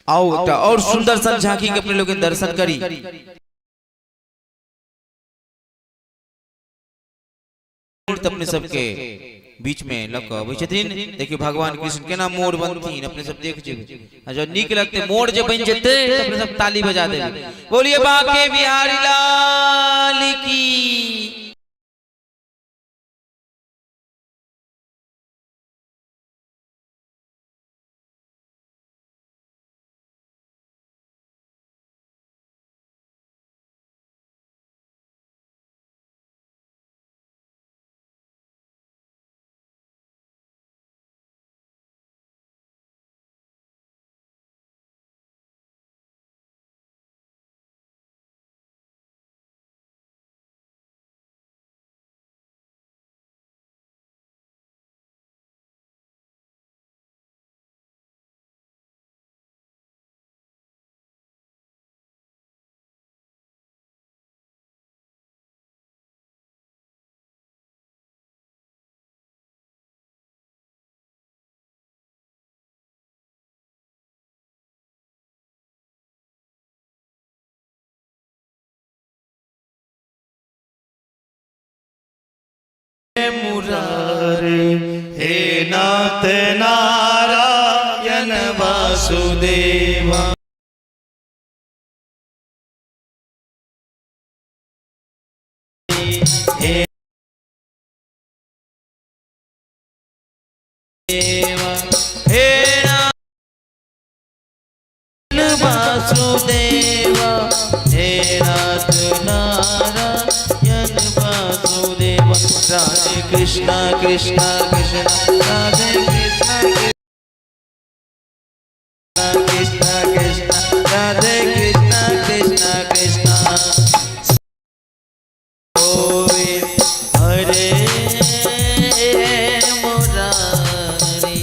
[SPEAKER 1] आओ एकटा और सुंदर सन झांकी के अपने लोग दर्शन करी। मूर्त अपने सबके बीच में लक अबै छथिन। देखियो भगवान कृष्ण केना मोर बनथिन, अपने सब देख जेबै। आ जब नीक लगते मोर जे बन जेते त अपने सब ताली बजा देबै। बोलिए बाके बिहारी लाल की।
[SPEAKER 2] मुरारे हे नाथ नारायण वासुदेवा। हे
[SPEAKER 1] हे
[SPEAKER 4] वासुदेवा हे नाथ नारायण वासुदेवा। राधे कृष्णा कृष्णा कृष्णा राधे कृष्णा कृष्णा कृष्णा राधे कृष्णा कृष्णा कृष्णा गोविंद हरे मुरारी।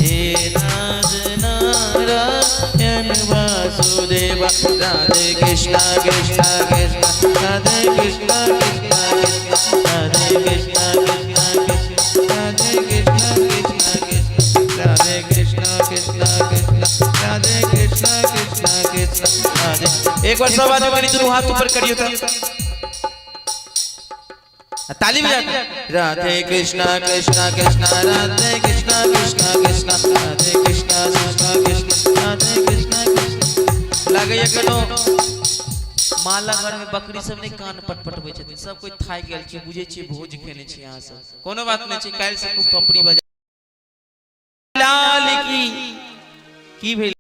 [SPEAKER 4] हे नाथ नारायण वासुदेवा राधे कृष्णा कृष्णा कृष्णा राधे कृष्णा कृष्णा कृष्णा राधे कृष्णा कृष्णा कृष्णा राधे कृष्णा कृष्णा कृष्णा राधे कृष्णा कृष्णा कृष्णा राधे कृष्णा कृष्णा कृष्णा राधे।
[SPEAKER 1] एक बार सब आदमी करी दोनों हाथ ऊपर करियो तो ताली बजा।
[SPEAKER 4] राधे कृष्णा कृष्णा कृष्णा राधे कृष्णा कृष्णा कृष्णा राधे कृष्णा कृष्णा कृष्णा राधे कृष्णा कृष्णा।
[SPEAKER 1] लागैया कोनो माला घर में बकरी सब ने कान पटपटबै छथिन, सब कोई थाकि गेल छी, बुझै छी भोज खेने छी अहाँ सब। कोनो बात नहि छै, काल्हि से खूब थपड़ी बजा। लाल की भेल?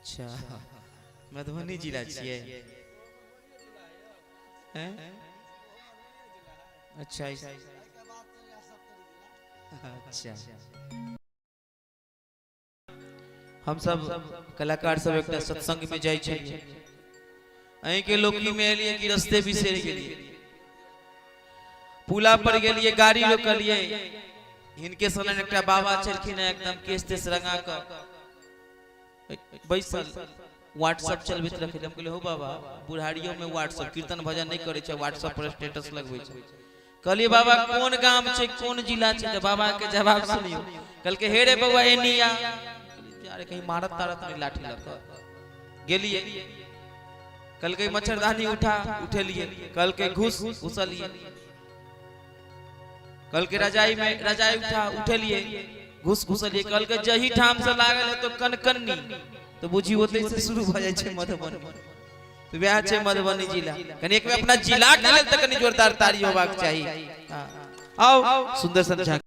[SPEAKER 1] अच्छा मधुबनी जिला छियै? अच्छा अच्छा। हम सब कलाकार सब एकटा सत्संग में जाइ छलियै, अहीं के लोकी में एलियै कि रस्ते बिसरि गेलियै। पुला पर गेलियै, गाड़ी रोकलियै, हिनके संग एकटा बाबा छलखिन हेँ, एकदम केश तेश रंगा कऽ बैसल व्हाट्सएप चलबैत रखै। हम कहलियै हो बाबा, बुढ़ारियो में व्हाट्सएप कीर्तन भजन नहीं करै छै, व्हाट्सएप पर स्टेटस लगबै छै। कहलियै बाबा कोन गाम छै, कोन जिला छै? तऽ बाबा के जवाब सुनियो, कहलकै हे रे बौआ एनिया। अरे कहीं मारत तारत नहीं लाठी लऽ कऽ। गेलियै, कहलकै मच्छरदानी उठा, उठेलियै। कहलकै घुस, घुसलियै। कहलकै रजाई में रजाई उठा, उठेलियै, घुस घुसलियै। कहलकै जही ठाम से लागल है तो कनकन्नी, तो बुझी ओतै से शुरू भऽ जाइ छै मधुबनी। तऽ वएह छै मधुबनी जिला। कनि एक बेर अपना जिला के लेल तऽ कनि जोरदार ताली होबाक चाही। आओ सुंदर सन झांकी।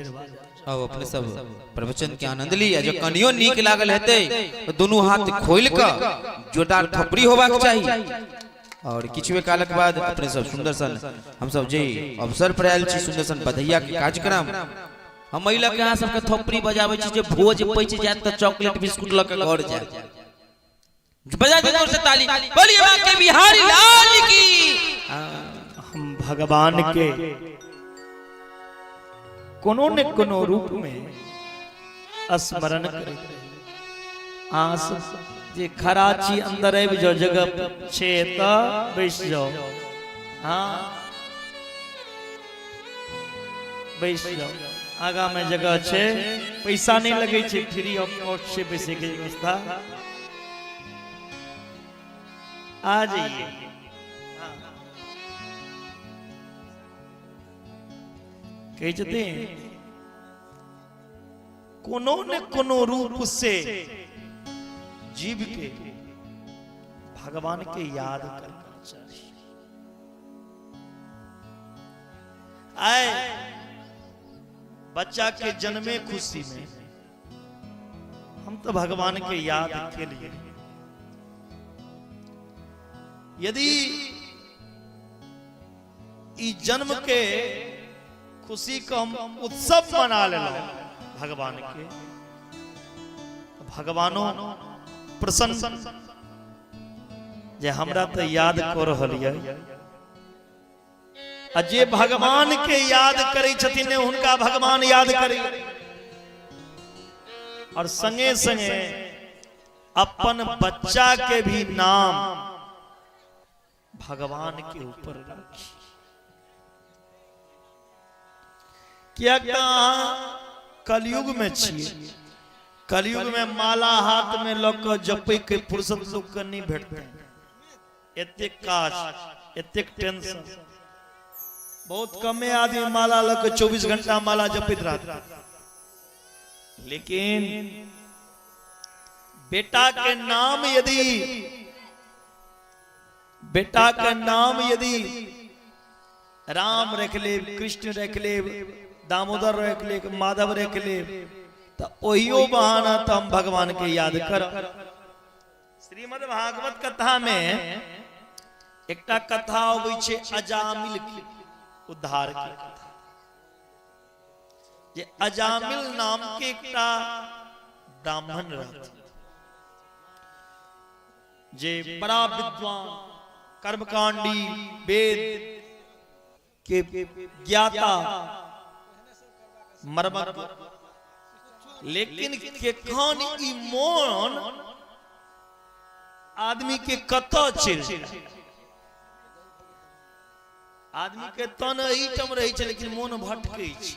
[SPEAKER 1] अब अपने सब प्रवचन के आनंद ली। आ जो कनियो नीक लागल हेतै तऽ दुनू हाथ खोलि कऽ जोरदार थपड़ी होबाक चाही। और किछुए कालक बाद अपने सब सुंदर सन हम सब जे अवसर पर आयल छी, सुंदर सन बधैया के कार्यक्रम, हम एहि लऽ के अहाँ सबके थपड़ी बजाबै छी जे भोज पचि जायत तऽ चॉकलेट बिस्कुट लऽ के घर जायत। बजा दे जोर से ताली, बोलिए बांके बिहारी लाल की।
[SPEAKER 3] हम भगवान के कोनो ने कोनो रूप में स्मरण करैत रही। आस जे खड़ा छी, अंदर आबि जाओ, जगह छै तऽ बैस जाओ। हाँ, बैस जाओ, आगा में जगह छै, पैसा नहीं लगे छै, फ्री ऑफ कॉस्ट छै बैसे के व्यवस्था। आ जाइए। कहै छथिन, कोनो ने कोनो रूप से जीव के भगवान के याद करना चाहिए। आए बच्चा के जन्मे खुशी में हम तो भगवान के याद के लिए, यदि ई जन्म के खुशी को हम उत्सव मना लेलहुं भगवान के, तो भगवानो प्रसन्न जे हमरा तो याद कऽ रहल यऽ। आ जे भगवान के याद करै छथिन, हुनका भगवान याद करै। और संगे संगे अपन बच्चा के भी नाम भगवान के ऊपर राखी, कियाक तऽ अहाँ कलयुग में छियै। कलयुग में माला हाथ में लऽ कऽ जपै के फुर्सत लोक के नहि भेटतै। एतेक काज, एतेक टेंशन, बहुत कमे आदमी माला लऽ कऽ 24 घंटा माला जपैत रहत। लेकिन बेटा के नाम यदि, बेटा के नाम यदि राम रख लेब, कृष्ण रख लेब, दामोदर रख लेब, माधव रख लेब, तऽ ओहियो बहाना तऽ हम भगवान के याद करब। श्रीमद् भागवत कथा में एकटा कथा अबै छै अजामिल के उद्धार के कथा, जे अजामिल नाम के एकटा ब्राह्मण रहथिन, जे बड़ा विद्वान, कर्मकांडी, वेद के ज्ञाता, मर्मज्ञ, लेकिन केखन ई मोन आदमी के कतऽ चलि जाय। आदमी के तन एहिठाम रहै छै, लेकिन मोन भटकै छै।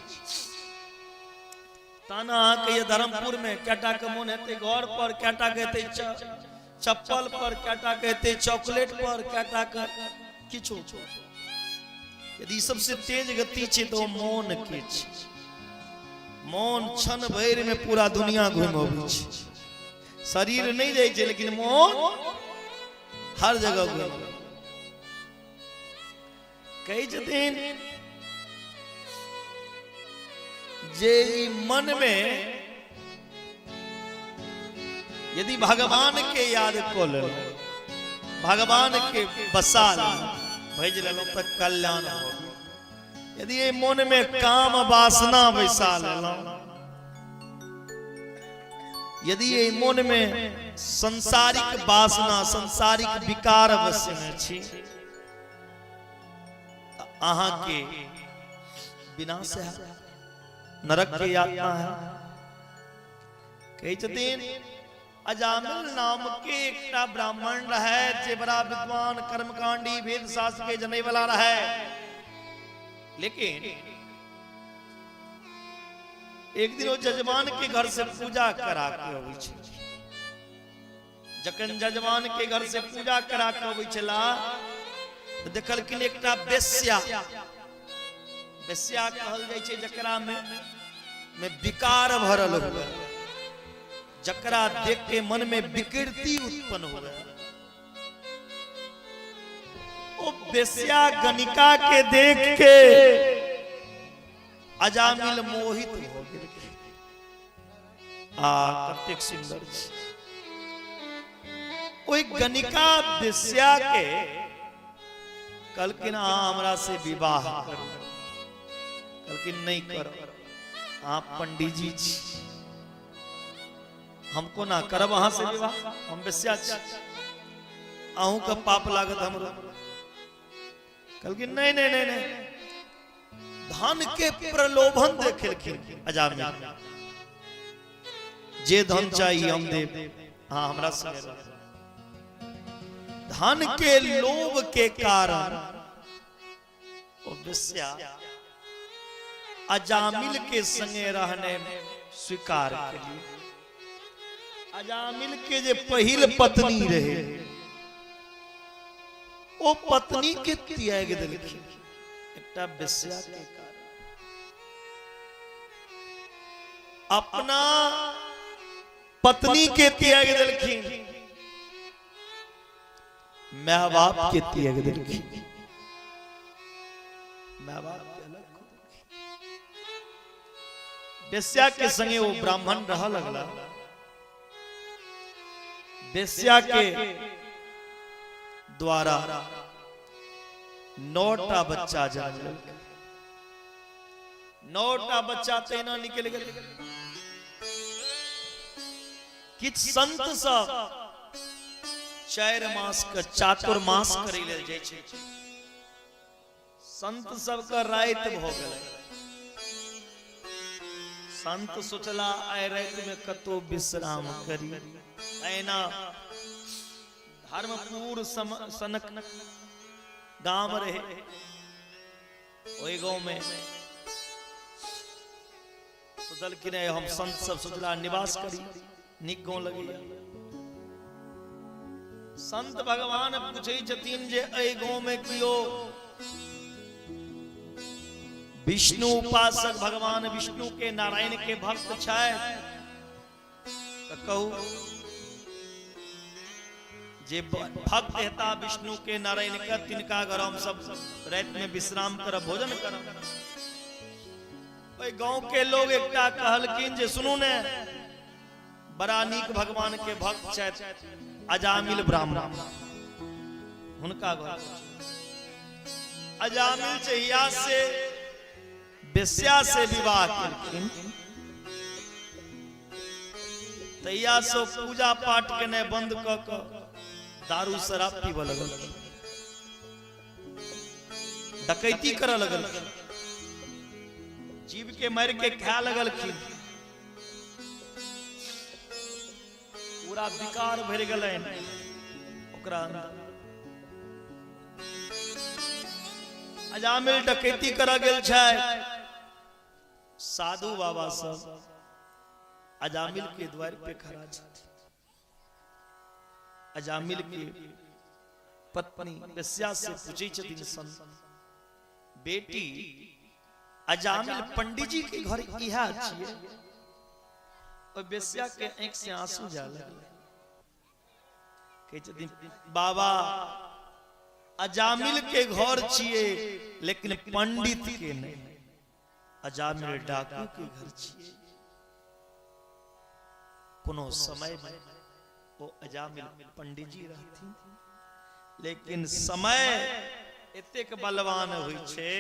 [SPEAKER 3] तन अहाँके ये धर्मपुर में, कएटा के मोन हेतै घर पर, कएटा के हेतै चप्पल पर, कएटा के हेतै चॉकलेट पर, कएटा के किछु। यदि सबसे तेज गति छै तऽ ओ मोन के छै। मोन क्षण भरि में पूरा दुनिया घुमि अबै छै। शरीर नहि जाइ छै, लेकिन मोन हर जगह घुमि अबै। कहै छथिन जे ई मन में यदि भगवान के याद कऽ लेलहुँ, भगवान के बसा लेलहुँ, भजि लेलहुँ, तऽ कल्याण भऽ गेल। यदि एहि मन में काम वासना बैसा लेलहुँ, यदि एहि मन में संसारिक वासना, संसारिक विकार बसेने छी, अहाँके विनाश है, नरक के यातना है। कहै छथिन, अजामिल नाम के एकटा ब्राह्मण रहे, जे बड़ा विद्वान, कर्मकांडी, वेद शास्त्र के जनै वाला रहे। लेकिन एक दिन ओ जजमान के घर से पूजा करा के अबै छै। जखन जजमान के घर से पूजा करा के अबै छला, तऽ देखलखिन एकटा वेश्या। वेश्या कहल जाइ छै जकरा में विकार भरल हुए, जकरा देख के मन में विकृति उत्पन्न हुए। ओ वेश्या गणिका के देख के अजामिल मोहित भऽ गेलखिन। आ कतेक सुन्दर छै ओहि गणिका वेश्या के कहलखिन अहाँ हमरा से विवाह करू। कहलखिन नहि करब, अहाँ पंडीजी छी, हम कोना करब अहाँ से विवाह, हम वेश्या छी, अहूँके पाप लागत हमरो। कहलखिन नहीं नहीं नहीं नहीं। धन के प्रलोभन देखेलखिन अजामिल, जे धन चाहिए हम देब, हाँ हमरा संगे रहब। धन के लोभ के कारण ओ वेश्या अजामिल के संगे रहने स्वीकार केलिए। अजामिल के जे पहिल पत्नी रहे ओ पत्नी के त्याग देलखिन एकटा वेश्या के कारण। अपना पत्नी के त्याग देलखिन, माय बाप के त्याग देलखिन, माय बाप के अलग कऽ देलखिन। वेश्या के संगे वो ब्राह्मण रह लगला। वेश्या के द्वारा 9टा बच्चा जन्म लेलकै। 9टा बच्चा तहिना निकलि गेलै। किछु संत सब 4 मास के चातुर्मास करै लेल जाइ छै। संत सबके राति भऽ गेलै। संत सोचला आइ राति में कतौ विश्राम करी। एना धर्मपुर सनक गाम रहे, ओहि गाँव में सोचलखिन कि हम संत सब सोचला निवास करी, नीक गाँव लगैया। संत भगवान पूछै छथिन जे एहि गाँव में कियो विष्णु उपासक भगवान विष्णु के नारायण के भक्त छथि तऽ कहू, जे भक्त हेता विष्णु के नारायण के तिनका घर हम सब राति में विश्राम करब, भोजन करब। ओहि गांव के लोग एकटा कहलखिन जे सुनू ने, बड़ा नीक भगवान के भक्त छथि अजामिल ब्राह्मण, हुनका घर। अजामिल जहिया से वेश्या से विवाह केलखिन तहिया से पूजा पाठ केनाइ बंद कऽ कऽ दारू शराब पीबऽ लगलखिन, डकैती करऽ लगलखिन, जीव के मारि के खाय लगलखिन, पूरा विकार भरि गेलनि ओकरा अंदर। अजामिल डकैती करऽ गेल छै। साधु बाबा सब अजामिल के द्वार पे खड़ा छथि। अजामिल के पत्नी वेश्या से पूछै छथिन संत, बेटी अजामिल पंडित जी के घर इहा छियै? ओहि वेश्या के आंखि से आंसू जा लगलै। कहै छथिन बाबा अजामिल के घर छियै लेकिन पंडित के नहीं, अजामिल डाकू के घर छियै। कोनो समय में ओ अजामिल पंडित जी रहथिन, लेकिन समय एतेक बलवान होइ छै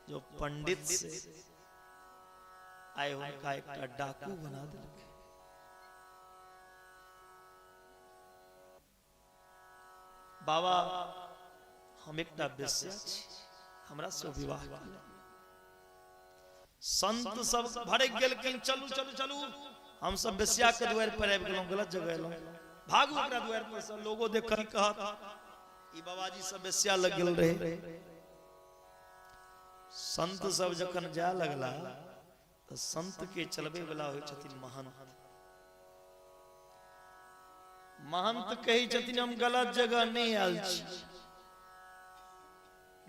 [SPEAKER 3] जो पंडित से आइ हुनका एकटा डाकू बना देलकै। बाबा हम एकटा वेश्या छी, हमरा से विवाह करू। संत सब भड़क गेलखिन, चलू चलू चलू, हम सब वेश्या के द्वार पर आबि गेलहुँ, गलत जगह एलहुँ, भागू ओकरा द्वार पर से, लोगो देख कऽ कहत ई बाबाजी सब वेश्या लग गेल रहे। संत सब जखन जाय लगला तऽ संत के चलबै वाला होइ छथिन महंत। महंत कहै छथिन हम गलत जगह नहि आयल छी,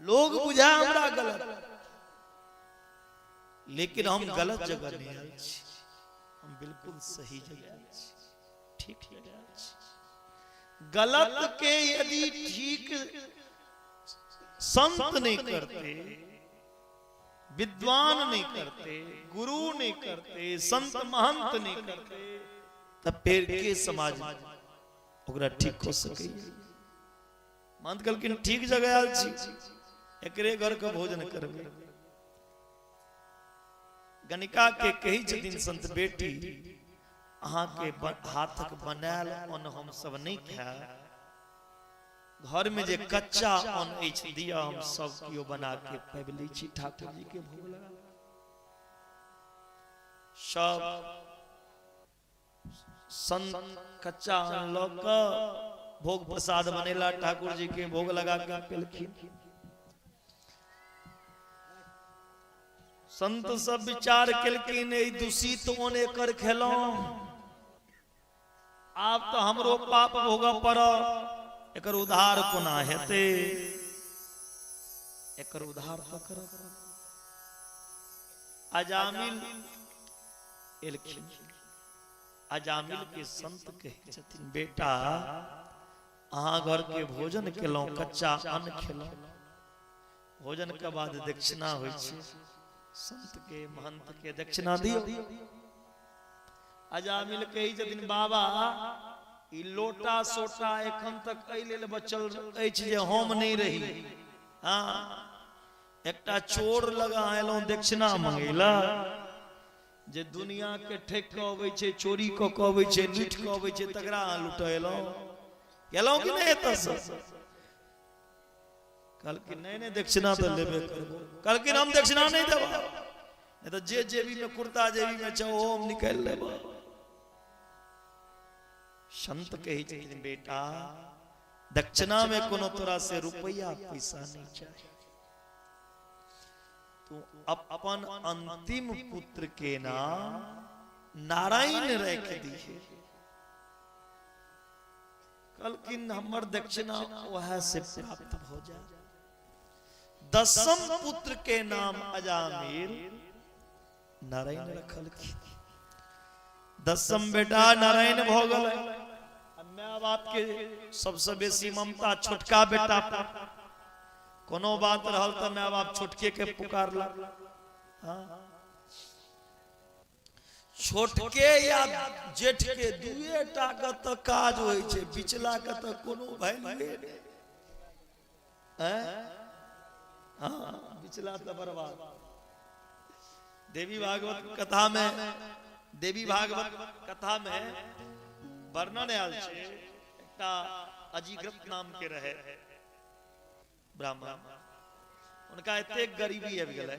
[SPEAKER 3] लोग बुझा हमरा गलत, लेकिन हम गलत जगह नहि आयल छी, हम बिल्कुल सही जगह आयल छी, ठीक जगह आयल छी। गलत के यदि ठीक संत नहीं करते, विद्वान नहि करतै, गुरु नहि करतै, संत महंत नहि करतै, तऽ फेर के समाज ओकरा ठीक कऽ सकैए? महंत कहलखिन ठीक जगह आयल छी, एकरे घर के भोजन करबै। गणिका के कहै छथिन संत, बेटी अहाँके हाथक बनायल अन्न हम सब नहि खायब, घर में जे कच्चा अन्न अछि दिया, हम सब केओ बना के पाबि लै छी, ठाकुर जी के भोग लगा। सब संत कच्चा अन्न लऽ कऽ भोग प्रसाद बनेला, ठाकुर जी के भोग लगा के पेलखिन। संत सब विचार केलखिन, एहि दूषित अन्न एकर खेलहुँ, आब तऽ हमरो पाप भोगऽ पड़त, एकर उद्धार कोना हेतै? एकर उद्धार तऽ करऽ। अजामिल एलखिन। अजामिल के संत कहै छथिन, बेटा अहाँ घर के भोजन केलहुँ, कच्चा अन्न खेलहुँ, भोजन के बाद दक्षिणा होइ छै, संत के महंत के दक्षिणा दियौ। अजामिल कहै छथिन, बाबा ई लोटा सोटा एखन तक एहि लेल बचल अछि जे हम नहि रही। हाँ, एकटा चोर लगा एलहुँ दक्षिणा मंगैला, जे दुनिया के ठकि कऽ अबै छै, चोरी कऽ कऽ अबै छै, लूटि कऽ अबै छै, तकरा अहाँ लूटऽ एलहुँ गेलहुँ कि नहि एतऽसँ? कहलखिन नहि नहि, दक्षिणा तऽ लेबे करबो। कहलखिन हम दक्षिणा नहि देबो, नहि तऽ जे जेबी में कुर्ता जेबी में छौ ओ हम निकालि लेबो। संत कहै छथिन, बेटा दक्षिणा में कोनो तोरा से रुपैया पैसा नहीं चाही, तू अपन अंतिम पुत्र के नाम नारायण रख दीहे। कहलखिन हमर दक्षिणा वएह से प्राप्त भऽ जाय। दसम पुत्र के नाम अजामिल नारायण रखलखिन। दसम बेटा नारायण भऽ गेलै। माय बाप के सबसे बेसी ममता छोटका बेटा पर। कोनो बात रहल तऽ माय बाप छोटके के पुकारलक। हाँ, छोटके या जेठके दुए टा के तऽ काज होइ छै, बिचला के तऽ कोनो वैल्यूए नहि। हाँ, बिचला तऽ बर्बाद। देवी भागवत कथा में, देवी भागवत कथा में वर्णन आयल छै, एकटा अजीग्रत नाम के रहे ब्राह्मण, उनका एतेक गरीबी आबि गेलै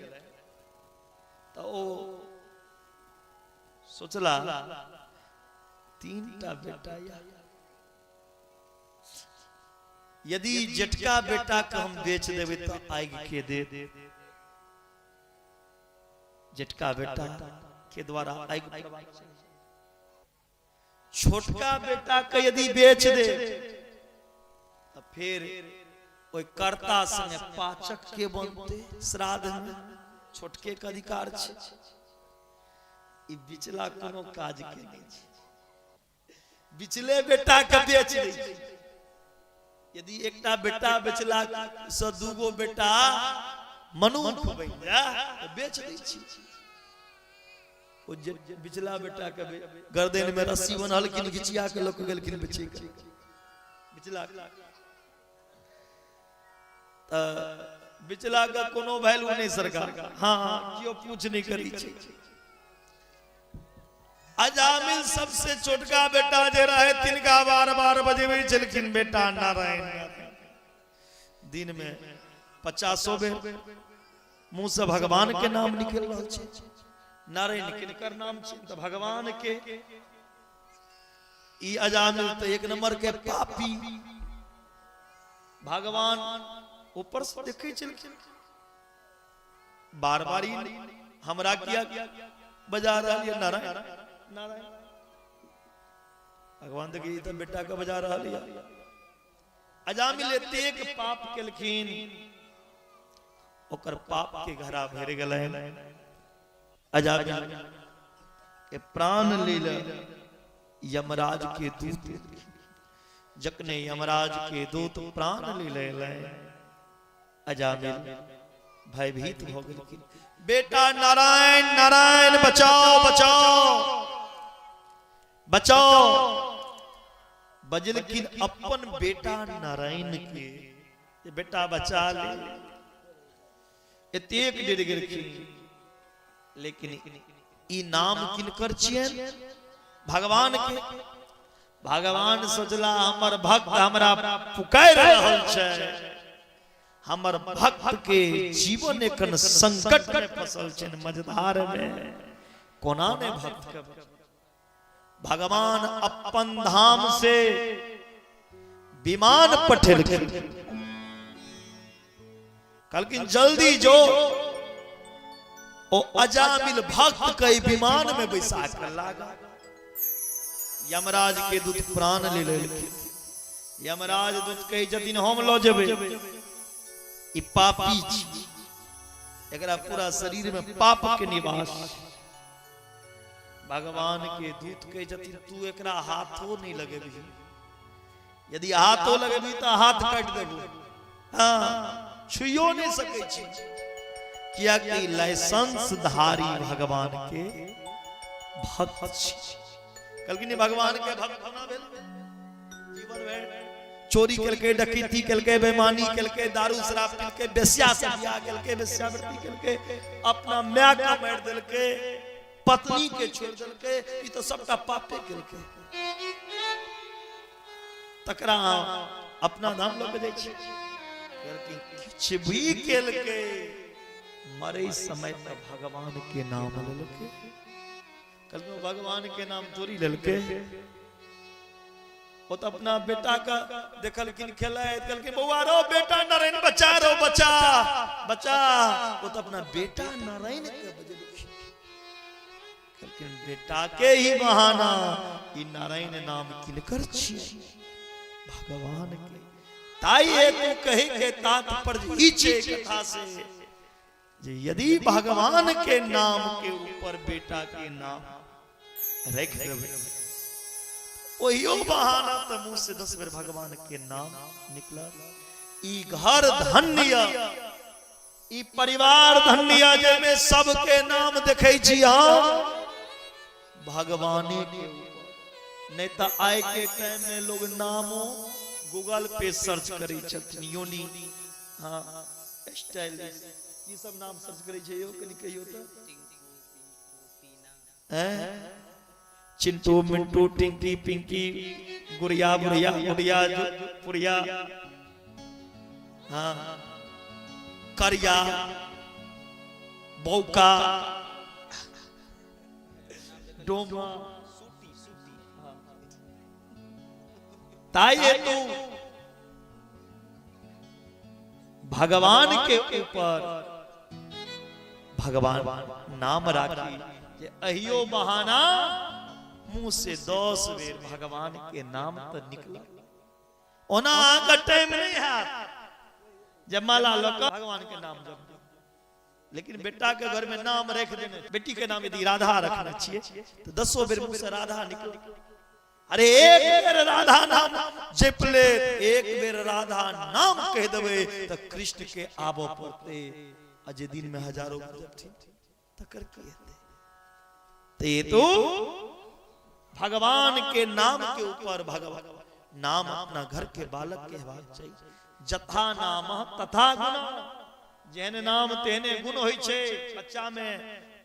[SPEAKER 3] तऽ ओ सोचला तीनटा बेटा या, यदि जेठका बेटा के हम बेच देबै तऽ आगि के देत? जेठका बेटा के द्वारा आगि। छोटका बेटा के यदि बेच दे तऽ फेर ओहि कर्ता संगे पाचक के बनते श्राद्ध में, छोटके के अधिकार छै। ई बिचला कोनो काज के नहि छै, बिचले बेटा के बेच दै छै। यदि एकटा बेटा बेचला से दूगो बेटा मनुख बनि जाय तऽ बेच दै छी। ओ जे बिचला बेटा के गर्दन में रस्सी बन्हलखिन, घिचिया के लऽ के गेलखिन बेचे के बिचला। तऽ बिचला के कोनो वैल्यू नहि सरकार, हाँ केओ पूछ नहि करै छै। अजामिल सबसे छोटका बेटा जे रहे तिनका बार बार बजेबै छलखिन, बेटा नारायण। दिन में 50 बेर मुंह से भगवान के नाम निकल रहल छै। नारायण किनकर नाम छै? तऽ भगवान के। ई अजामिल तऽ एक नंबर के पापी। भगवान ऊपर से देखै छलखिन, बार बार ई हमरा किया बजा रहल ये नारायण नारायण? भगवान देखिए ई तऽ बेटा के बजा रहल ये। अजामिल एतेक पाप केलखिन, ओकर पाप के घड़ा भरि गेलै। अजामिल के प्राण लेल यमराज के दूत। जखने यमराज के दूत प्राण ले अजामिल भयभीत भऽ गेलखिन। बेटा नारायण नारायण बचाओ बचाओ बचाओ बजलखिन अपन बेटा नारायण के, बेटा बचा ले। एतेक डर गेलखिन, लेकिन ई नाम किनकर छियनि? भगवान के। भगवान सोचला हमर भक्त हमरा पुकारि रहल छै, हमर भक्त के जीवन एखन संकट में फसल छै, मझधार में, कोना ने भक्त के। भगवान अपन धाम से विमान पठेलखिन, कहलखिन जल्दी जो ओ अजामिल भक्त के विमान में बैसा कर लागा। यमराज के दूत प्राण ले लेलखिन। यमराज दूत कहै छथिन हम लऽ जेबै, ई पापी छी, एकरा पूरा शरीर में पाप के निवास। भगवान के दूत कहै छथिन तू एकरा हाथो नहीं लगेबही, यदि हाथो लगेबही तऽ हाथ काटि देबो, हाँ छुइयो नहीं सकै छी, कियाकि लाइसेंस धारी भगवान के भक्त छी। कहलखिन भगवान के भक्त कोना भेल? जीवन भरि चोरी केलकै, डकैती केलकै, बेईमानी केलकै, दारू शराब पीलकै, बेस्या से बियाह केलकै, बेस्यावृत्ति केलकै, अपना माय के मारि देलकै, पत्नी के छोड़ि देलकै, ई तऽ सबटा पापे केलकै, तकरा अपना धाम लऽ के जाइ छी। कहलखिन किछु भी केलकै, मरै समय तऽ भगवान के नाम लेलकै। कहलखिन भगवान के नाम थोड़ी लेलकै, ओ तऽ अपना बेटा के देखलखिन खेलैत, कहलखिन बौआ रो बेटा नारायण बचा रो बचा बचा, ओ तऽ अपना बेटा नारायण के बजेलखिन। कहलखिन बेटा के ही बहाना, ई नारायण नाम किनकर छियै? भगवान के। ताई हेतु कहे के तात्पर्य ई छै कथा से जे यदि भगवान के नाम के ऊपर बेटा के नाम रख देबै, ओहियो बहाना तऽ मुंह से 10 बेर भगवान के नाम निकलत। ई घर धन्य, ई परिवार धन्य, जाहिमे सबके नाम देखै छी हम भगवाने के ऊपर। नहीं तऽ आइ के टाइम में लोग नामो गूगल पे सर्च करै छथिन, योनि हाँ स्टाइलिश ई सब नाम सर्च करै छै यौ, कनि कहियौ तऽ। हैं चिंटू मिंटू टिंकी पिंकी गुड़िया बुढ़िया गुड़िया पुड़िया हाँ करिया बौका डोमा। ताई हेतु भगवान के ऊपर भगवान नाम राखी जे अहियो बहाना मुंह से 10 बेर भगवान के नाम तो निकल। ओना अहाँके टाइम नहीं है जब माला लऽ कऽ भगवान के नाम जप, लेकिन बेटा के घर में नाम रख देने, बेटी के नाम यदि राधा रखने छियै तो 10 बेर मुंह से राधा निकल। अरे एक बेर राधा नाम जप ले, एक बेर राधा नाम कह देबै तो कृष्ण के आबऽ पड़तै। आ जे दिन में हजारों जपथिन तकर की हेतै? तो ये तो भगवान के नाम के ऊपर भगवान नाम अपना घर के बालक के हेबाक चाहिए। जथा नाम तथा गुण, जेहन नाम तेहने गुण होइ छै। बच्चा में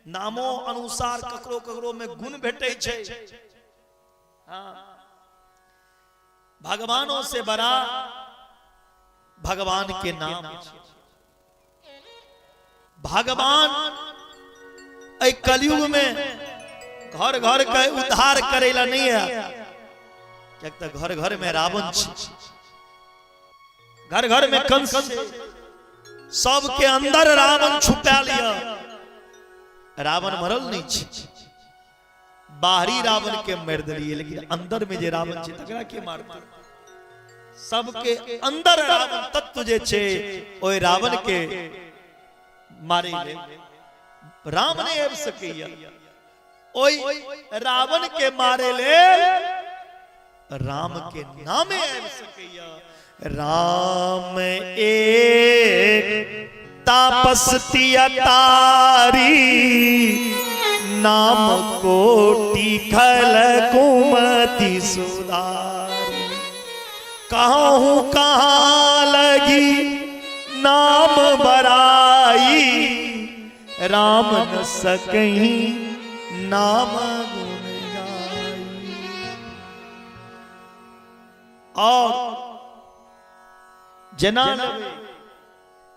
[SPEAKER 3] नामो अनुसार ककरो ककरो में गुण भेटै छै। हाँ, भगवानों से बड़ा भगवान के नाम। भगवान एहि कलयुग में घर घर के उद्धार करे ला नहीं है, कियाक तऽ घर घर में रावण छै, घर घर में कंस छै, सबके अंदर रावण छुपा लिया। रावण मरल नहीं छै, बाहरी रावण के मारि देलियै, लेकिन अंदर में जे रावण छै तकरा के मारतै? सबके अंदर रावण तत्व जे छै ओहि रावण के मारे ले राम नहीं आबि सकैया। ओहि रावण के मारे ले राम के नामे आबि सकैया। राम एक
[SPEAKER 2] तापस तियतारी नाम कोटि खल कुमति सुधारी। कहूँ कहाँ लगी नाम बराई, राम न सकही नाम गुण गाई। और जेना लेबै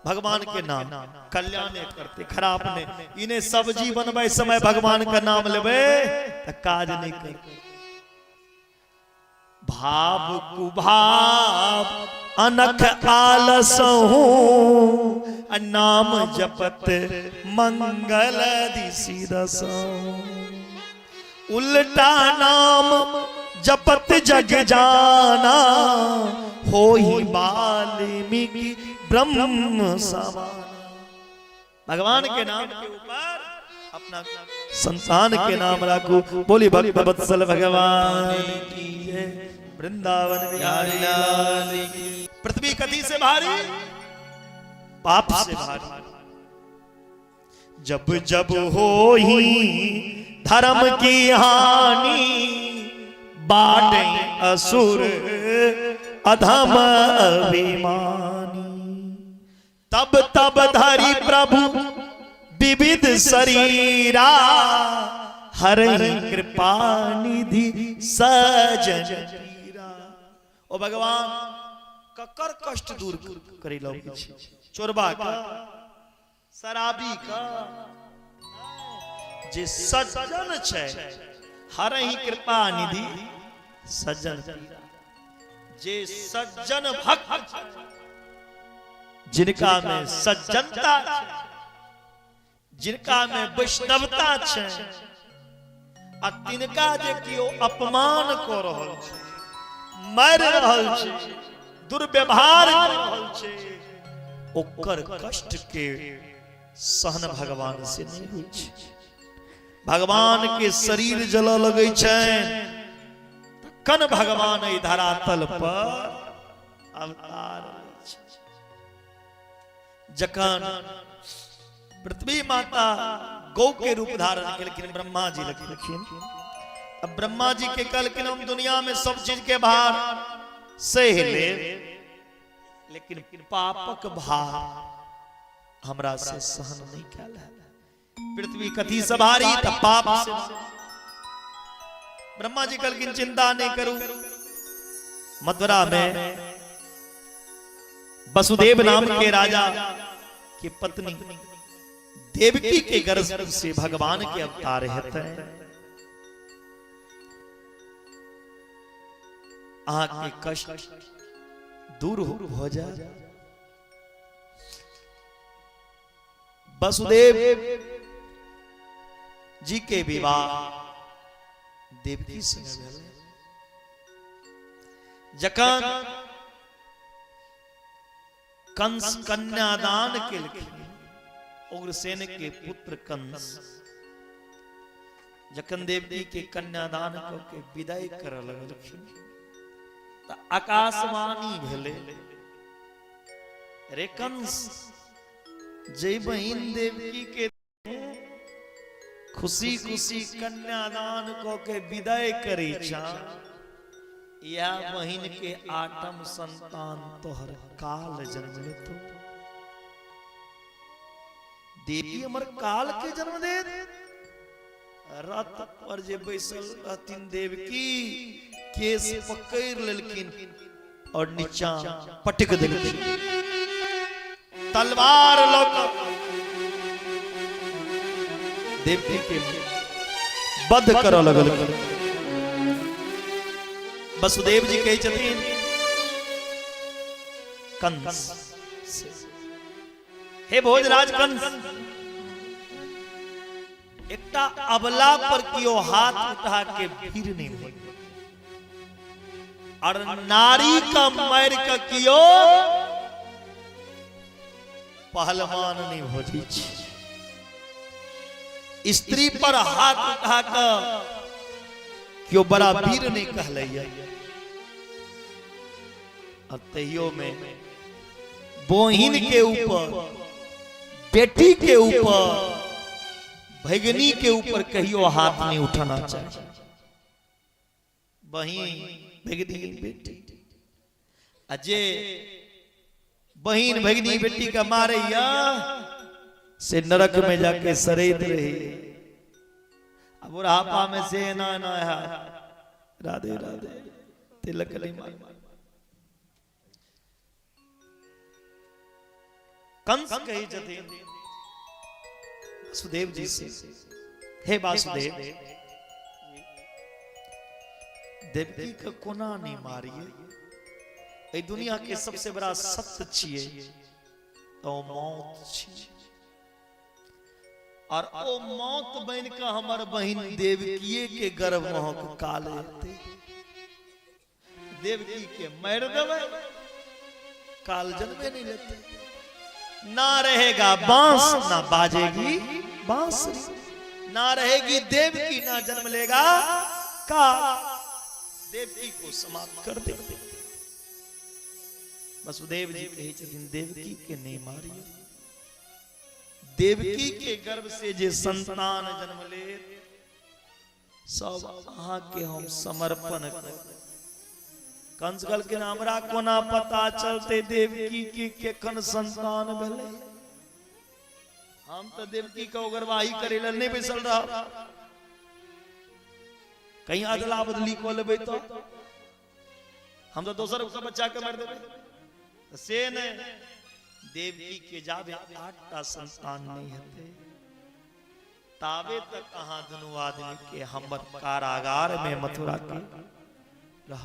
[SPEAKER 2] भगवान के नाम कल्याण करते, खराब नहीं। इन्हें सब्जी बनबै समय भगवान का नाम लेबै त काज नहीं करते। भाव कुभाव अनख आलस हूँ, नाम जपत मंगल दिशि रसहूँ। उल्टा नाम जपत जग जाना, हो ही वाल्मीकि ब्रह्म समान। भगवान के नाम के ऊपर अपना संतान के नाम राखू। बोली भक्त वत्सल भगवान की जय। वृंदावन बिहारी लाल की। पृथ्वी कथी से भारी? पाप से भारी। जब जब हो ही धर्म की हानि, बाटे असुर अधम अभिमानी। तब तब धरि प्रभु विविध शरीरा, हरहि कृपा निधि सजन पीरा। ओ भगवान ककर कष्ट दूर करै लगे छै? चोरबा का, शराबी का, जे सज्जन छै। हरहि कृपा निधि सज्जन पीरा। जे सज्जन भक्त, जिनका में सज्जनता छै, जिनका में वैष्णवता छै, आ तिनका जे केओ अपमान कऽ रहल छै, मारि रहल छै, दुर्व्यवहार कऽ रहल छै, ओकर कष्ट के सहन भगवान से नहि होइ छै। भगवान के शरीर जलऽ लगै छनि, तखन भगवान एहि धरातल पर अवतार लै छै। जखन पृथ्वी माता गौ के रूप धारण केलखिन, ब्रह्मा जी लगलखिन। अब ब्रह्मा जी के कहलखिन, हम दुनिया में सब चीज के भार सहि लेब, लेकिन पापक भार हमरा से सहन नहीं कैल है। पृथ्वी कथी से भारी? त पाप से। ब्रह्मा जी कहलखिन, चिंता नहीं करू। मथुरा में वसुदेव नाम के राजा की पत्नी देवकी के गर्भ से भगवान के अवतार हेतै। अहाँ के कष्ट दूर हो जाए। वसुदेव जी के विवाह देवकी से भेलै। जखन कंस कन्यादान केलखिन, उग्रसेन के पुत्र कंस जखन देवकी के कन्यादान कऽ के विदाई करऽ लगलखिन तऽ आकाशवाणी भेलै, रे कंस, जय बहिन देवकी के खुशी खुशी कन्यादान कऽ के विदाई करै छा, इएह बहिन के आठम संतान तोहर काल जन्म लेतो। देवी हमर काल के जन्म दे? रथ पर जे बैसल रहथिन देवकी, केस पकड़ लेलखिन और नीचा पटक देलखिन। तलवार लऽ कऽ देवकी के वध करऽ लगलखिन। वसुदेव जी कहै छथिन कंस से, हे भोजराज कंस, एकटा अबला पर कियो हाथ उठा के भीड़ नहीं होई और नारी का मार के कियो पहलवान नहीं हो जाइ छै। स्त्री पर हाथ उठा के कियो बड़ा वीर नहीं कहलैया। और तहियो में बोहिन के ऊपर बेटी के ऊपर, भगिनी के ऊपर कहियो हाथ नहीं उठाना चाहिए। बहिन, भगिनी, बेटी, आ जे बहिन भगिनी बेटी के मारैया से नरक में जाके सड़ैत रही। आ बुढ़ापा में से एना एना है, राधे राधे तिलक नहीं मार। कंस कहै छथिन वासुदेव जी से, हे वासुदेव, देवकी के कोना नहीं मारिए, एहि दुनिया के सबसे बड़ा सत्य छिए तो मौत छिए, और ओ मौत बन के हमर बहिन देवकीए के गर्भ महक काल हेतै, देवकी के मार देबै, काल जन्मे नहीं लेते, ना रहेगा बांस ना बाजेगी बांसुरी, ना रहेगी देवकी ना जन्म लेगा काल, देवकी को समाप्त कर दे। वसुदेव जी कहै छथिन देवकी के नहीं मारियो, देवकी के गर्भ से जे संतान जन्म ले सब अहाँ के हम समर्पण कर। कंस कहलखिन हमरा कोना पता चलते देवकी के केखन संतान भेलै, हम तऽ देवकी के ओगरवाही करे लए नहीं बैसल रह, कहीं अदला बदली कऽ लेबै तऽ हम तऽ दोसर के बच्चा के मारि देबै, तऽ से नहि, देवकी के जाबे 8टा संतान नहीं हेतै ताबे तक अहाँ दुनू आदमी के हमर कारागार में मथुरा के रह।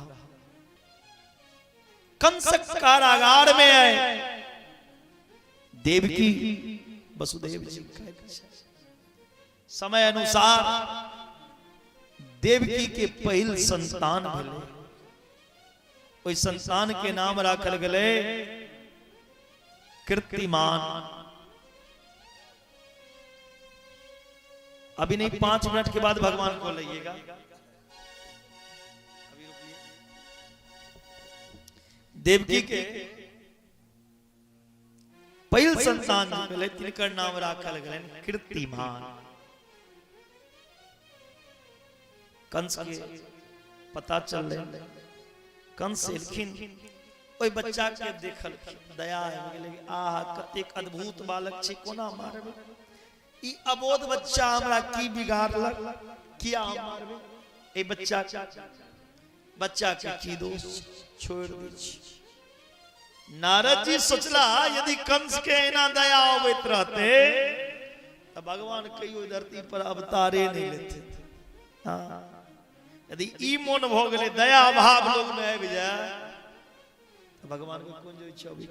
[SPEAKER 2] कंसक कारागार में आए देवकी वसुदेव जी समय अनुसार देवकी के पहिल संतान भेलै, ओहि संतान के नाम राखल गेलै कीर्तिमान। अभी नहीं, 5 मिनट के बाद भगवान को लइएगा। अभी रुकिए। देवकी के पहिल संतान जे भेलै तिनकर नाम राखल गेलनि कीर्तिमान। कंस के पता चललै, कंस एलखिन, ओहि बच्चा के देखलखिन, दया आबि गेलै, आहा कतेक अद्भुत बालक छै, कोना मारबै, ई अबोध बच्चा हमरा की बिगाड़लक, किया हम मारबै एहि बच्चा के, बच्चा के की दोष, छोड़ि दै छी। नारद जी सोचला यदि कंस के एना दया अबैत रहते तऽ भगवान कहियो धरती पर अवतारे नहीं लेते। हाँ, यदि ई मोन भऽ गेलै दया भाव लोग में आबि जाय तऽ भगवान के कोन जो इच्छा अबै।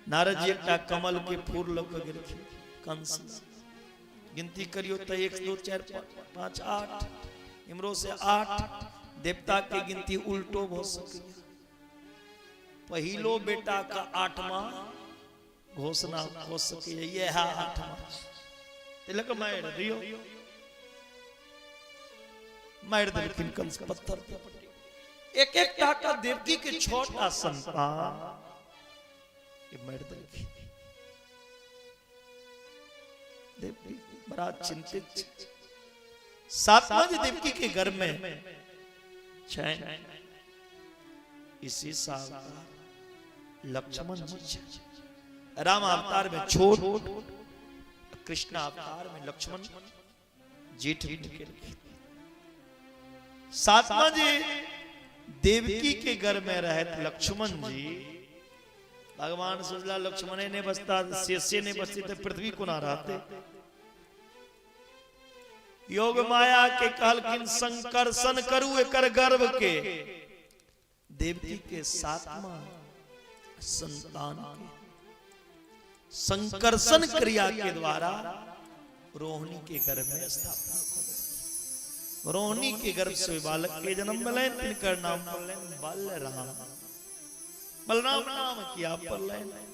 [SPEAKER 2] नारद जी एकटा कमल के फूल लऽ कऽ गेलखिन कंस, गिनती करियो तऽ 1 2 4 5 8, इमरो से 8, देवता के गिनती उल्टो भऽ सकैए। पहिलो बेटा का 8वां घोषणा हो सकैए, यह 8वां, तिलक मारि दियो, मारि देलखिन कंस पत्थर पे। एक एक टाका देवकी के 6टा संतान मारि देलखिन। देवकी बड़ा चिंतित, सातवां जे देवकी के गर्भ में छैन, इसी साल लक्ष्मण जी छै। राम अवतार में छोट, कृष्ण अवतार में लक्ष्मण जेठ के। सातवां जी देवकी के घर में रहत लक्ष्मण जी, भगवान सोचला लक्ष्मणे नहीं बचता, शेषे नहीं बचती तो पृथ्वी कोना रहते। योग माया के कहलखिन संकर्षण करू एकर गर्भ के। देवकी के सातवां संतान के संकर्षण क्रिया के द्वारा रोहिणी के गर्भ में स्थापना कर। रोहिणी के गर्भ से बालक के जन्म मिले, तिनकर नाम पड़लनि बलराम। बलराम नाम किया पड़लनि?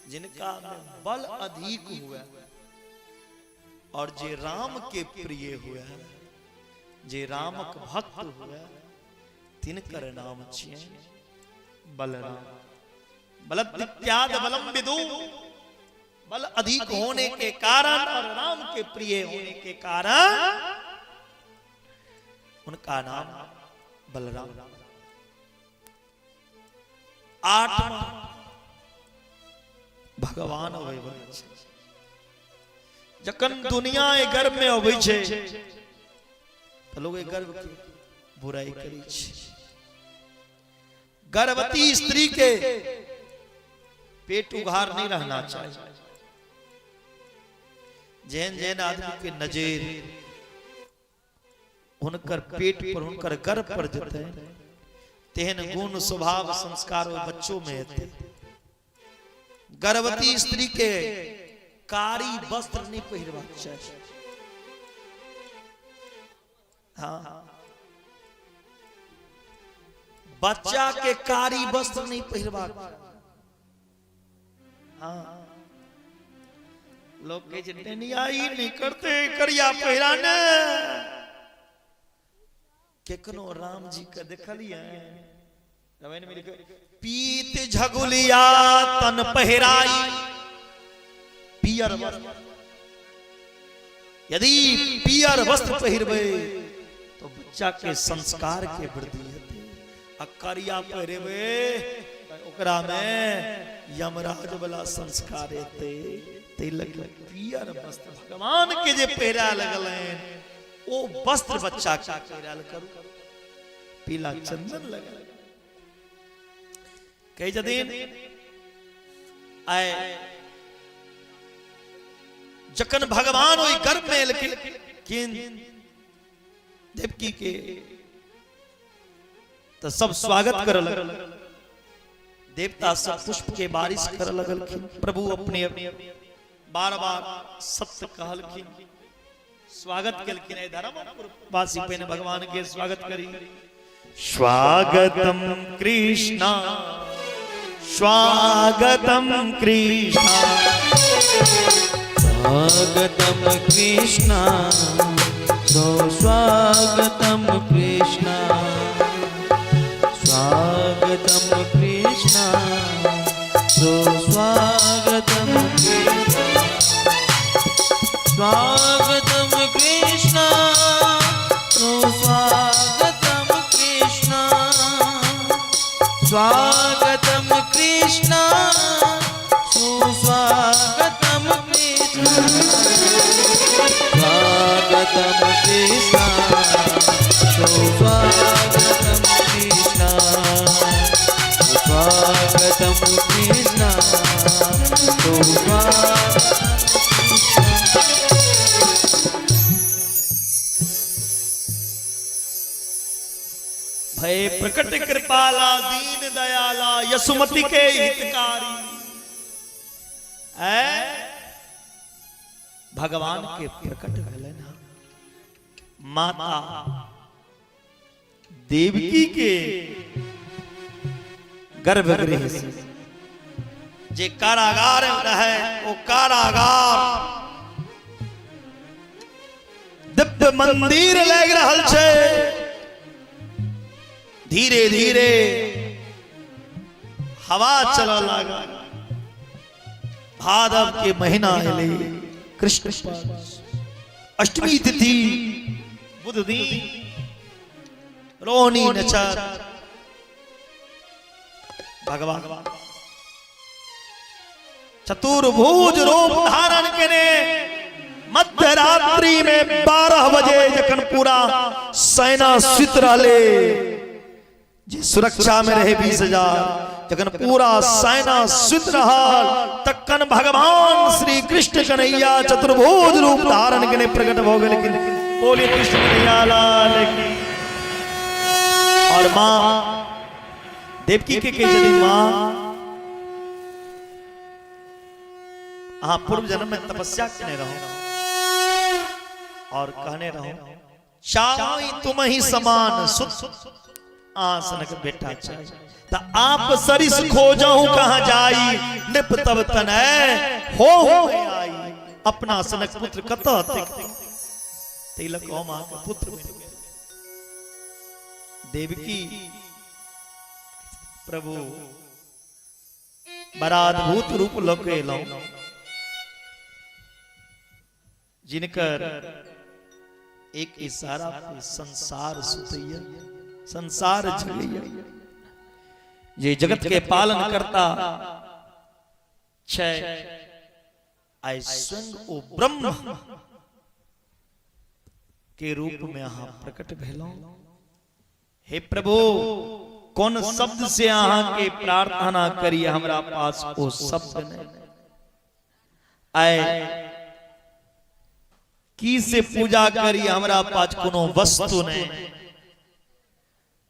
[SPEAKER 2] जिनका में बल अधिक हुए और जे राम के प्रिय हुए, जे रामक भक्त हुए, तिनकर नाम छियै बलराम। बलदित्याद बलम विदु बल अधिक होने के कारण और राम के प्रिय होने के कारण उनका नाम बलराम। आठवां भगवान अबै वाला छै। जखन दुनिया एहि गर्भ में अबै छै तऽ लोग एहि गर्भ के बुराई करै छै। गर्भवती स्त्री के पेट उघार नहीं रहना चाहिए। जेहन जेहन आदमी के नजर हुनकर पेट पर हुनकर गर्भ पर जेतै तेहन गुण स्वभाव संस्कार ओहि बच्चों में हेतै। गर्भवती स्त्री के कारी वस्त्र नहीं पहिरबाक चाही। हाँ, बच्चा के कारी वस्त्र नहीं पहिरबाक। हाँ, लोग कहै छै डेनियाई नहीं करते करिया पहिराने। केकनो राम जी के देखलिए रामायण में लिखे पीत झगुलिया तन पहिराई पियर वस्त्र। यदि पियर वस्त्र पहिरबै तो बच्चा के संस्कार के वृद्धि हेतै, आ करिया पहिरेबै तऽ ओकरा में यमराज वाला संस्कार हेतै। ताहि लऽ कऽ पियर वस्त्र भगवान के जे पहिरा लगलनि ओ वस्त्र बच्चा के पहिरायल करू, पीला चंदन लगा। कहै छथिन आइ जखन भगवान ओहि गर्भ में एलखिन किन देवकी के तऽ सब स्वागत करऽ लगल, देवता सब पुष्प के बारिश करऽ लगलखिन। प्रभु अपने बार बार सत्य कहलखिन, स्वागत केलखिन। एहि धर्मवासी पहिने भगवान के स्वागत करी। स्वागतम कृष्णा स्वागतम कृष्णा
[SPEAKER 4] स्वागतम कृष्णा सो स्वागतम कृष्णा स्वागतम कृष्णा सो स्वागतम कृष्णा स्वागतम कृष्णा सो स्वागतम कृष्णा स्वागतम कृष्णा सुस्वागतम कृष्णा स्वागतम कृष्णा सुस्वागतम कृष्णा स्वागतम कृष्णा सुस्वागतम।
[SPEAKER 2] भय प्रकट कृपाला दीन दयाला यशुमति के हितकारी। ऐ भगवान के प्रकट भेलै ना माता देवकी के गर्भगृह से जे कारागार रहे वो कारागार दिव्य मंदिर लागि रहल छै। धीरे धीरे हवा चलऽ लागल। भादव के महीना एलै, कृष्ण पक्ष, अष्टमी तिथि, बुध दिन, रोहिणी नक्षत्र, भगवान चतुर्भुज रूप धारण केने मध्यरात्रि में 12 बजे जखन पूरा सेना सुति रहले, जे सुरक्षा में रहे 20,000, जखन पूरा सेना सुति रहल तखन भगवान श्री कृष्ण कन्हैया चतुर्भुज रूप धारण केने प्रकट भऽ गेलखिन। बोलिए कृष्ण कन्हैया लाल की। और माँ देवकी के कहै छथिन, माँ अहाँ पूर्व जन्म में तपस्या केने रहू और कहने रहू चाहो तुम ही समान सुत आसनक बेटा चाही, त आप सरिस खोजहु कहाँ जाई, नृप तब तनय हो आई। अपना सनक पुत्र कतऽ देखते, ताहि लऽ कऽ हम अहाँके पुत्र बनि गेल। देवकी प्रभु बड़ा अद्भुत रूप लऽ के एलहुँ। जिनकर एक इशारा पे संसार सुतैया, संसार जगैया, जे जगत के पालन करता छै, आइ स्वयं ओ ब्रह्म के रूप में अहाँ प्रकट भेलहुँ। हे प्रभु, कोन शब्द से अहाँ के प्रार्थना करी, हमरा पास ओ शब्द नहीं। आए की से पूजा करी, हमरा पास कोनो वस्तु नहीं।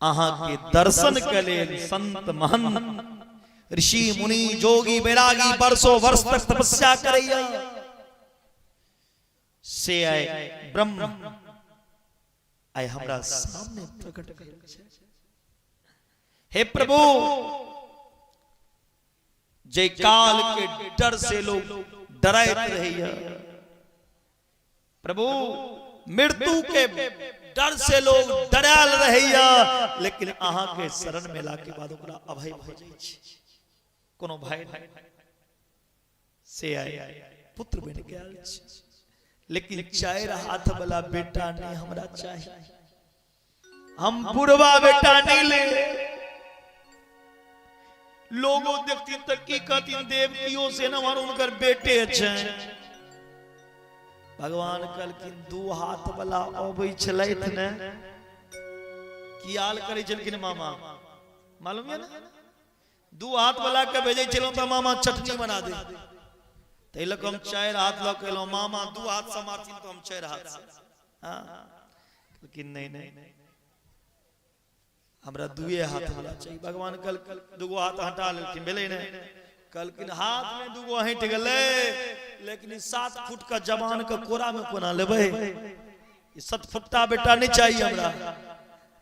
[SPEAKER 2] अहाँ के दर्शन के लेल संत महंत ऋषि मुनि जोगी बैरागी वर्षों वर्ष तक तपस्या करैया, से आए ब्रह्म आइ हमरा सामने प्रकट भेल छै। हे प्रभु, जे काल के डर से लोग डराइत रहैया, प्रभु मृत्यु के डर से लोग डरायल रहैया, लेकिन अहाँ के शरण में ला के बाद ओकरा अभय भऽ जाइ छै, कोनो भय नहि। से आए पुत्र बनि गेल छै, लेकिन चारि हाथ वाला बेटा नहीं हमरा चाहिए, हम बुढ़वा बेटा नहीं ले। लोगों देखती त की कहती, देवकियो से न हमार उनकर बेटे छे। भगवान कहलखिन दू हाथ वाला अबै छलथि ने, की हाल करै छलखिन मामा मालूम है ना? दू हाथ वाला के भेजै छलहुँ तऽ मामा चटनी बना दे, ताहि लऽ कऽ हम चारि हाथ लऽ कऽ एलहुँ। मामा दू हाथ से मारथिन तऽ हम चारि हाथ से। हाँ, लेकिन नहीं नहीं, हमरा दुए हाथ वाला चाहिए। भगवान कल दूगो हाथ हटा लेलखिन, भेलै नहि। कहलखिन हाथ में दूगो हटि गेलै, लेकिन ई 7 फुट का जवान के कोरा में कोना लेबै? ई 7 फुट्टा बेटा नहीं चाहिए हमरा,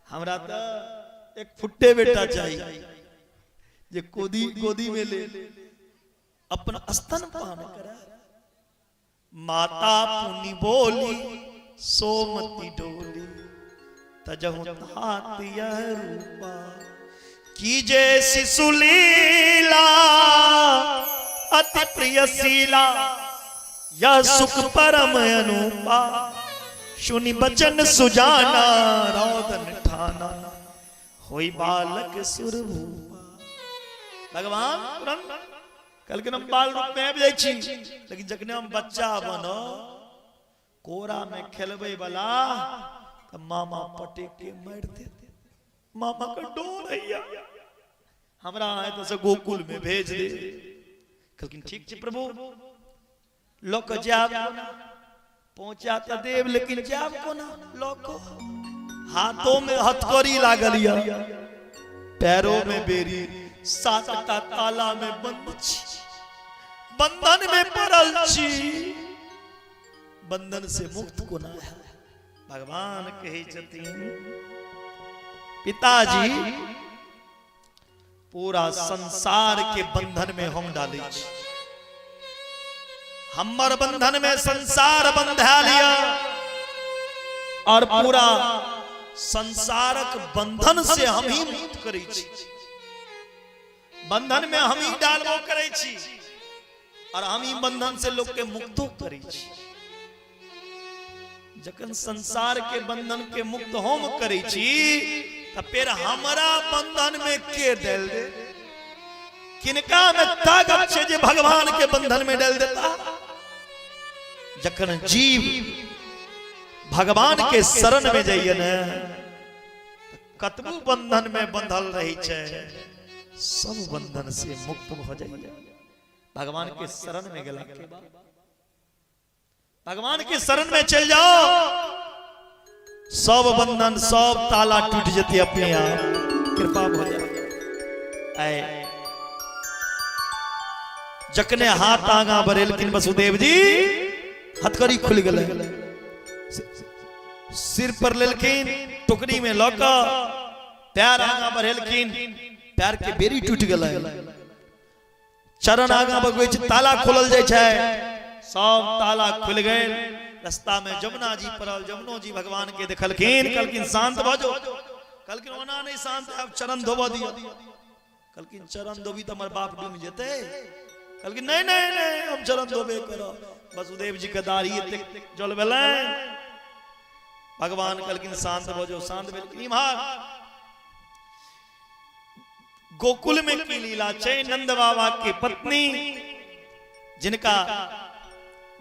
[SPEAKER 2] हमरा तऽ 1 फुट्टे बेटा चाहिए जे गोदी गोदी में ले अपन स्तन पान करे। माता पुनि बोली सोमती डोली, तजहु तात यह रूपा, कीजे शिशु लीला अति प्रिय शीला, यह सुख परम अनुपा, सुनि बचन सुजाना रौदन ठाना, होई बालक सुरभूपा। भगवान तुरंत कहलखिन हम बाल रूप में आबि जाइ छी, लेकिन जखने हम बच्चा बनो कोरा में खेलबै वाला तऽ मामा पटक के मारि देते, मामा के डर हैया, हमरा अहाँ एतऽ से गोकुल में भेज दे। कहलखिन ठीक छै प्रभु, लऽ कऽ जायब कोना? पहुँचा तऽ देब, लेकिन जायब कोना लऽ कऽ? हाथों में हथकड़ी लागल यऽ, पैरों में बेड़ी, 7टा ताला में बंद छी, बंधन में पड़ल छी, बंधन से मुक्त कोना है? भगवान कहै छथिन पिताजी पूरा संसार के बंधन में हम डालै छी, हमर बंधन में संसार बंधायल यऽ और पूरा संसारक बंधन से हम ही मुक्त करै छी, बंधन में हम ही डालबो करै छी और हम ही बंधन से लोग के मुक्तो करै छी। जखन संसार के बंधन के मुक्त हम करै छी तऽ फेर हमरा बंधन में के डालि दे? किनका में ताकत छै जे भगवान के बंधन में डालि देता? जखन जीव भगवान के शरण में जाइए ने, कतबो बंधन में बंधल रही छै, सब बंधन से मुक्त भऽ जाइए। भगवान के शरण में गेला के बाद, भगवान के शरण में चल जाओ, सब बंधन सब ताला टूट जेते अपने आप, कृपा भऽ जाए। आए जखने हाथ आगा बढ़ेलखिन वसुदेव जी, हथकड़ी खुलि गेलै, सिर पर लेलखिन, टोकरी में लऽ कऽ पैर आगा बढ़ेलखिन, पैर के बेड़ी टूटि गेलै, चरण आगा बगबै छै, ताला खोलल जाइ छै, सब ताला खुलि गेल। रास्ता में जमुना जी पड़ल, जमुनो जी भगवान के देखलखिन, कहलखिन शांत भऽ जाओ। कहलखिन ओना नहि शांत हैब, चरण धोबऽ दियौ। कहलखिन चरण धोबी तऽ हमर बाप डूबि जेतै। कहलखिन नहीं नहीं नहीं, हम चरण धोबे करब। वसुदेव जी के दाढ़ी एतेक जल भेलनि। भगवान कहलखिन शांत भऽ जाओ, शांत भेलखिन। इम्हर गोकुल में की लीला छै, नंद बाबा के पत्नी जिनका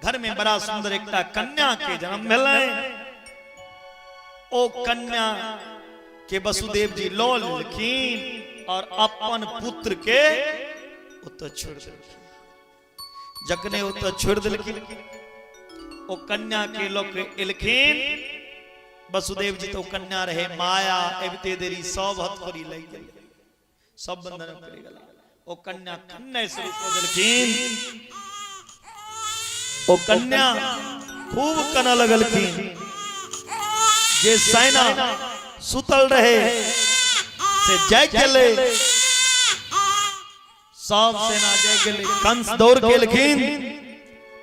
[SPEAKER 2] घर में बड़ा सुंदर एकटा कन्या के जन्म भेलनि, ओ कन्या के वसुदेव जी लऽ लेलखिन और अपन पुत्र के ओतऽ छोड़ि देलखिन। जखने ओतऽ छोड़ि देलखिन, ओ कन्या के लऽ के एलखिन वसुदेव जी, तो कन्या रहे माया, अबिते देरी सब हथकड़ी लागि गेल, सब बंधन में पड़ि गेल। ओ कन्या कन्या शुरू कऽ देलखिन, ओ कन्या खूब कनऽ लगलखिन। जे सैना सुतल रहे से जागि गेलै, सब सेना जागि गेलै। कंस दौड़ के एलखिन,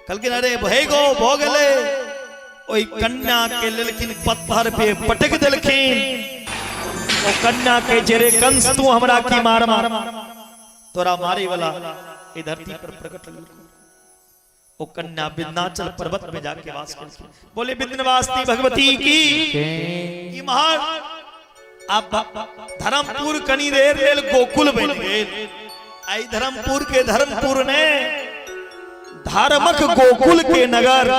[SPEAKER 2] कहलखिन अरे भैगो भऽ गेलै। ओहि कन्या के लेलखिन, पत्थर पे पटक देलखिन। ओ कन्या के जे रे कंस तू हमरा की मार मार, तोरा मारे वाला ई धरती पर प्रकट लगल। ओ कन्या विंध्याचल पर्वत में जाके वास केलखिन। बोले विंध्यवासिनी भगवती की। इम्हर आब धर्मपुर कनी देर लेल गोकुल बनि गेल। आई धर्मपुर के धर्मपुर ने धर्मक गोकुल के नगर,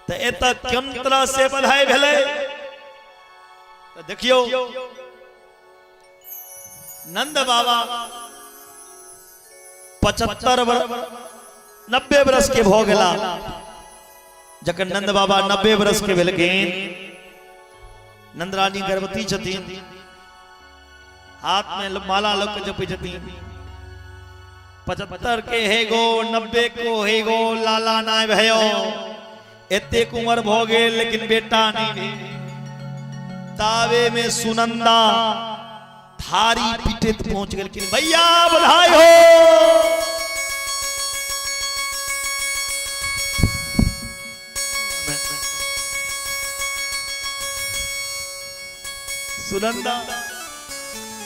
[SPEAKER 2] तऽ एतऽ कोन तरह से बधाई भेलै तऽ देखियौ, नंद बाबा 75 वर्ष 90 बरस के भऽ गेला। जखन नंद बाबा 90 बरस के भेलखिन, नंदरानी गर्भवती छथिन, हाथ में माला लऽ के जपै छथिन, 75 के हे गो, 90 को हे गो, लाला नाय भयो, एतेक उम्र भऽ गेल लेकिन बेटा नहीं भेल। तावे में सुनंदा थारी पीटैत पहुंच गेलखिन, भैया बधाई हो। सुनंदा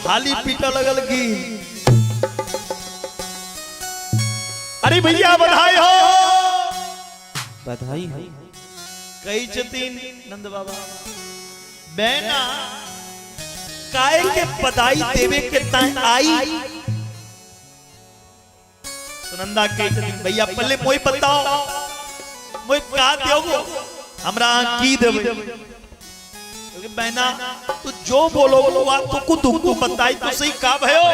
[SPEAKER 2] थाली पीटऽ लगलखिन, अरे भैया बधाई हो,
[SPEAKER 4] बधाई हो।
[SPEAKER 2] कहै छथिन नंद बाबा, बैना काय के बधाई देवे के ताई आई। सुनंदा कहै छथिन भैया पहले मोई बताओ, मोई का देबो, हमरा अहाँ की देबै? बहना तू जो बोलो वो तो को दुख बताई तो सही, का भयो?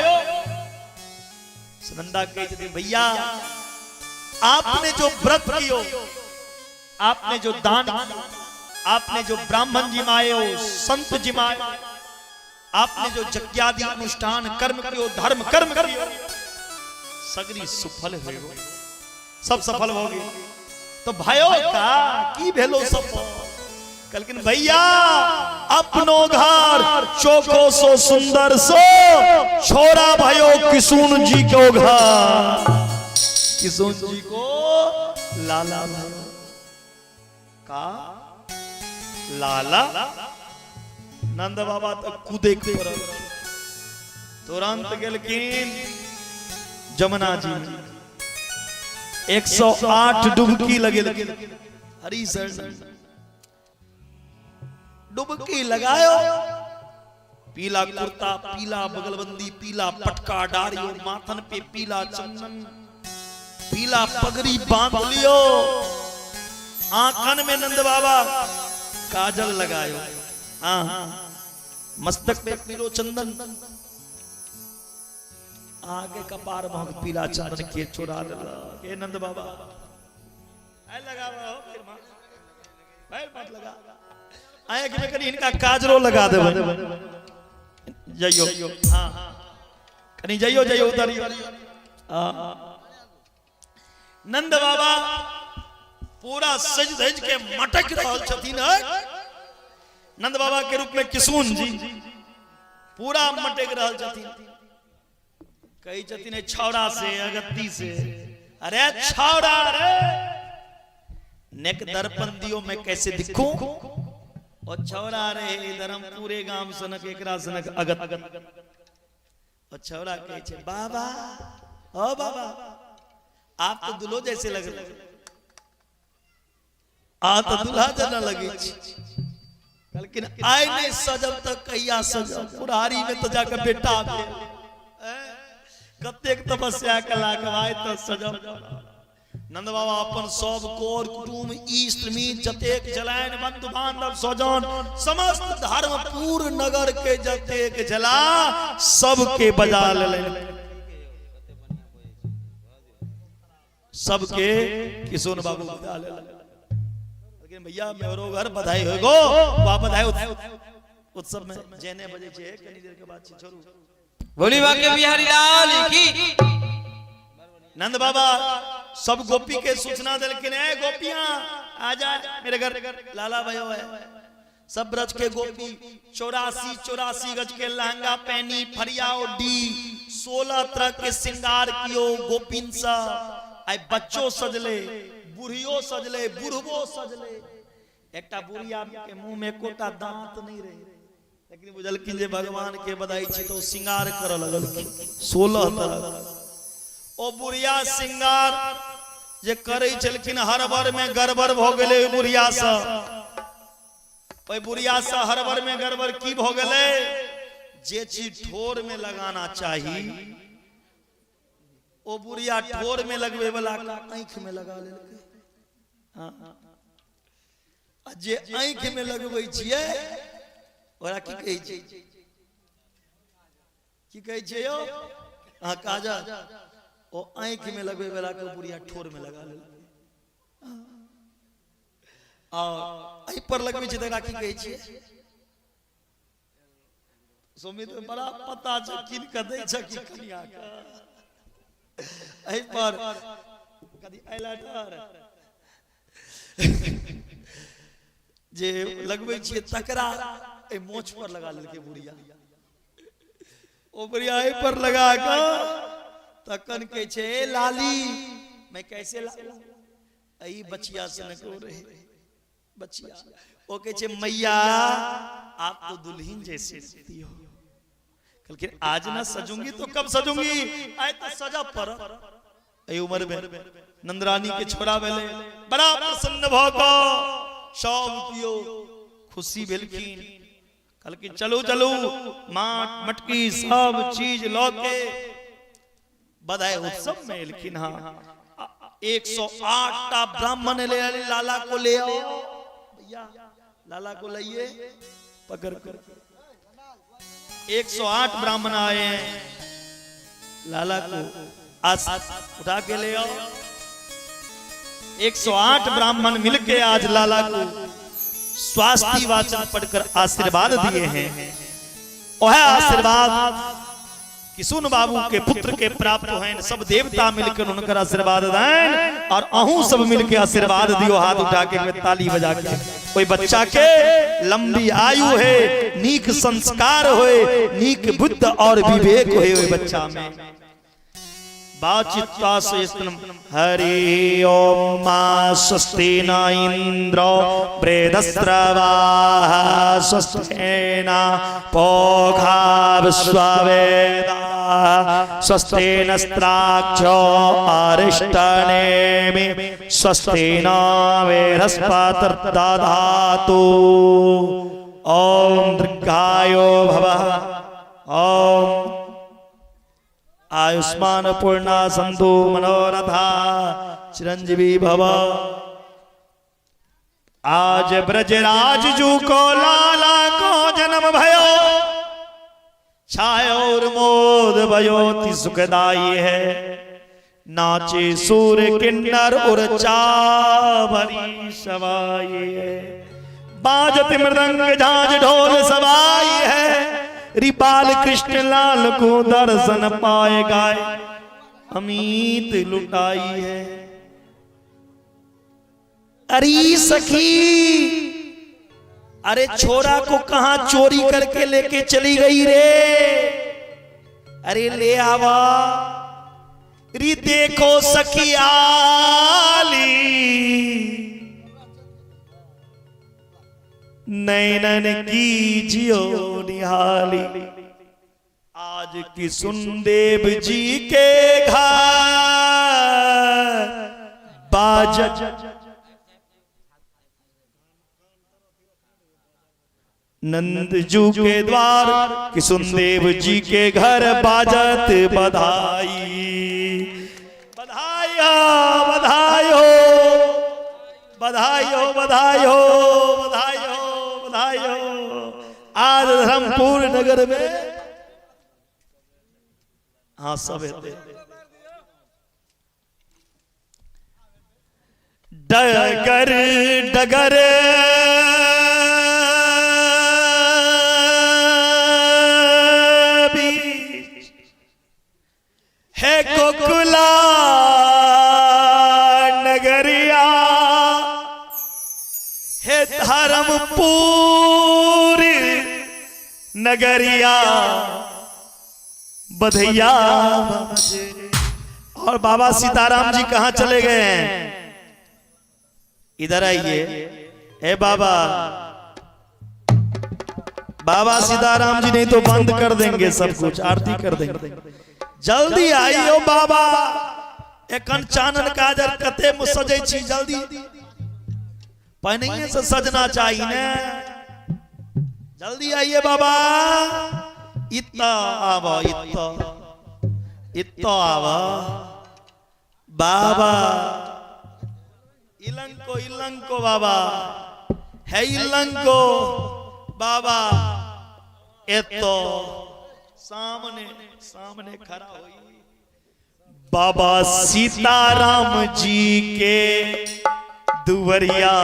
[SPEAKER 2] सुनंदा कहै छथिन भैया आपने जो व्रत कियो, आपने जो दान कियो, आपने जो ब्राह्मण जिमायो, संत जिमायो, आपने जो यज्ञादि अनुष्ठान कर्म कियो, धर्म कर्म कियो, सगरी सफल हो, सब सफल हो गए। तो भयो का की भेलो सफल? कहलखिन भैया अपनो घर चोखो सो सुंदर सो छोरा भयो किशुन जी को घर, किशुन जी को लाला भयो का लाला। नंद बाबा तो कूदे के पड़ल, तुरंत गेलखिन जमुना जी में 108 डुबकी लगेलखिन, हरी सर डुबकी लगायो, पीला कुर्ता, पीला बगलबंदी, पीला पटका डारियो, माथन पे पीला चंदन, पीला पगड़ी बांध लियो, आंखन में नंद बाबा काजल लगायो, हाँ मस्तक पे पीलो चंदन, आगे कपार महक पीला चंदन के चुरा देलक। हे नंद बाबा आय लगाबो फिर मां भाई मत लगा, आय कि कनी हिनका काजरो लगा देबै, जइयो हां कनी जइयो जइयो उतरियो। नंद बाबा पूरा सज धज के मटक रहल छथिन। नंद बाबा के रूप में किशुन जी पूरा मटक रहल छथिन। कहै छथिन छौड़ा से अगत्ती से, अरे छौड़ा रे नेक दर्पण दियो मैं कैसे दिखूं, और छौड़ा रे इधर हम पूरे गाम सनक एकरा सनक अगत। और छौड़ा कहै छै बाबा ओ बाबा आप तो दुल्हो जैसे लग रहे। आ तऽ दुल्हा जेना लगै छी। कहलखिन आइ नहि सजब तऽ कहिया सजब? बुढ़ारी में तऽ जाके बेटा भेल, कतेक तपस्या केलाके आइ तऽ सजब। नंद बाबा अपन सब कोर कुटुम इष्ट मित्र जतेक जलायन बंधु बांधव स्वजन समस्त धर्मपुर नगर के जतेक जला सबके बजा लेलनि, सबके किशोर बाबू बजा लेलनि। लेकिन भैया मेरो घर बधाई हो गो, वहाँ बधाई उत्सव में जेने बजे छे कनी देर के बाद छी छोड़ू।
[SPEAKER 1] बोली बाके बिहारी लाल की।
[SPEAKER 2] नंद बाबा सब गोपी के सूचना देलखिन, ए गोपियां आ जा मेरे घर लाला भयो है। सब ब्रज के गोपी 84 84 गज के लहंगा पहनी फरिया डी 16 तरह के श्रृंगार कियो गोपिन सा। आई बच्चो सजले, बूढ़ियो सजले, बुढ़बो सजले। एकटा बुढ़िया के मुंह में एकोटा दांत नहीं रहे, लेकिन बुझलखिन जे भगवान के बधाई छी तो श्रृंगार करऽ लगलखिन 16 तरह। ओ बुढ़िया श्रृंगार जे करै छलखिन हड़बड़ में गड़बड़ भऽ गेलै ओहि बुढ़िया सँ। ओहि बुढ़िया सँ हड़बड़ में गड़बड़ की भऽ गेलै, जे चीज ठोर में लगाना चाही ओ बुढ़िया ठोर में लगबै वाला आँखि में लगा लेलकै। हाँ, आ जे आँखि में लगबै छियै ओकरा की कहै छै? की कहै छियै यौ अहाँ? काजल। ओ आँखि में लगबै वाला के बुढ़िया ठोर में लगा लेलकै। और एहि पर लगबै छै तकरा की कहै छियै? सुमित बड़ा पता छै, कीन कऽ दै छै कि कनिया के एहि पर कथी आइलाइटर जे लगबै छियै तकरा एहि मोछ पर लगा लेलकै बुढ़िया। ओ बुढ़िया एहि पर लगा कऽ तखन कहै छै, ए लाली मैं कैसे ला एहि बचिया से न को रहे बचिया। ओ कहै छै, मैया आप तो दुल्हन जैसे दिखती हो। कहलखिन आज ना सजूंगी तो कब सजूंगी, आए तो सजा पर। एहि उम्र में नंदरानी के छोड़ा भेलै, बड़ा प्रसन्न भऽ कऽ सब कियो खुशी भेलखिन। कहलखिन चलू चलू, माट मटकी सब चीज लऽ के बधाई उत्सव में एलखिन। हाँ, 108 टा ब्राह्मण ले आए, लाला को ले आओ भैया, लाला को लाइए पकड़ कर। 108 ब्राह्मण आए हैं, लाला को आज उठा के ले आओ। 108 ब्राह्मण मिलके आज लाला को स्वास्थ्य वाचन पढ़कर आशीर्वाद दिए हैं। वह आशीर्वाद किशुन बाबू के पुत्र के प्राप्त हैं। सब देवता मिलकर उनकर आशीर्वाद दें और अहू सब मिलके आशीर्वाद दियो, हाथ उठा के ताली बजा के। कोई बच्चा के लंबी आयु है, नीक संस्कार होए, नीक बुद्ध और विवेक होए ओहि बच्चा में। बाचित्वासयस्तनम हरि ओम मा स्वस्ति न इंद्र बृहस्रवाः स्वस्ति न पोखा विश्ववेदा स्वस्ति नस्त्राक्षो अरिष्टनेमि स्वस्ति न बृहस्पतिर्दधातु। ओम दीर्घायो भवः। ओम आयुष्मान पूर्णा संतु मनोरथा चिरंजीवी भव। आज ब्रजराज जू को लाला को जन्म भयो, छाया और मोद भयो सुखदाई है। नाचे सूर किन्नर और चावरी सवाई है, बाजत मृदंग झांझ ढोल सवाई है। रिपाल कृष्ण लाल को दर्शन पाए गाए अमित लुटाई है। अरे सखी, अरे छोरा को कहां चोरी करके लेके चली गई रे? अरे ले आवा री, देखो सखी आली नैनन की जियो निहाली। आज की सुनदेव जी के घर बाज नंद जू के द्वार किशुनदेव जी के घर बाजत बधाई। बधाई हो, बधाई हो, बधाई हो, बधाई हो, बधाई हो, बधाई हो। आज धर्मपुर नगर में हाँ सब हेतै। डगर डगर बीच है कोकुला नगरिया, है धर्मपुर नगरिया बधैया। और बाबा सीताराम जी कहाँ चले गए हैं? इधर आइए। ए बाबा, बाबा सीताराम जी नहीं तो बंद कर देंगे सब कुछ, आरती कर देंगे। जल्दी आइयो बाबा, एखन चानन काजर कते में सजै छी, जल्दी पहिनहिए से सजना चाही ने। जल्दी आइए बाबा। इतना आब, इतना इतना आब बाबा। इलंको इलंको बाबा है, इलंको बाबा एतो सामने सामने खड़ा होई। बाबा सीताराम जी के दुवरिया,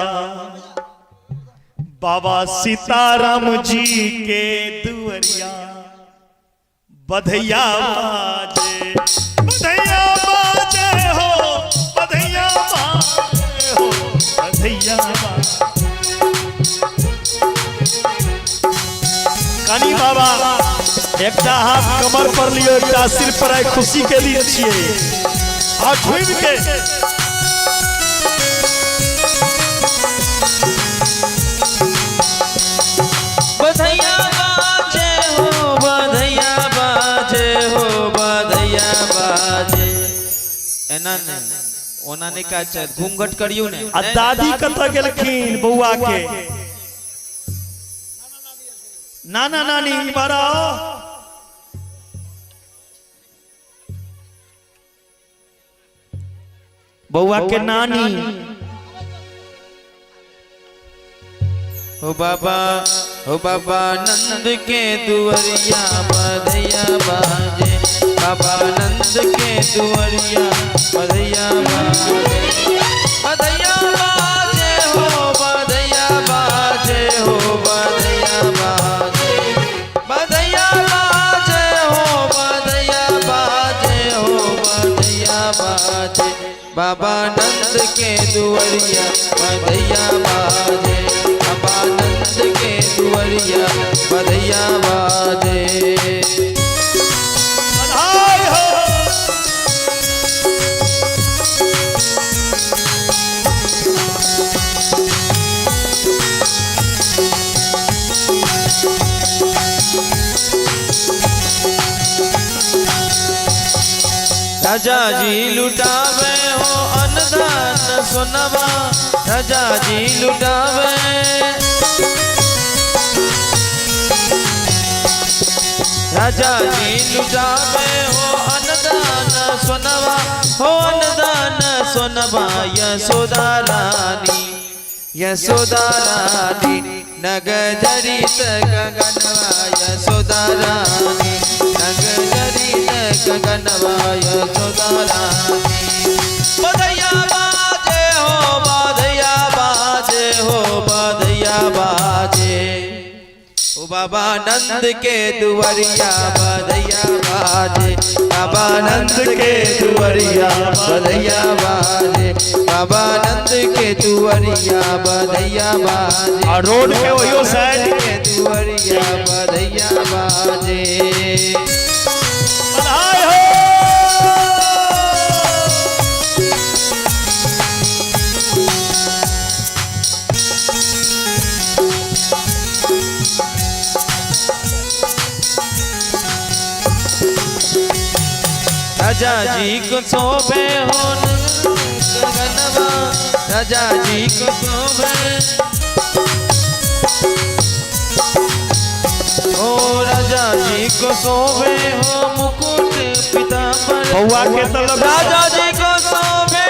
[SPEAKER 2] बाबा सीताराम जी के दुवरिया बधैया बाजे, बधैया बाजे हो, बधैया बाजे हो, बधैया बाजे। कनी बाबा एकटा हाथ कमर पर लियो, एकटा सिर पर, आइ खुशी के दिन छियै। आ झूमि के
[SPEAKER 1] बधैया बाजे हो, बधैया बाजे हो, बधैया बाजे। एना नहि, ओना नहि काज छै, घूंघट करियौ ने।
[SPEAKER 2] आ दादी कतऽ गेलखिन बौआ के? नाना नानी इम्हर आउ। बौआ के नानी।
[SPEAKER 1] हो बाबा, हो बाबा नंद के दुअरिया बधैया बाजे, बाबा नंद के दुअरिया बधैया बाजे, बधैया बाजे हो, बधैया बाजे हो, बधैया बाजे, बधैया बाजे हो, बधैया बाजे हो, बधैया बाजे, बाबा नंद के दुअरिया बधैया बाजे, बाबा नंद के दुअरिया बधैया बाजे।
[SPEAKER 2] बधाई हो।
[SPEAKER 1] राजा जी लुटावे हो अन्नदान सोनवा, राजा जी लुटावे, राजा जी लुटावे हो अन्नदान सोनवा, हो अन्नदान सोनवा। यशोदा रानी, यशोदा रानी नगजरित गगनवा, यशोदा रानी नगजरित गगनवा, यशोदा रानी। बधैया बाजे हो, बधैया बाजे हो, बधैया बाजे, ओ बाबा नंद के दुआरिया बधैया बाजे, बाबा नंद के दुआरिया बधैया बाजे, बाबा नंद के दुआरिया बधैया बाजे।
[SPEAKER 2] आ रोड के ओहियो साइड
[SPEAKER 1] के दुआरिया बधैया बाजे।
[SPEAKER 2] बधाई हो।
[SPEAKER 1] राजा जी को शोभे हो गगनवा, राजा जी को शोभे।
[SPEAKER 4] राजा जी को शोभे हो मुकुट पीताम्बर।
[SPEAKER 3] बौआ के तऽ लग
[SPEAKER 4] राजा जी को शोभे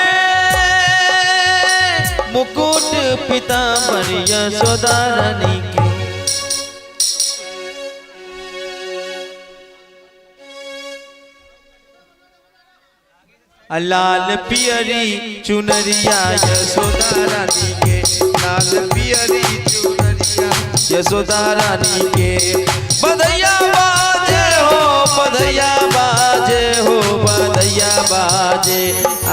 [SPEAKER 4] मुकुट पीताम्बर यशोदा रानी के। लाल पियरी चुनरिया यशोदा रानी के, लाल पियरी चुनरिया यशोदा रानी के। बधैया बाजे हो, बधैया बाजे हो, बधैया बाजे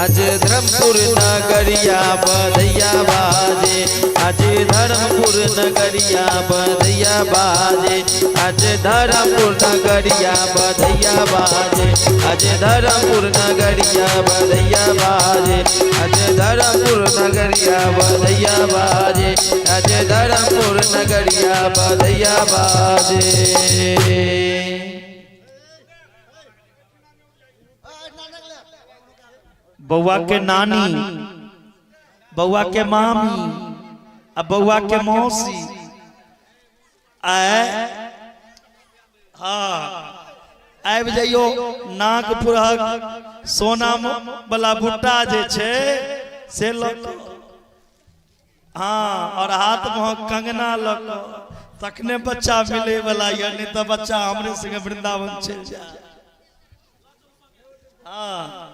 [SPEAKER 4] आज धर्मपुर नगरिया, बधैया बाजे आज धर्मपुर नगरिया, बधैया बाजे आज धर्मपुर नगरिया, बधैया बाजे आज धर्मपुर नगरिया, बधैया बाजे आज धर्मपुर नगरिया, बधैया बाजे आज धर्मपुर नगरिया, बधैया बाजे।
[SPEAKER 3] बौआ के नानी, बौआ के मामी आ बौआ के मौसी आए, हाँ आबि जइयो। नागपुरक सोना वाला भुट्टा जे छै से लऽ कऽ, हाँ, और हाथ में कंगना लऽ कऽ, तखने बच्चा मिले वाला यऽ, नहीं तऽ बच्चा हमरे संगे वृंदावन चलि जाय। हाँ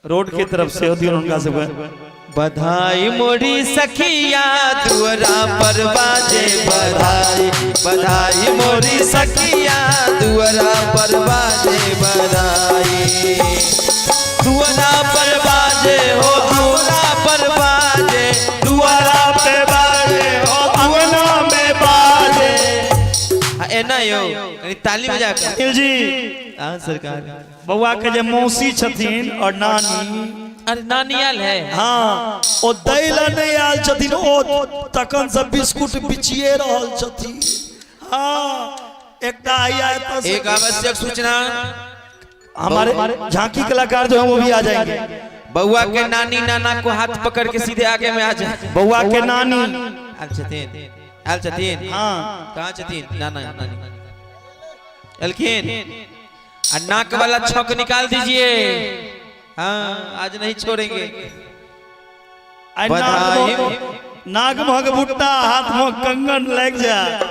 [SPEAKER 3] रोड के तरफ से होती हुनका सबके
[SPEAKER 4] बधाई मोरी सखिया दुअरा पर बाजे बधाई, बधाई मोरी सखिया दुअरा पर बाजे बधाई। दुअरा पर बाजे हो, दुअरा पर बाजे,
[SPEAKER 3] दुआरा पे बाजे हो, अंगना में बाजे।
[SPEAKER 4] हाँ, एना यो कनी ताली बजा के।
[SPEAKER 3] अनिल जी।
[SPEAKER 4] हाँ सरकार।
[SPEAKER 3] बौआ के जे मौसी छथिन और नानी।
[SPEAKER 1] अरे नानी आयल है।
[SPEAKER 3] हाँ, ओ दै लए नहि आयल छथिन, ओ तखन से बिस्कुट बिचिए रहल छथिन। हाँ, एकटा आइया एतऽ से।
[SPEAKER 1] एक आवश्यक सूचना,
[SPEAKER 3] हमारे झांकी कलाकार जो है वो भी आ जाएंगे।
[SPEAKER 1] बउआ के नानी नाना को हाथ पकड़ के सीधे आगे में आ जाए।
[SPEAKER 3] बौआ के नानी
[SPEAKER 1] आयल छथिन, आयल छथिन।
[SPEAKER 3] हाँ।
[SPEAKER 1] कहाँ छथिन नाना नानी? एलखिन। आ नाक वाला छक निकाल दीजिए, हाँ आज नहीं छोड़ेंगे।
[SPEAKER 3] आइ
[SPEAKER 4] बधाई।
[SPEAKER 3] नाग महक भुट्टा हाथ में कंगन लागि जाए।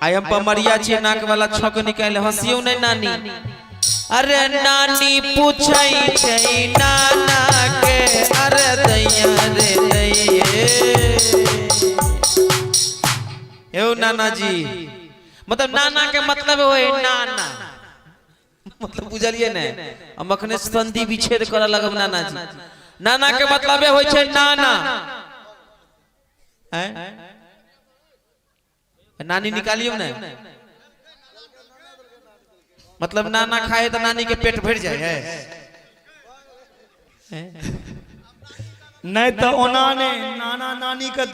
[SPEAKER 1] आइ हम पमरिया छियै, नाक वाला छक निकाल हंसियो नहीं नानी। अरे नानी पूछै छै नाना के, अरे दैया रे दैये। यौ नाना जी, मतलब नाना के मतलब होय नाना, मतलब बुझलिए ने? हम अखने संधि विच्छेद करऽ लगब। नाना जी, नाना के मतलब होय छै नाना। हैं? नानी निकालियो ने, मतलब नाना खाए तो नानी के पेट भर जाए है।
[SPEAKER 3] नहीं तो ओना ने नाना नानी के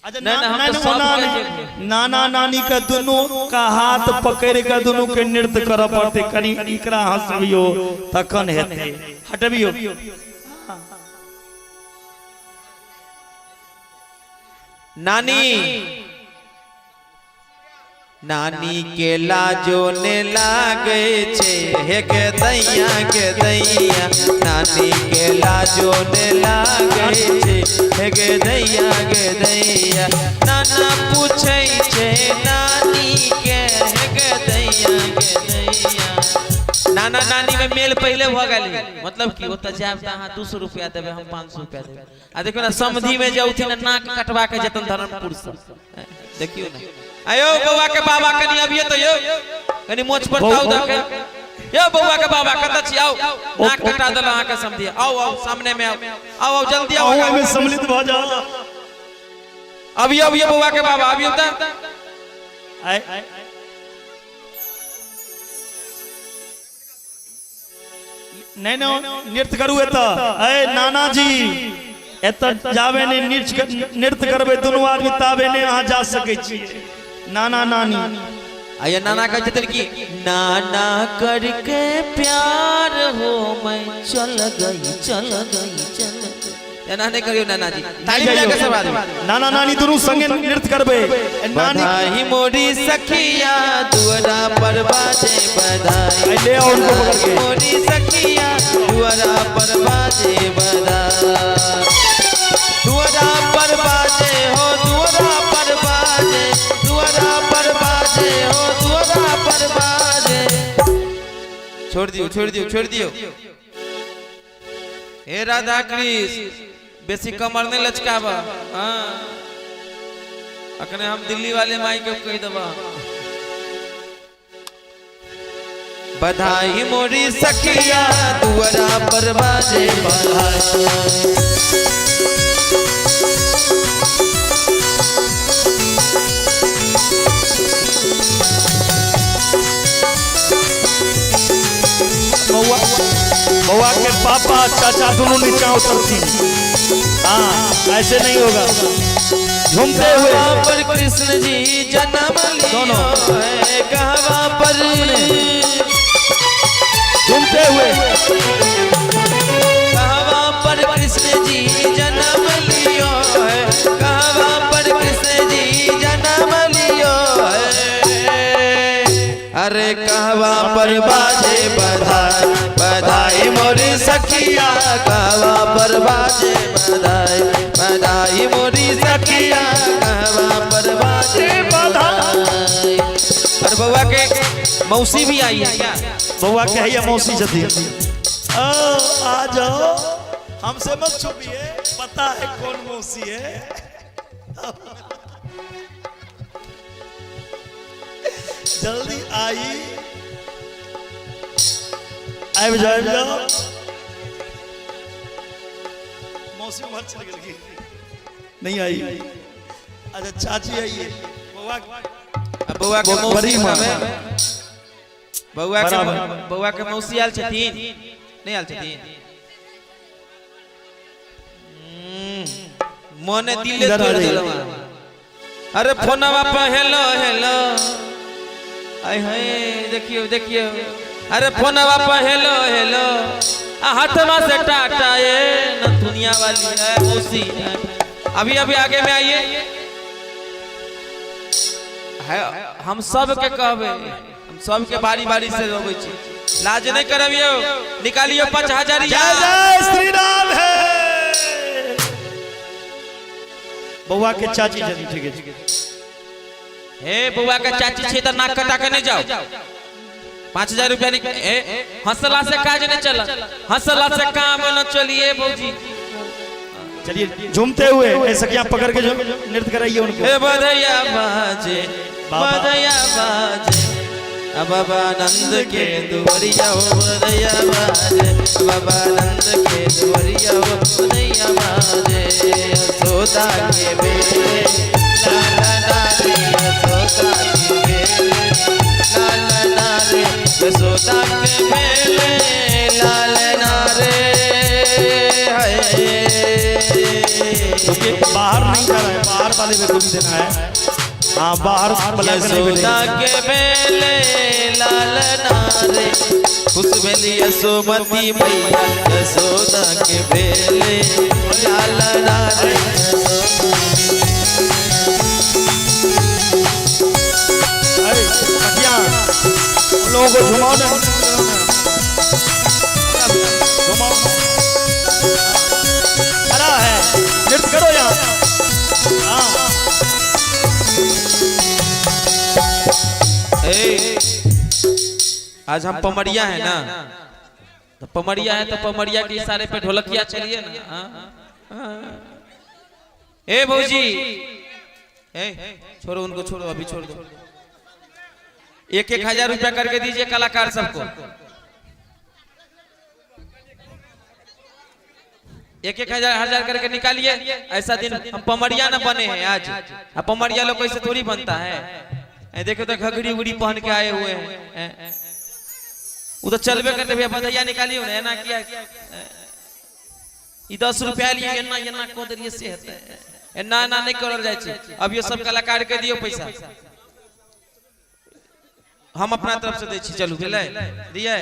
[SPEAKER 3] अच्छा,
[SPEAKER 1] नहीं, नहीं, हम
[SPEAKER 3] नहीं,
[SPEAKER 1] तो
[SPEAKER 3] नहीं,
[SPEAKER 1] सब
[SPEAKER 3] ओना
[SPEAKER 1] कहै
[SPEAKER 3] नहि।
[SPEAKER 1] छियै।
[SPEAKER 3] नाना नानी के दुनू का हाथ पकड़ के दुनू के नृत्य करऽ पड़तै। कनि एकरा हंसबियो तखन हेतै। हटबियो।
[SPEAKER 1] नानी नानी के लाजो ने लागे छे हे के दैया के दैया, नानी के लाजो ने लागे छे हे के दैया के दैया। नाना पूछै छे नानी के हे के दैया के दैया। नाना नानी में मेल पहले भ गेल, मतलब कि ओतऽ जायब तऽ अहाँ 200 रुपया देबै, हम 500 रुपया देबै। आ देखियौ ने समधि में जे औथिन ने नाक कटवा के जेतन धर्मपुर से। देखियौ ने। आयो बौआ के बाबा कनि अबियो तऽ यौ, कनि मोछ पर ताव दऽ के। यौ बौआ के बाबा कतऽ छी? आउ, नाक कटा देल अहाँके समधि। आउ आउ, सामने में आउ, आउ आउ जल्दी आउ।
[SPEAKER 3] अहूँ एहिमे सम्मिलित भऽ जाउ।
[SPEAKER 1] अबियो अबियो बौआ के बाबा, अबियो तऽ।
[SPEAKER 3] आइ नहीं नहीं, नृत्य करू एतऽ। ऐ नाना जी, एतऽ जाबे नहि नृत्य करबै दुनू आदमी ताबे नहि अहाँ जा सकै छी। नाना नानी।
[SPEAKER 1] आइए नाना कहै छथिन कि नाना करके प्यार हो मैं चल गई, चल गई, चल गई। एना नहीं करियो नाना जी, ताली बजा के सब आदमी।
[SPEAKER 3] नाना नानी दुनू संगे नृत्य करबे। नानी
[SPEAKER 1] बधाई मोरी सखिया दुआरा पर बाजे बधाई।
[SPEAKER 3] ले आओ उनको पकड़ के।
[SPEAKER 1] मोरी सखिया दुआरा पर बाजे बधाई, दुआरा पर बाजे हो दुआरा पर बाजे, दुआरा पर बाजे हो दुआरा पर बाजे। छोड़ दियो छोड़ दियो छोड़ दियो। हे राधा कृष्ण बेसी कमर नहीं लचकाबा। हाँ अखने हम दिल्ली वाले माई के कह देबा। बधाई मोरी सखिया दुआरा पर बाजे बधाई।
[SPEAKER 3] बउआ बउआ के पापा चाचा दोनों नीचा उतरती। हाँ ऐसे नहीं होगा, झूमते हुए।
[SPEAKER 1] कहवा पर कृष्ण जी जन्म लियो है, कहवा पर
[SPEAKER 3] झूमते हुए।
[SPEAKER 1] कहवा पर कृष्ण जी जन्म लियो है, कहवा पर कृष्ण जी जन्म लियो है। अरे कहवा पर बाजे बधाई, बधाई मोरी सखिया, कहवा पर बाजे बधाई, बधाई मोरी सखिया, कहवा पर बाजे बधाई। और बउआ के मौसी भी आई है क्या?
[SPEAKER 3] बउआ के है मौसी छथिन। ओ आ जाओ, हमसे मत छुपिए, पता है कौन मौसी है। जल्दी आई, आबि जाओ आबि जाओ। मौसी उम्हर चल गेलखिन, नहीं आई। अच्छा चाची आई है। बउआ
[SPEAKER 1] अब बउआ के मौसी
[SPEAKER 3] बड़ी माँ।
[SPEAKER 1] बउआ के
[SPEAKER 3] बराबर।
[SPEAKER 1] बउआ के मौसी आयल छथिन नहीं आयल छथिन? मोने दिले
[SPEAKER 3] इधर आ
[SPEAKER 1] तोड़
[SPEAKER 3] जाइए।
[SPEAKER 1] देलवा। अरे फोनवा पर हेलो हेलो, आय हाय देखियो देखियो। अरे फोनवा पर हेलो हेलो, आ हाथवा से टाटा ये न दुनिया वाली है मौसी। अभी अभी आगे में आइए है, हम सब के कहबे, हम सब के बारी बारी से रोबै छी, लाज नहीं करबियो। निकालियो 5000।
[SPEAKER 3] जय जय श्री राम है। बउआ के चाची छथिन, ठीक है।
[SPEAKER 1] हे बउआ के चाची छे त नाक कटा के नहीं जाओ। 5000 रुपया निक ए हंसला से काज नहीं चल, हंसला से काम न चलिए भौजी।
[SPEAKER 3] चलिए झूमते हुए ऐसा क्या पकड़ के जो नृत्य कराइए उनको।
[SPEAKER 1] हे बधैया बाजे बधैया बाजे, बाबा नंद के दुवरिया हो बधैया बाजे, बाबा नंद के दुवरिया हो बधैया बाजे। यशोदा के बेटे लाला नारे, यशोदा के बेटे लाला नारे, यशोदा के बेटे लाला नारे।
[SPEAKER 3] क्योंकि बाहर नहीं जा रहा है, बाहर वाले में गोली देना है। हाँ बाहर वाले में नहीं
[SPEAKER 1] यशोदा
[SPEAKER 3] मिलेगी।
[SPEAKER 1] के बेले लाल नारे, खुश भेली यशोमती मैया, यशोदा के बेले लाल नारे।
[SPEAKER 3] अरे सखियाँ, उन लोगों को झुमाओ ना, झुमाओ। खड़ा है, नृत्य करो यहाँ। हाँ
[SPEAKER 1] ए, आज हम पमरिया है ना, तो पमरिया है तो पमरिया के इशारे पे ढोलकिया चलिए ना। हाँ, हाँ। ए भौजी, ए छोड़ो उनको, छोड़ो अभी छोड़ दो। 1-1 हजार रुपया करके दीजिए कलाकार सबको। 1-1 हजार हजार करके निकालिए। ऐसा दिन हम पमरिया न बने हैं आज। अब पमरिया लोग ऐसे थोड़ी बनता है। देखो तो घघरी उगड़ी पहन के आए हुए हैं। वो तो चलबे करते भैया, भदैया निकालियो ना, एना किया ई 10 रुपया लिए एना एना को देलिए से हेतै। एना एना नहीं करल जाइ छै। अब ये सब कलाकार के दियो पैसा, हम अपना तरफ से दै छी। चलू भेलै दिए।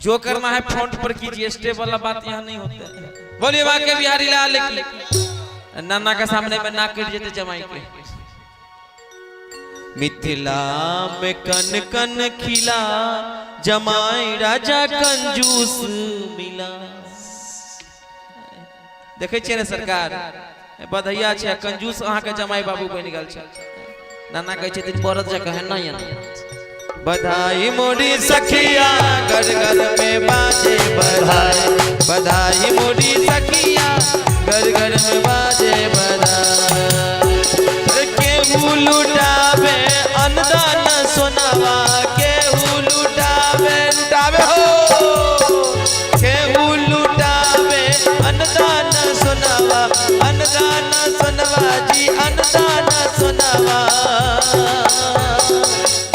[SPEAKER 1] जो करना है फ्रंट पर कीजिए, स्टेप वाला बात यहाँ नहीं होता है। बोलिए बाके बिहारी लाल की। नाना के सामने में नाक कट जेते जमाई के। मिथिला में कन कन खिला, जमाई राजा कंजूस मिला। देखे छियै ने सरकार, बधैया छै कंजूस अहाँ के जमाई बाबू बनि गेल छै। नाना कहै छथिन बरद जकाँ है ना। बधाई मोरी सखिया, घर घर में बाजे बधाई। बधाई मोरी सखिया, घर घर में बाजे बधाई। केहू लुटावे अन्नदान सोनावा, केहू लुटावे लुटावे हो, केहू लुटावे अन्नदान सोनावा, अन्नदान सोनवा जी, अन्नदान सोनावा।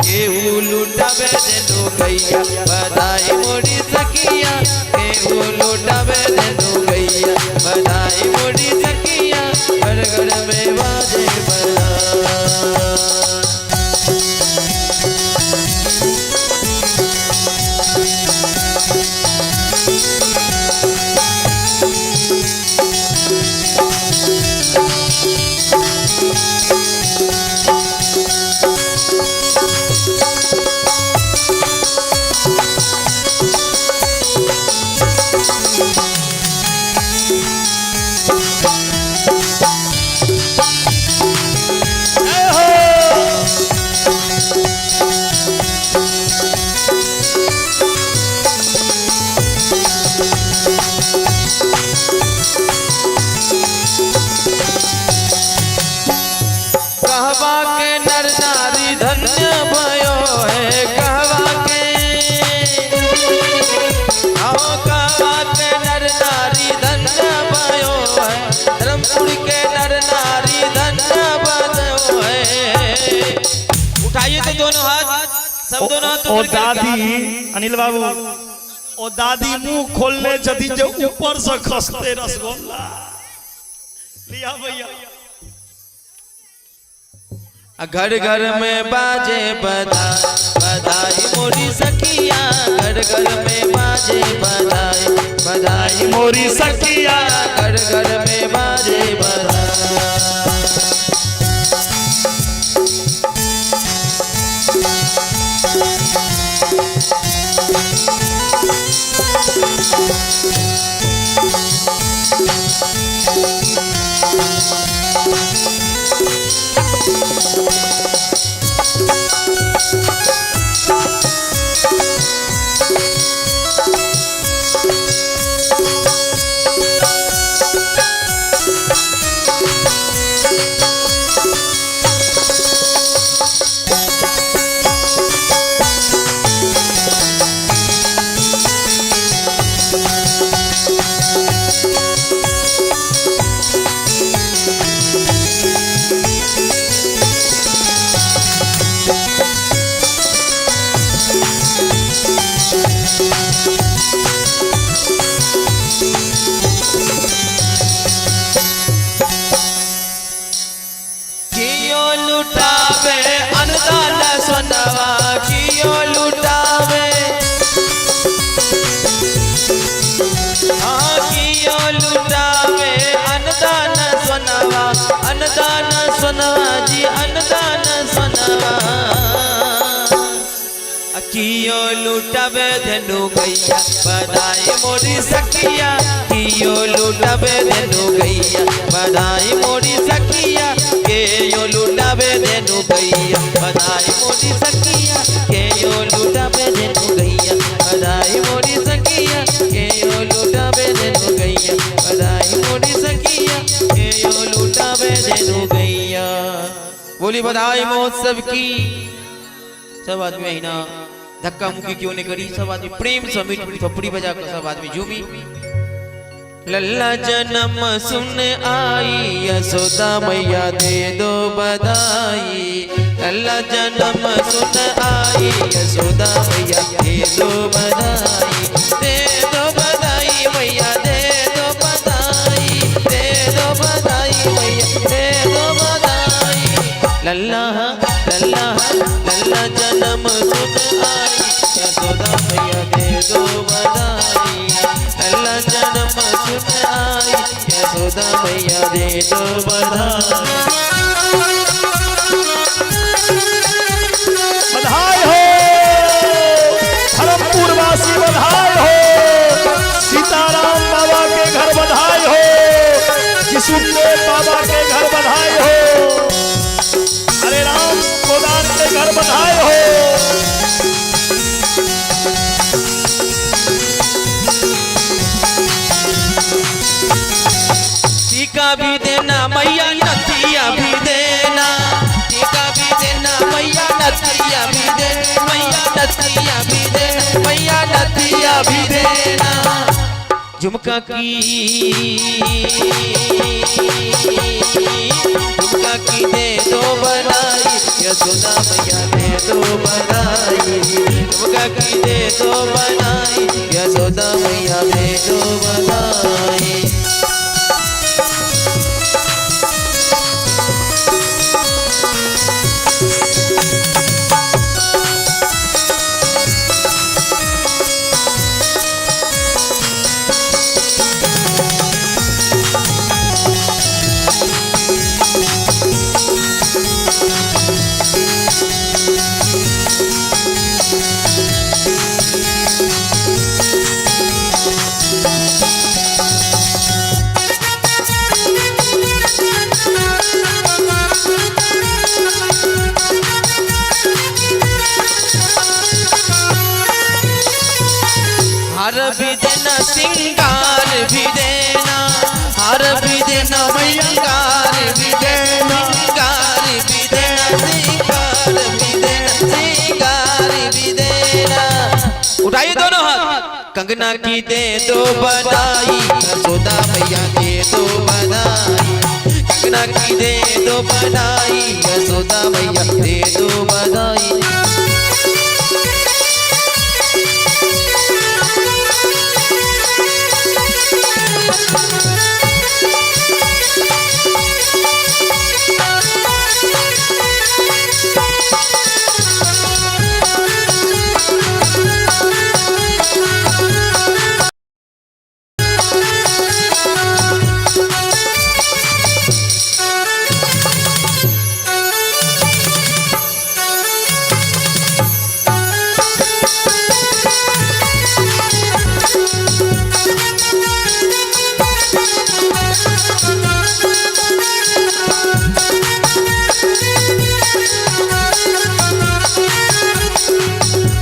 [SPEAKER 1] केहू लुटावे देनु गैया, बधाई मोरी सखिया। केहू लुटावे देनु गैया, बधाई मोरी सखिया, घर घर में बाजे बधाई।
[SPEAKER 2] जय हो।
[SPEAKER 1] कहवा के नर नारी धन्य भयो है, कहवा के आओ, कहवा के नर नारी धन्य भयो है, धर्मपुर के नर नारी धन्य भयो है। उठाइए तो दोनों हाथ, सब दोनों हाथ
[SPEAKER 2] ओ
[SPEAKER 1] ऊपर करके।
[SPEAKER 2] दादी अनिल बाबू, ओ दादी मुंह खोलने छथिन जे ऊपर से खसते रसगुल्ला। लिया भैया।
[SPEAKER 1] घर घर में बाजे बधाई, बधाई मोरी सखिया, घर घर में बाजे बधाई, बधाई
[SPEAKER 2] मोरी सखिया,
[SPEAKER 1] घर घर में बाजे बधाई। कियो लुटावे अन्नदान सोनवा, कियो लुटावे, हाँ कियो लुटावे अन्नदान सोनवा, अन्नदान सोनवा जी, अन्नदान सोनवा। कियो लुटावे धनु गैया, बधाई मोरी सखिया। कियो लुटावे धनु गैया, बधाई मोरी सखिया। केयो लुटावे धनु गैया, बधाई मोरी सखिया। केयो लुटावे धनु गैया, बधाई मोरी सखिया। केयो लुटावे धनु गैया, बधाई मोरी सखिया। केयो लुटावे धनु गैया। बोली बधाई महोत्सव की। सब आदमी अहिना धक्का मुक्की क्यों नहीं करी, सब आदमी प्रेम से मीठ मीठ थप्पड़ी बजा कर सब आदमी झूमी। लल्ला जन्म सुन आई यशोदा मैया दे दो बधाई। लल्ला जन्म सुन आई यशोदा मैया दे दो बधाई, दे दो बधाई मैया, दे दो बधाई, दे दो बधाई मैया, दे दो बधाई। लल्ला लल्ला लल्ला जन्म सुन आई यशोदा मैया दे दो बधाई।
[SPEAKER 4] सुन आई, यशोदा मैया दे दो बधाई।
[SPEAKER 2] बधाई हो धर्मपुर वासी, बधाई हो सीताराम बाबा के घर, बधाई हो किशुनदेव बाबा के घर, बधाई हो हरे राम गोदान के घर, बधाई हो।
[SPEAKER 1] टीका भी देना मैया नथिया भी देना, टीका भी देना मैया नथिया भी देना, मैया नथिया भी देना, मैया नथिया भी देना। झुमका की, झुमका की दे दो बनाई, यशोदा मैया दे दो बनाई। झुमका की दे दो बनाई, यशोदा मैया दे दो बनाई। हार भी देना सिंगार भी देना, हार भी देना सिंगार भी देना, सिंगार भी देना, सिंगार भी देना, सिंगार भी देना। उठाइए दोनों हाथ। कंगना की दे दो बधाई, यशोदा मैया दे दो बधाई। कंगना की दे दो बधाई, यशोदा मैया दे दो बधाई।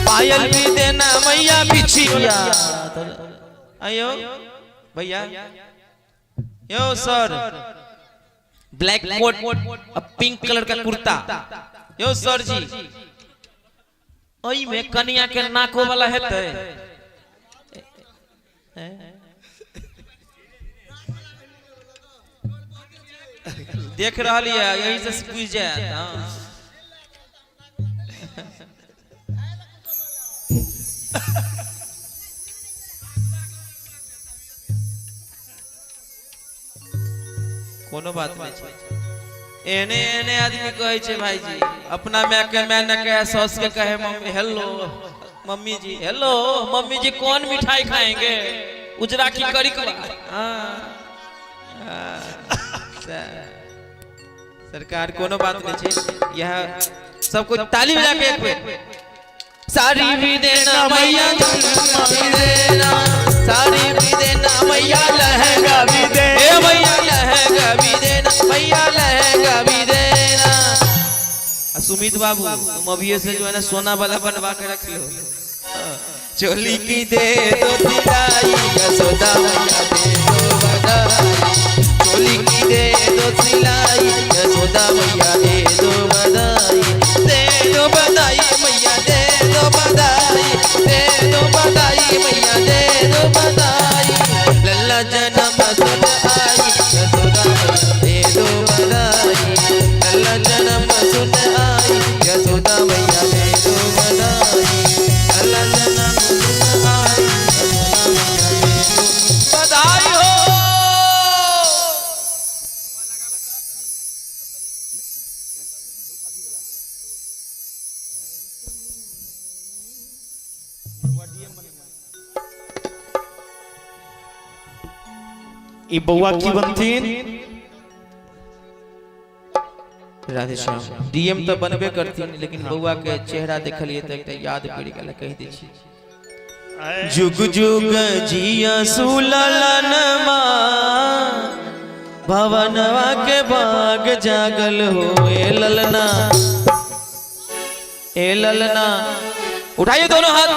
[SPEAKER 1] पायल भी देना मैया बिछिया। आयो भैया, यो सर, ब्लैक कोट और पिंक कलर का कुर्ता। यो सर जी, ओई में कनिया के नाको वाला हेतै। देख रहल ये, यही से पूछ जाए। हाँ। कोनो बात नहीं छै। एने एने आदमी कहै छै भाईजी, अपना my के my न कहे, सौस के कहे mummy hello mummy ji, hello mummy ji कौन मिठाई खाएंगे, उजरा की करी। हाँ सरकार कोनो बात नहीं छै। यह सब कुछ ताली बजा के एक बेर। साड़ी भी देना मैया भी देना, साड़ी भी देना मैया लहंगा भी देना, मैया लहंगा भी देना, मैया लहंगा भी देना। सुमित बाबू तुम अभी से जो है ना सोना वाला बनवा के रख लो। चोली की दे दो सिलाई, यशोदा मैया दे दो बधाई। चोली की दे दो सिलाई, यशोदा मैया दे दो बधाई। दे दो बधाई मैया दे दो बधाई, दे दो बधाई मैया दे दो बधाई। लल्ला जन्म सुन आई, यशोदा मैया दे दो बधाई। लल्ला जन्म सुन आई, यशोदा मैया दे दो बधाई। लल्ला जन्म सुन आई, यशोदा मैया दे दो बधाई हो।
[SPEAKER 3] ई बौआ की बनथिन?
[SPEAKER 1] राधे श्याम डीएम तऽ बनबे करथिन, लेकिन बौआ के चेहरा देखलिए तऽ एकटा याद पड़ि गेल, कहि दै छी। जुग जुग जिया सुललनमा, भवनवा के बाग जागल हो। ए ललना, ए ललना, उठाइए दोनों हाथ,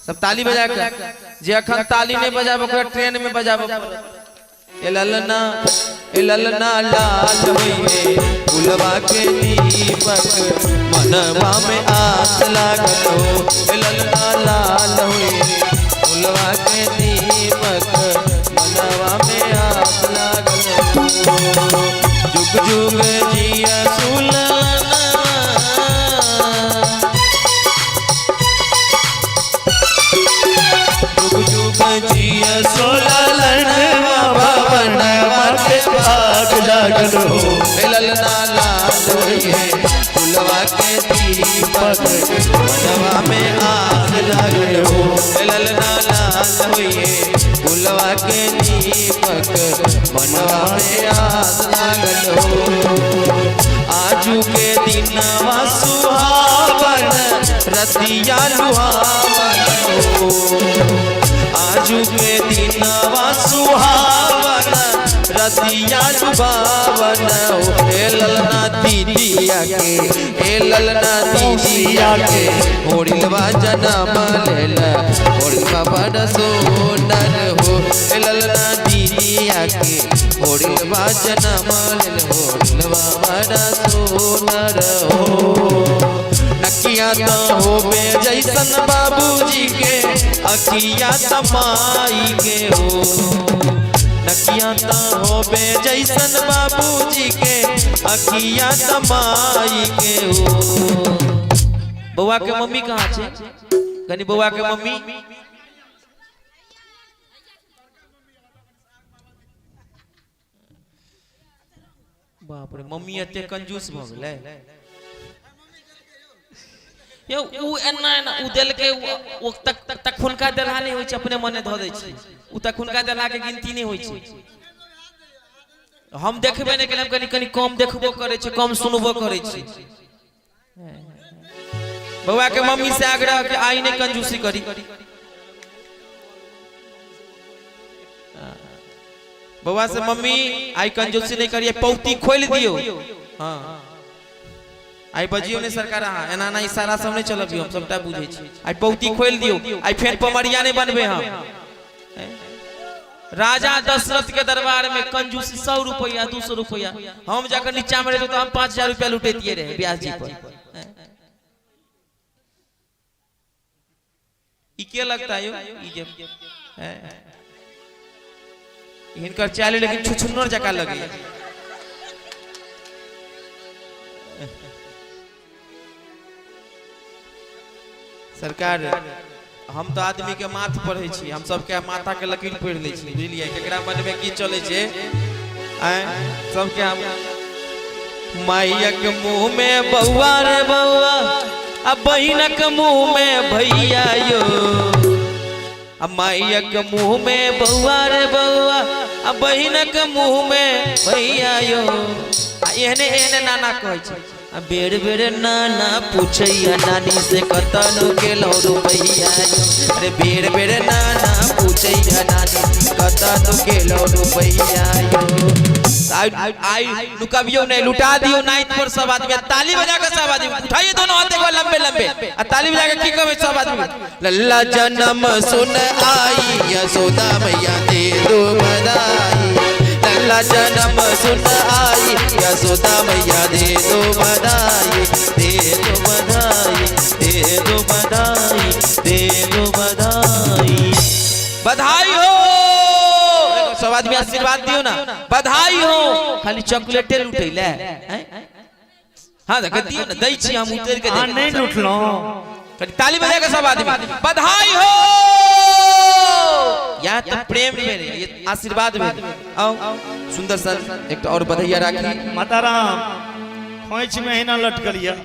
[SPEAKER 1] सब ताली बजा के। जे अखन ताली नहीं बजाब ओकरा ट्रेन में बजाब। ए ललना, ए ललना लाल होइए फुलवा के दीपक, मनवा में आस लागल हो। ए ललना लाल होइए फुलवा के दीपक, मनवा में आस लागल हो। जुग जुग जिया सुललना, जुग जुग जिया सुललनवा, भवनवा के
[SPEAKER 2] भाग जागल हो।
[SPEAKER 1] ए ललना लाल होइए फुलवा के दीपक, मनवा में आस लागल हो। ए ललना लाल होइए फुलवा के दीपक, मनवा में आस लागल हो। आजू के दिनवा सुहावन, रतिया लुहावन हो। आजू के दिनवा सुहावन, रतिया लुभावन हो। ए ललना दीदिया के, ए ललना दीदिया के, होरिलवा जनम लेल, होरिलवा बड़ सोनर हो। ए ललना दीदिया के, होरिलवा जनम लेल, होरिलवा बड़ सोनर हो। नकिया तो होबे जैसन बाबूजी के, अखिया तमाई के हो। नकिया तो होबे जैसन बाबूजी के, अखिया तमाई के हो। बौआ के मम्मी कहाँ छे? कनी बौआ के मम्मी। बाप रे, मम्मी एते कंजूस भ गेलै यौ। उ एना एना उ देलकै, ओ तक तखुनका देलहा नहि होइ छै, अपने मने धऽ दै छै। उ तखुनका देलहा के गिनती नहि होइ छै। हम देखबे नहि केलियै, हम कनि कनि कम देखबो करै छी, कम सुनबो करै छी। बौआ के मम्मी से आग्रह कि आइ नहि कंजूसी करी। बौआ से मम्मी आइ कंजूसी नहीं करिए, पौती खोल दियो। हाँ, आइ बजियो नहीं सरकार, अहाँ एना एना इशारा सब नहीं चलबियो, हम सबटा बुझै छी। आइ पौती खोल दियो, आइ फेर पमरिया नहीं बनबे हम। राजा दशरथ के दरबार में कंजूसी 100 रुपया 200 रुपया, हम जाकर नीचा में रहते तो हम 5000 रुपया लुटेतिए रहे व्यास जी पर। ई के लगता है यो? ई जे हिनकर चाली लेकिन छुछुन्नर जका लगे। सरकार, हम तो आदमी के माथ पढ़े छी, हम सबके माथा के लकीर पढ़ लै छी, बुझलियै केकरा मन में की चले छै। आय सबके हम माइयक मुंह में बौआ रे बौआ, आ बहिनक मुंह में भैया यो। आ माइयक मुंह में बौआ रे बौआ, आ बहिनक मुंह में भैया यो। आ एहने एहने नाना कहै छै। आ बेर बेर नाना पूछैया नानी से कतनो केलौ रुपैया यो। अरे बेर बेर नाना पूछैया नानी कतनो केलौ रुपैया यो। आई आई लुकाबियो नहीं, लुटा दियो नाइट पर सब आदमी। ताली बजा के सब आदमी उठाइए दोनों हाथ एक बार लंबे लंबे, आ ताली बजा के की कहबै सब आदमी। लल्ला जन्म सुन आई यशोदा मैया दे दो बधाई। लल्ला जन्म सुन आई यशोदा मैया दे दो बधाई, दे दो बधाई, दे दो बधाई, दे दो बधाई। बधाई हो सब आदमी, आशीर्वाद दियो ना, बधाई हो। खाली चॉकलेटे लुटैले। हाँ दियो ना, दै छी हम उतर के।
[SPEAKER 3] अहाँ नहि लुटलहुँ।
[SPEAKER 1] कनि ताली बजा के सब आदमी बधाई हो। यहाँ तो प्रेम भेल, ये आशीर्वाद भेल। आओ सुंदर सर एक और बधैया राखी।
[SPEAKER 3] माताराम खोइछ में अहिना लटकल यऽ।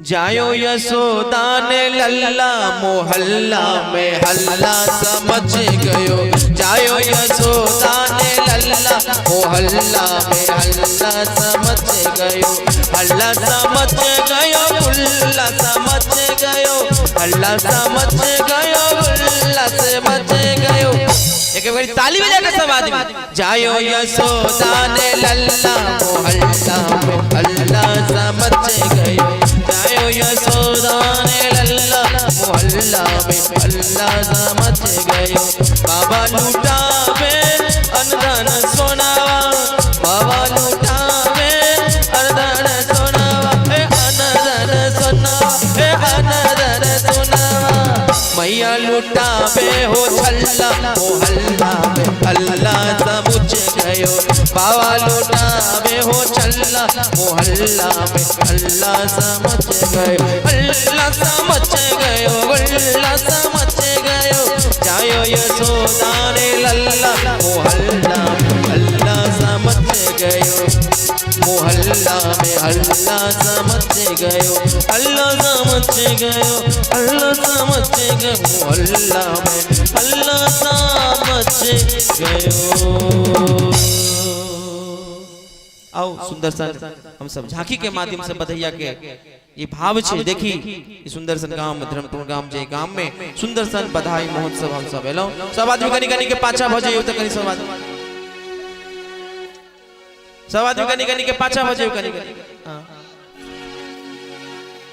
[SPEAKER 4] जायो यशोदा ने लल्ला मोहल्ला में हल्ला समझ गयो। जायो यशोदा ने लल्ला मोहल्ला में हल्ला समझ गयो। हल्ला समझ गयो गुल्ला समझ गयो। हल्ला समझ गयो गुल्ला समझ गयो।
[SPEAKER 1] एक बार ताली बजा के सब आदमी।
[SPEAKER 4] जायो यशोदा ने लल्ला मोहल्ला में हल्ला समझ गयो। जायो यशोदा ने लल्ला मोहल्ला में हल्ला समझ गयो। बाबा लुटावे अनधन सोनावा। बाबा लुटावे अनधन सोनावा। ए अनधन सोनावा ए अनधन सोनावा। मैया लुटावे हो छल्ला मोहल्ला में हल्ला समझ गयो। बाबा लुटावे हो छल्ला मोहल्ला में हल्ला समझ गयो। हल्ला समझ गयो गुल्ला समझ गयो। जायो यशोदा ने लल्ला मोहल्ला में हल्ला समझ गयो। मोहल्ला में हल्ला समझ गयो। हल्ला समझ गयो हल्ला समझ गयो। मोहल्ला में हल्ला समझ गयो।
[SPEAKER 1] आओ सुंदर सन हम सब झांकी के माध्यम से बधैया के ये भाव छे। देखी ई सुंदर सन गांव धर्मपुर गांव जे गांव में सुंदर सन बधाई महोत्सव हम सब एलौं। सब आदमी कनी कनी के पाछा भ जइयो त कनी सब आदमी कनी कनी के पाछा भ जइयो कनी कनी।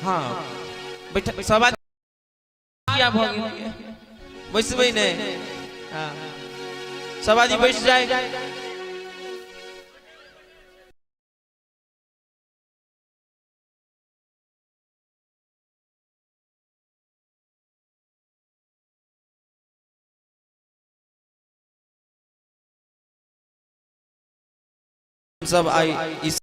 [SPEAKER 1] हां बैठ सब आदमी किया भ गेल बैसबै नै। हां सब आदमी बैठ जाए। सब आई इस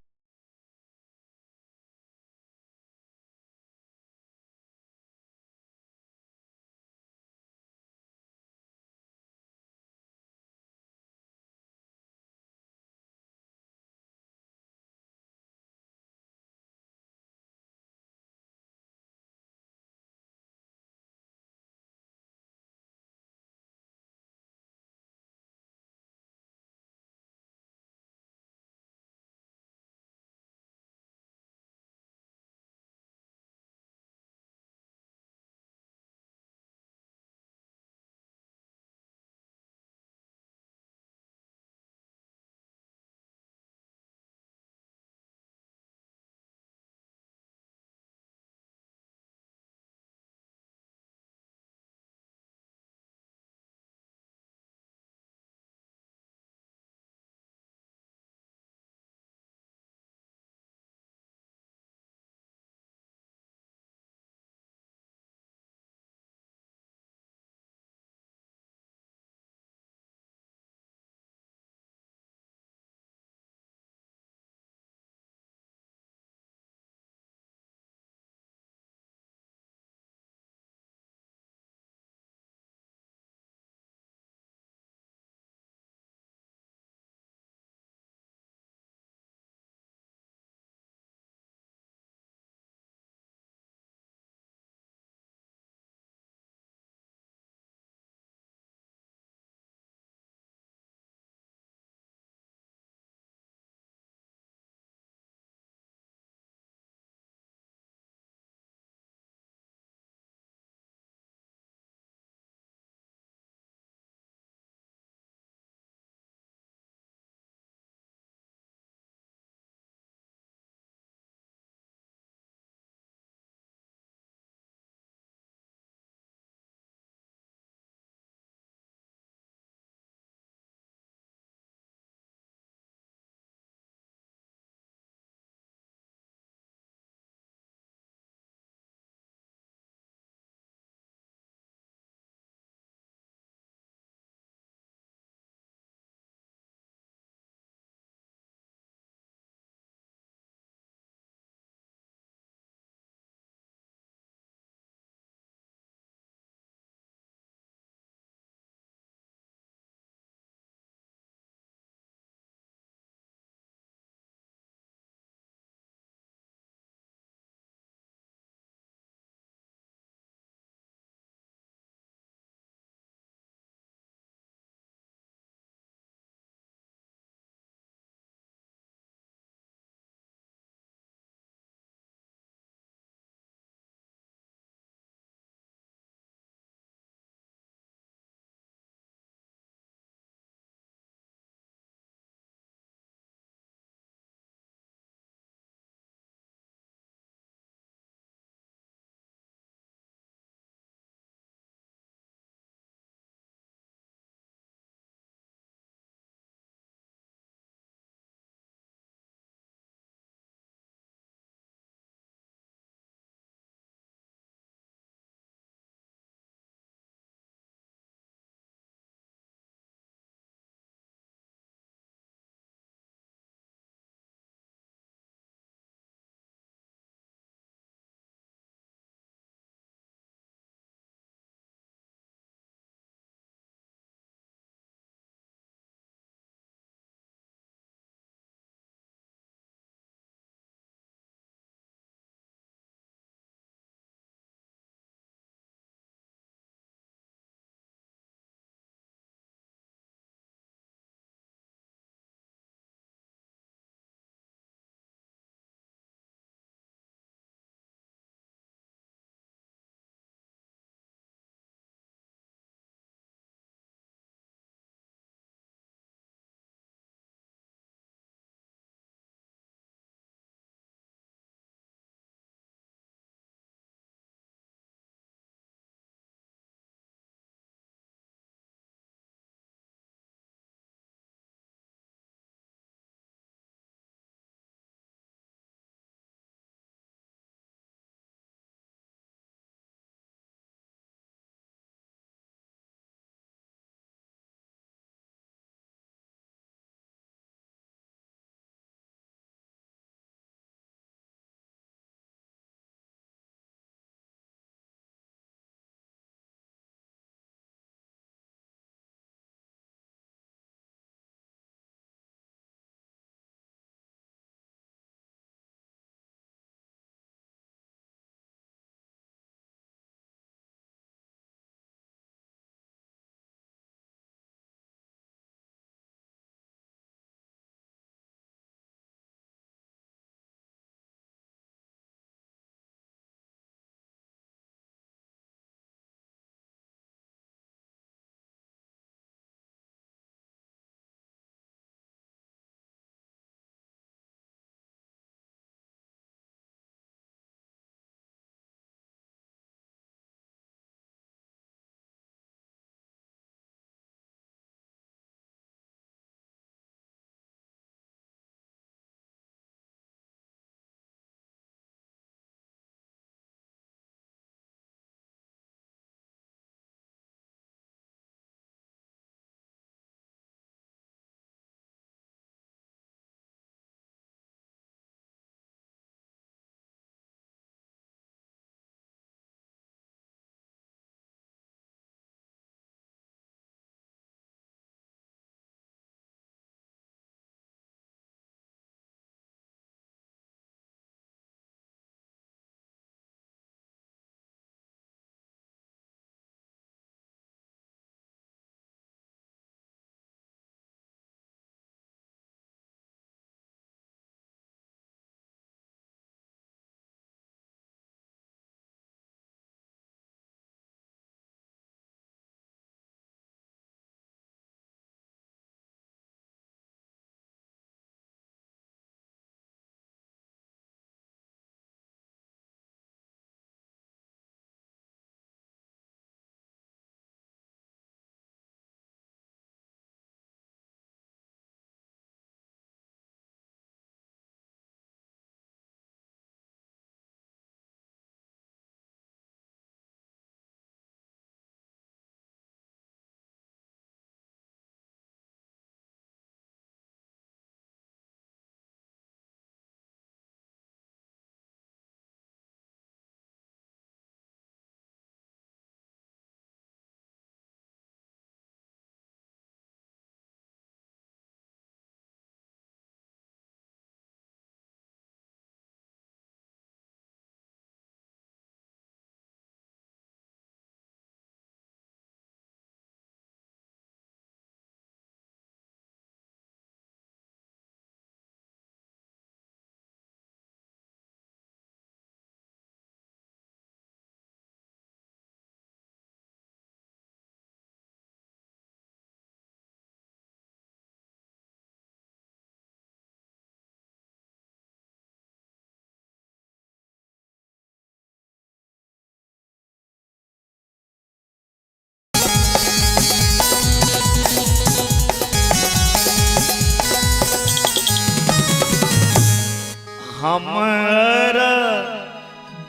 [SPEAKER 2] हमर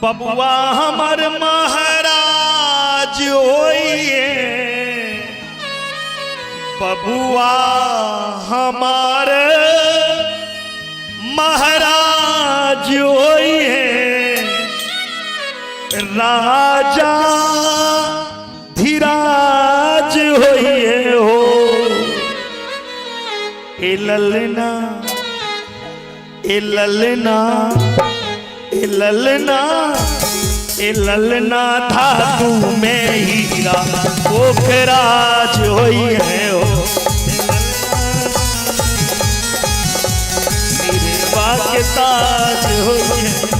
[SPEAKER 2] बबुआ हमर महाराज होइए, बबुआ हमार महाराज होइए, राजा धीराज होइए हो। ए ललना, ए ललना, ए ललना, ए ललना धातु में हीरा पोखराज होइए हो। सिरवा के ताज होइए।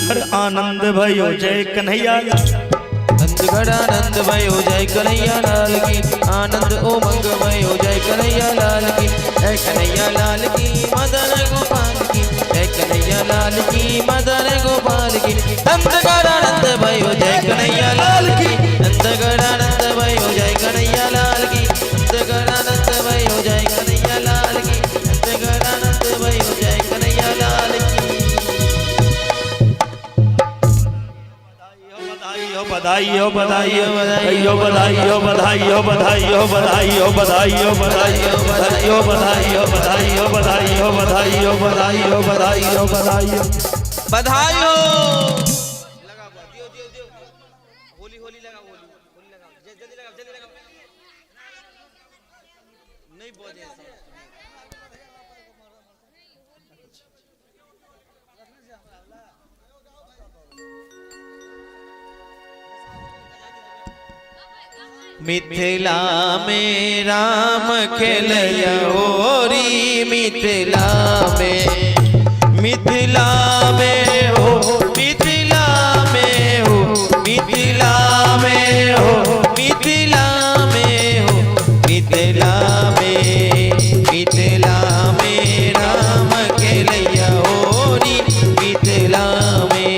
[SPEAKER 2] घर आनंद भयो जय कन्हैया,
[SPEAKER 4] नंदगढ़ आनंद भयो जय कन्हैया लाल की, आनंद उमंग भयो जय कन्हैया लाल की, जय कन्हैया लाल की मदन गोपाल की, जय कन्हैया लाल की मदन गोपाल की। नंदगढ़ आनंद भयो जय कन्हैया लाल की, नंदगढ़ आनंद भयो जय कन्हैया लाल की, नंदगढ़ आनंद भयो जय कन्हैया लाल की, नंदगढ़ आनंद भयो जय कन्हैया लाल की।
[SPEAKER 2] बधाई हो, बधाई हो, बधाई हो, बधाई हो, बधाई हो, बधाई हो, बधाई हो, बधाई हो, बधाई हो, बधाई हो, बधाई हो, बधाई हो, बधाई हो, बधाई हो, बधाई हो, बधाई हो,
[SPEAKER 1] बधाई हो।
[SPEAKER 4] मिथिला में राम खेलय होरी, मिथिला में, मिथिला में हो, मिथिला में हो, मिथिला में हो, मिथिला में हो, मिथिला में, मिथिला में राम खेलय होरी, मिथिला में।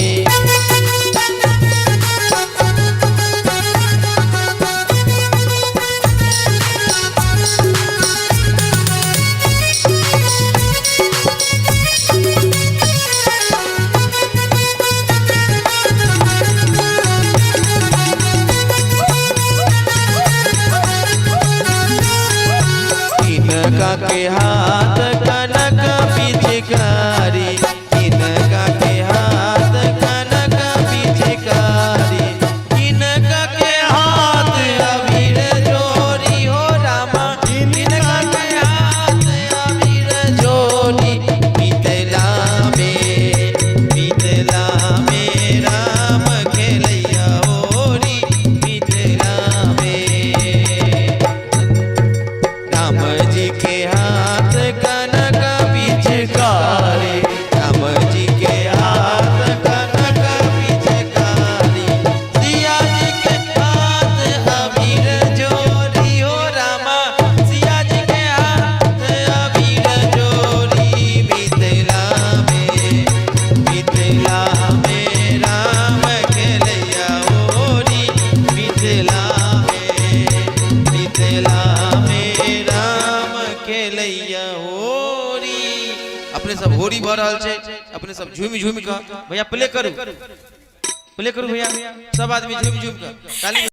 [SPEAKER 4] किनका के हाथ कनक पिचकारी, किनका के हाथ कनक पिचकारी, किनका के हाथ अबीर जोरी हो रामा, किनका के हाथ अबीर जोरी। मिथिला में, मिथिला में राम खेलैया होरी, मिथिला में राम जी के हाथ कनक पिचकारी, राम जी के हाथ कनक पिचकारी, सिया जी के हाथ अबीर जोरी हो रामा, सिया जी के हाथ अबीर जोरी। मिथिला में, मिथिला में राम खेलैया होरी, मिथिला में, मिथिला में राम खेलैया होरी। अपने सब होरी भऽ रहल छै, अपने सब झूमि झूमि कऽ भैया प्ले करू, प्ले करू भैया, सब आदमी झूमि झूमि कऽ ताली।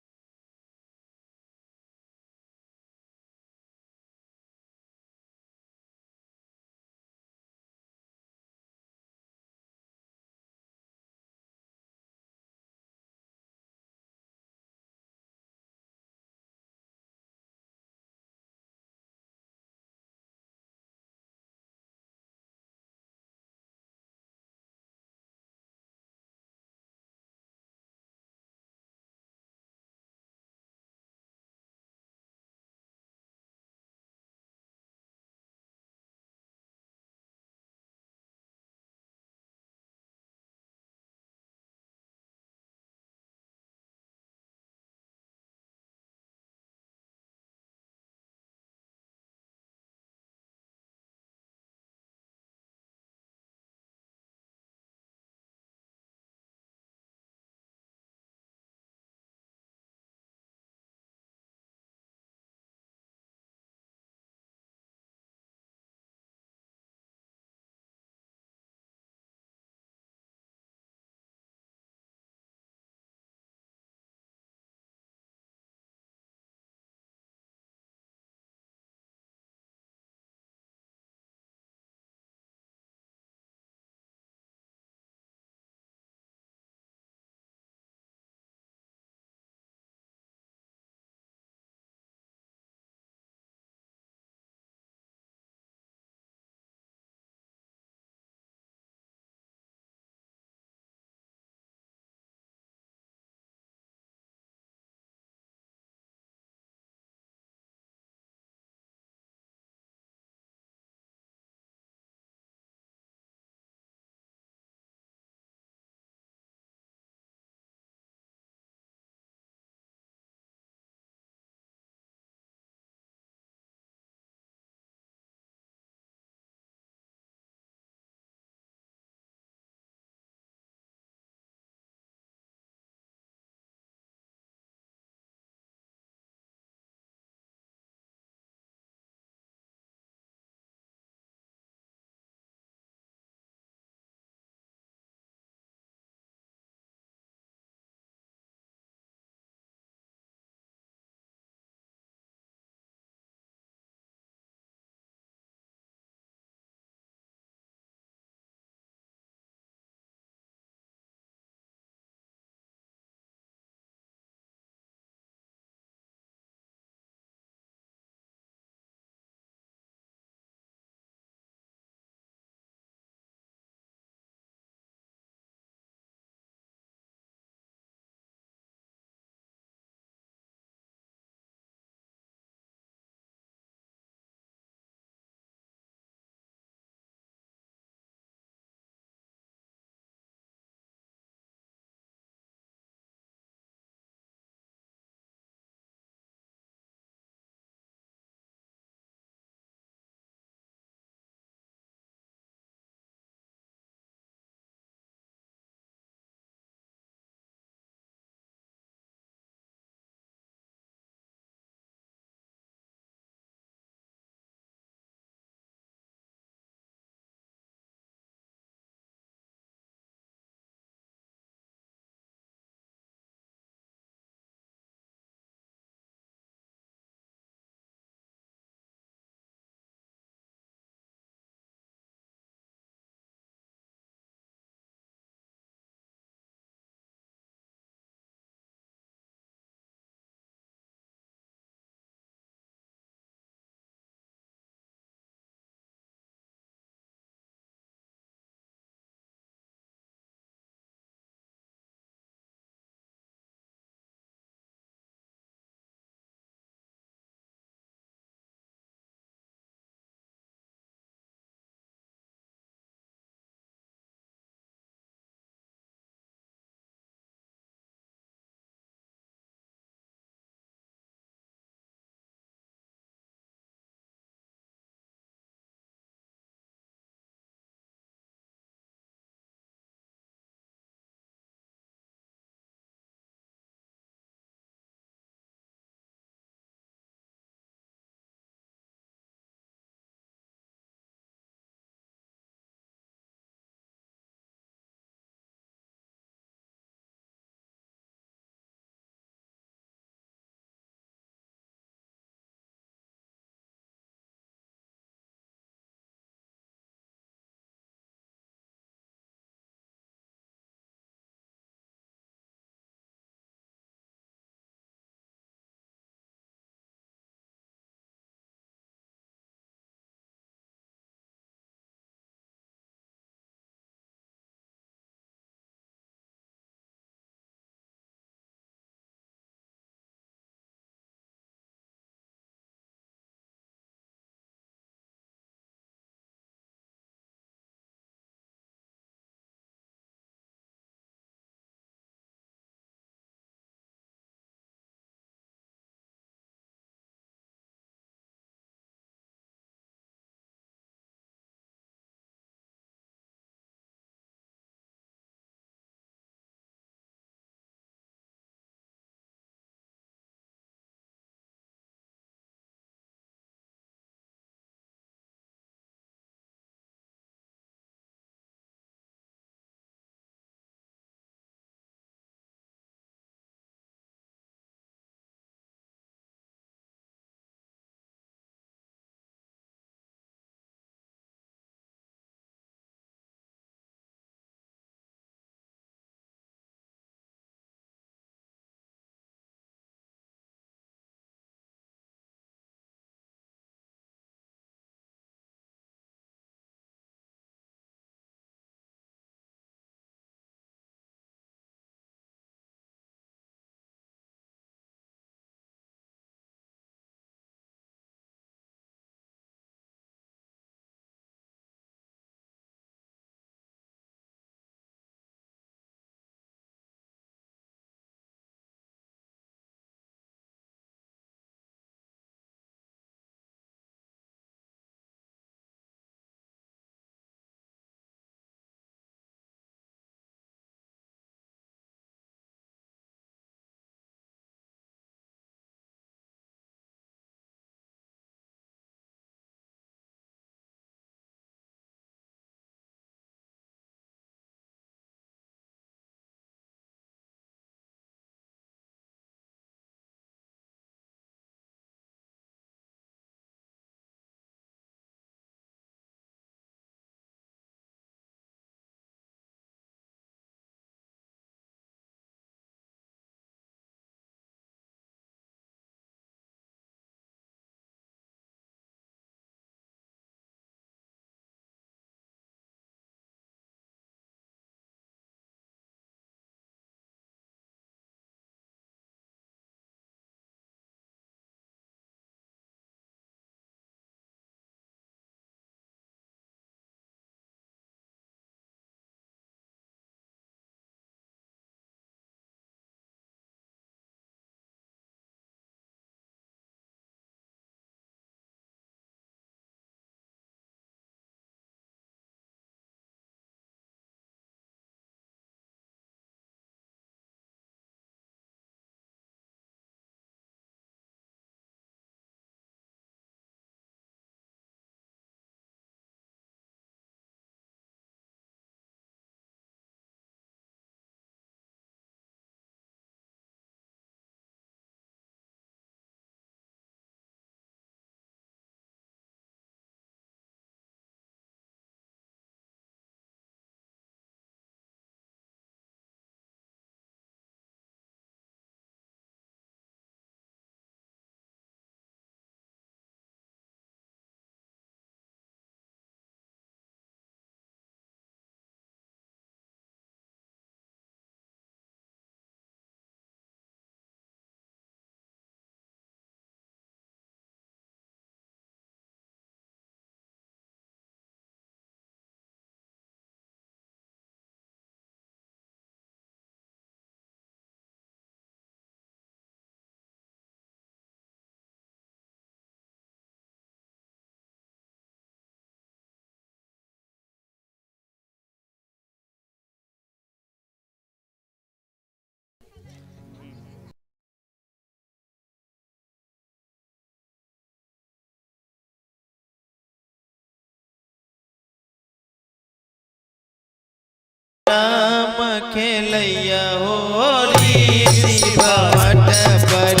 [SPEAKER 4] राम खेलैया होरी शिव मठ पर,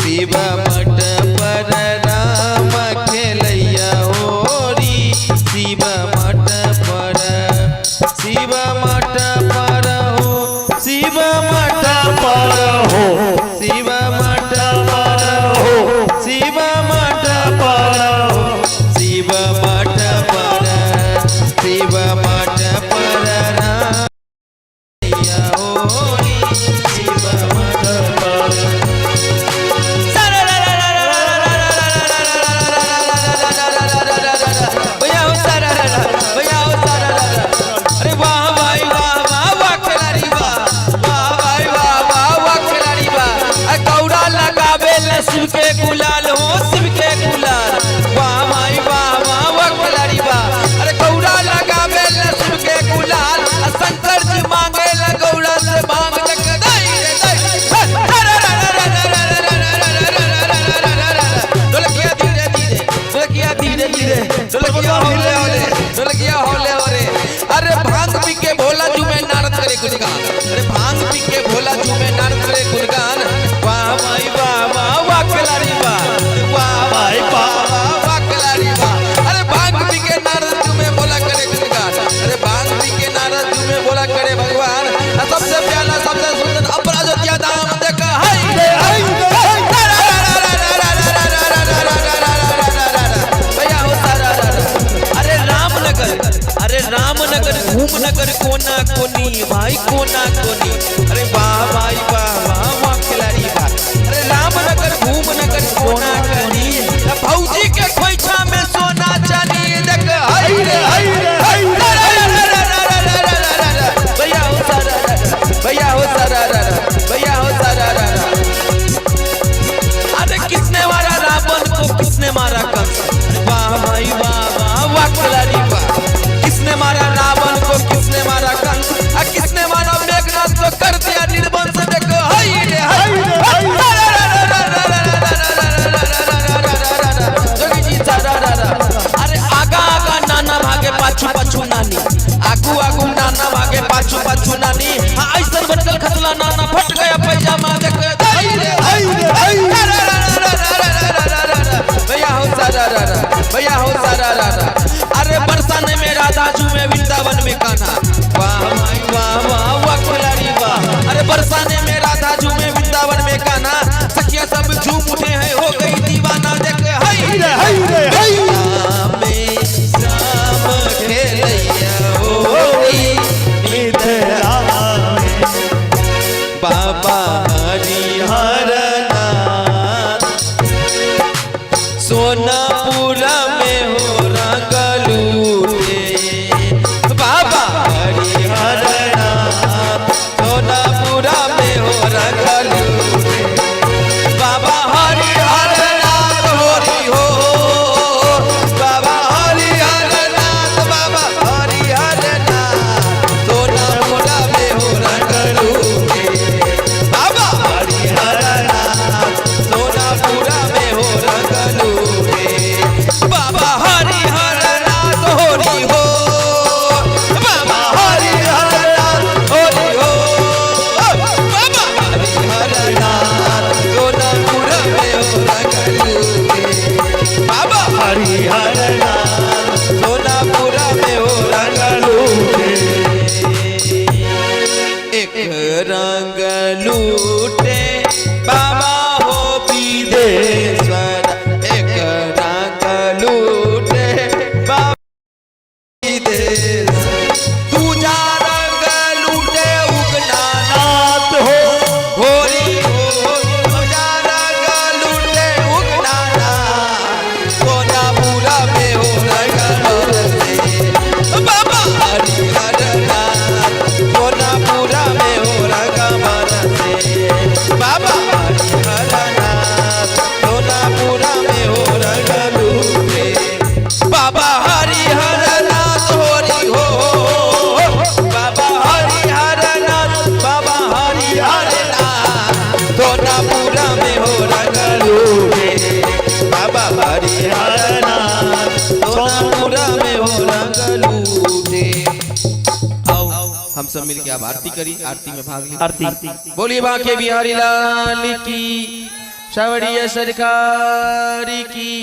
[SPEAKER 4] शिव मठ पर राम खेलैया होरी शिव मठ पर, शिव मठ पर हो, शिव मठ
[SPEAKER 2] पर हो,
[SPEAKER 4] शिव मठ पर
[SPEAKER 2] हो,
[SPEAKER 4] शिव मठ
[SPEAKER 2] पर हो,
[SPEAKER 4] शिव मठ पर, शिव मठ पर राम होरी शिव मठ
[SPEAKER 2] पर।
[SPEAKER 1] भैया हो सारा, भैया हो सारा। अरे वाह भाई वाह, वाह वाह खिलाड़ी वाह, वाह भाई वाह, वाह वाह खिलाड़ी वाह। अरे गौरा लगावे ले शिव के गुलाल हो, शिव के गुलाल। वाह भाई वाह, वाह वाह खिलाड़ी वाह। अरे गौरा लगावे ले शिव के गुलाल, आ शंकर जी मांगे ले गौरा से मांग जग दई रे दई। ढोलकिया धीरे धीरे, ढोलकिया धीरे धीरे, ढोलकिया होले होले, ढोलकिया होले होले। अरे भांग पी के भोला झूमे नारद करे गुणगान, अरे भांग पी के भोला झूमे नारद करे गुणगान। वाह भाई वाह, वाह वाह खिलाड़ी वाह, वाह भाई वाह, वाह वाह खिलाड़ी वाह। अरे भांग पी के नारद झूमे भोला करे गुणगान, अरे भांग पी के नारद झूमे भोला करे भगवान। आ सबसे प्याला सबसे सुंदर अपराजोतिया धाम देख हाय
[SPEAKER 2] रे हाय रे हाय।
[SPEAKER 1] भैया हो सारा। अरे रामनगर, अरे रामनगर घूमनगर कोना कोनी भाई कोना कोनी। अरे वाह भाई वाह, वाह वाह खिलाड़ी वाह। अरे रामनगर घूमनगर कोना कोनी, भौजी के खोइछा में सोना चांदी देख हाय रे
[SPEAKER 2] हाय रे हाय रे।
[SPEAKER 1] भैया हो सारा, भैया हो सारा, भैया हो सारा। अरे किसने मारा रावण को, किसने मारा कंस? वाह भाई वाह, वाह वाह खिलाड़ी वाह। किसने मारा रावण को, किसने मारा कंस, आ किसने मारा मेघनाथ को, कर दिया निर्वंश देख हाय रे हाय। जोगी जी सारा। अरे आगा आगा नाना भागे पाछू पाछू नानी, आगू आगू नाना भागे पाछू पाछू नानी। हाँ ऐसा भटकल खसला नाना फट गया पैजामा देख हाय रे
[SPEAKER 2] हाय रे हाय।
[SPEAKER 1] भैया हो सारा, भैया हो सारा। अरे बरसाने में राधा झूमे वृंदावन में कान्हा। वाह भाई वाह, वाह वाह खिलाड़ी वाह। अरे बरसाने में राधा झूमे वृंदावन में कान्हा, सखिया सब झूम उठे हैं हो गई दीवाना देख हाय
[SPEAKER 2] रे हाय रे हाय।
[SPEAKER 4] राम श्याम खेलैया होरी
[SPEAKER 2] मिथिला में
[SPEAKER 4] बाबा हरिहर नाथ सोनापुरा में हो रंग लूटे, बाबा हरिहर नाथ सोनापुरा में हो रंग लूटे, बाबा हरिहर नाथ होरी हो, बाबा हरिहर नाथ, बाबा हरिहर नाथ सोनापुरा में हो रंग लूटे, बाबा हरिहर नाथ सोनापुरा में हो रंग लूटे, बाबा हरिहर नाथ होरी हो, बाबा हरिहर नाथ होरी हो, बाबा हरिहर नाथ सोनापुरा में हो रंग लूटे, बाबा
[SPEAKER 2] हरिहर नाथ
[SPEAKER 4] सोनापुरा में हो रंग
[SPEAKER 2] लूटे।
[SPEAKER 4] एक रंग लूटे बाबा हो विदेश्वर, एक रंग लूटे बाबा विदेश्वर, दूजा रंग लूटे उगना
[SPEAKER 2] नाथ हो,
[SPEAKER 4] होरी हो, दूजा रंग लूटे उगना सोनापुरा में हो रंग लूटे, बाबा हरिहर नाथ सोनापुरा में हो रंग बरसे, बाबा हरिहर नाथ सोनापुरा में हो रंग लूटे, बाबा हरिहर नाथ होरी हो, बाबा हरिहर नाथ, बाबा हरिहर नाथ सोनापुरा में हो रंग लूटे, बाबा हरिहर नाथ सोनापुरा में हो रंग लूटे। आओ।
[SPEAKER 1] हम सब मिलके अब आरती करी, आरती में भाग ली।
[SPEAKER 3] आरती
[SPEAKER 1] बोलिए बांके बिहारी लाल की, सावरिया सरकार की।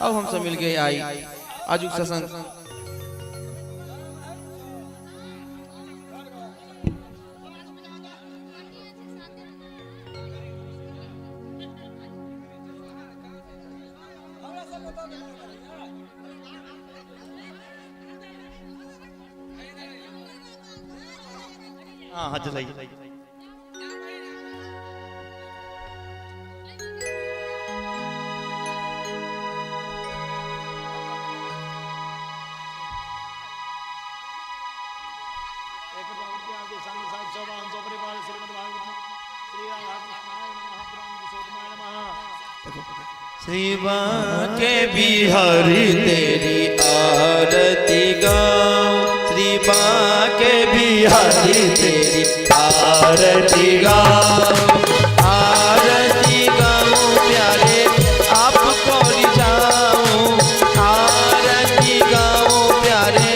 [SPEAKER 1] अब हम सब मिल गए आई आजुक सत्संग।
[SPEAKER 3] हाँ हाँ जलाइए।
[SPEAKER 4] श्री बांके बिहारी तेरी आरती गाऊं, श्री बांके बिहारी तेरी आरती गाऊं, आरती गाऊं प्यारे आपको रिझाऊं, आरती गाऊं प्यारे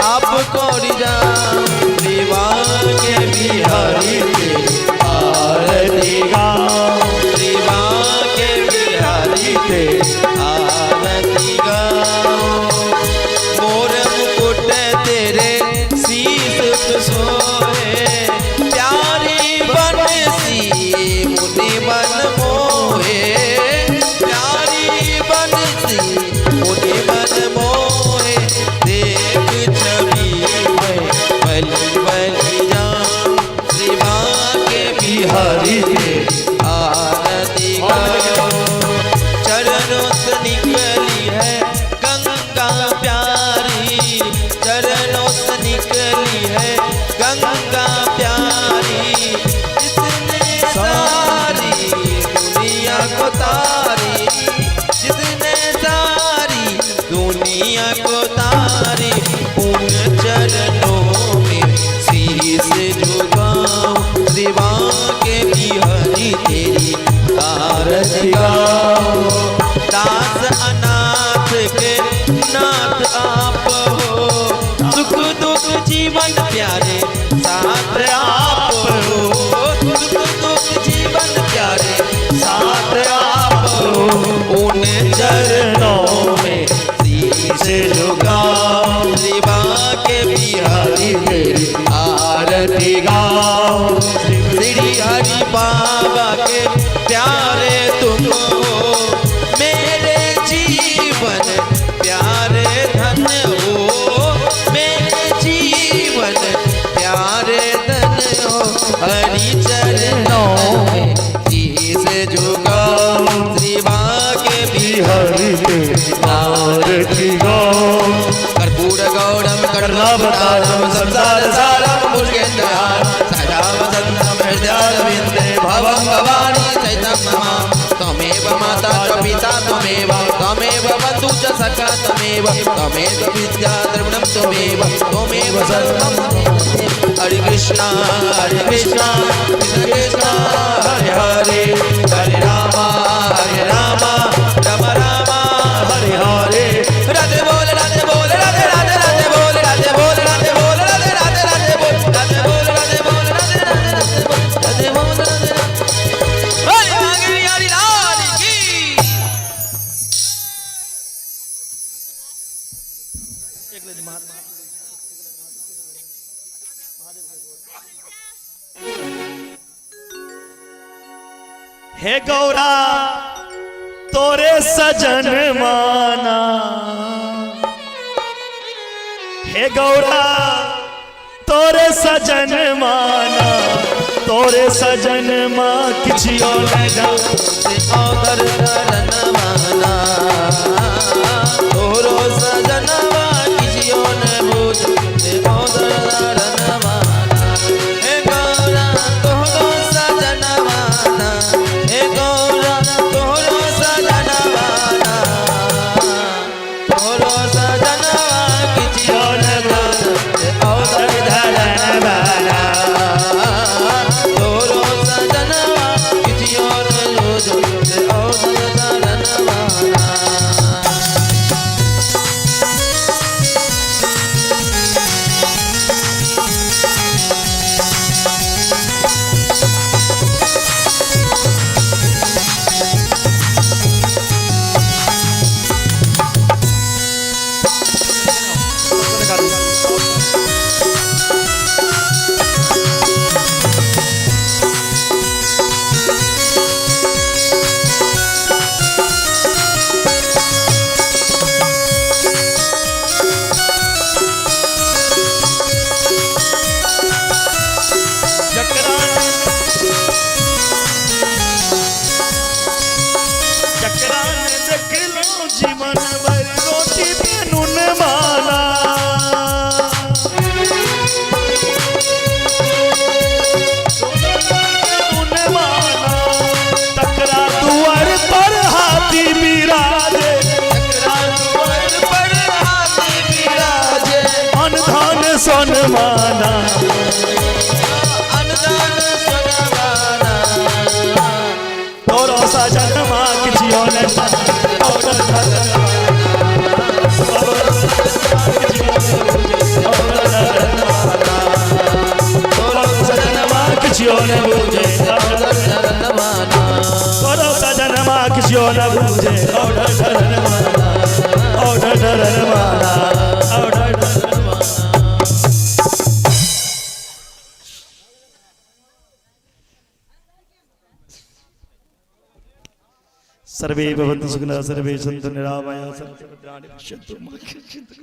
[SPEAKER 4] आपको रिझाऊं, श्री बांके बिहारी तेरी आरती गाऊं, श्री बांके बिहारी तेरी आरती गाऊं। मोर मुकुट तेरे शीस पे सोहे, प्यारी बंसी मुनि मन मोहे, प्यारी बंसी मुनि मन मोहे, देख छवि मैं बलि बलि जाऊं, श्री बांके बिहारी तेरी आरती गाऊं। चरणों से निकली है गंगा प्यारी, चरणों से निकली है गंगा प्यारी, जिसने सारी दुनिया को तारी, जिसने सारी दुनिया को तारी, उन चरणों में शीश झुकाऊं, श्री बांके बिहारी तेरी आरती गाऊं। दास अनाथ के नाथ आप हो, सुख दुख जीवन प्यारे साथ आप हो, सुख दुख जीवन प्यारे साथ आप हो, उन चरणों में शीश झुकाऊं, श्री बांके बिहारी तेरी आरती गाऊं। श्री हरि बाबा के प्यारे तुम हो, मेरे जीवन प्यारे धन हो, मेरे जीवन प्यारे धन हो, हरि चरणों में शीश झुकाऊं, श्री बांके बिहारी तेरी आरती गाऊं। कर्पूर गौरम करुणावतारम संसार सारम भुजगेन्द्रहारम सदा वसन्तं हृदयारविन्दे भवं भवानी सहितं नमामि। त्वमेव माता च पिता त्वमेव, त्वमेव बन्धु च सखा त्वमेव, त्वमेव विद्या द्रविणं त्वमेव, त्वमेव सर्वं। हरे कृष्णा हरे कृष्णा कृष्ण कृष्णा हरे हरे, हरे रामा राम राम हरे हरे। राधे बोल राधे बोल राधे राधे राधे बोल राधे बोल राधे बोल राधे राधे राधे बोल राधे बोल राधे बोल राधे राधे राधे बोल राधे बोल राधे। हरे बांके बिहारी लाल की।
[SPEAKER 2] हे गौरा तोरे सजन माना, हे गौरा तोरे सजन माना, तोरे सजन माँ किछियो न जा,
[SPEAKER 4] औदर धरन माना, तोरो सजनवा किछियो न बूझ, औदर धरन माना, हे गौरा तोरो सजनवाना, हे गौरा तोरो सजनवाना, तोरो सजनवा किछियो न बूझ, औदर धरन माना, तोरो सजनवा किछियो न बूझ, औदर धरन माना।
[SPEAKER 2] सोनमाना।
[SPEAKER 4] अनुदान सोनवाना।
[SPEAKER 2] तोरो सजनमा किछियो ने तोरो सजनमा, तोरो सजनमा किछियो ने बूझे, तोरो सजनमा किछियो ने बूझे, और डरनमाना, और डरनमाना, और डरनमाना। सर्वे भवन्तु सुखिनः, सर्वे सन्तु निरामयाः, सर्वे भद्राणि पश्यन्तु मा कश्चित्।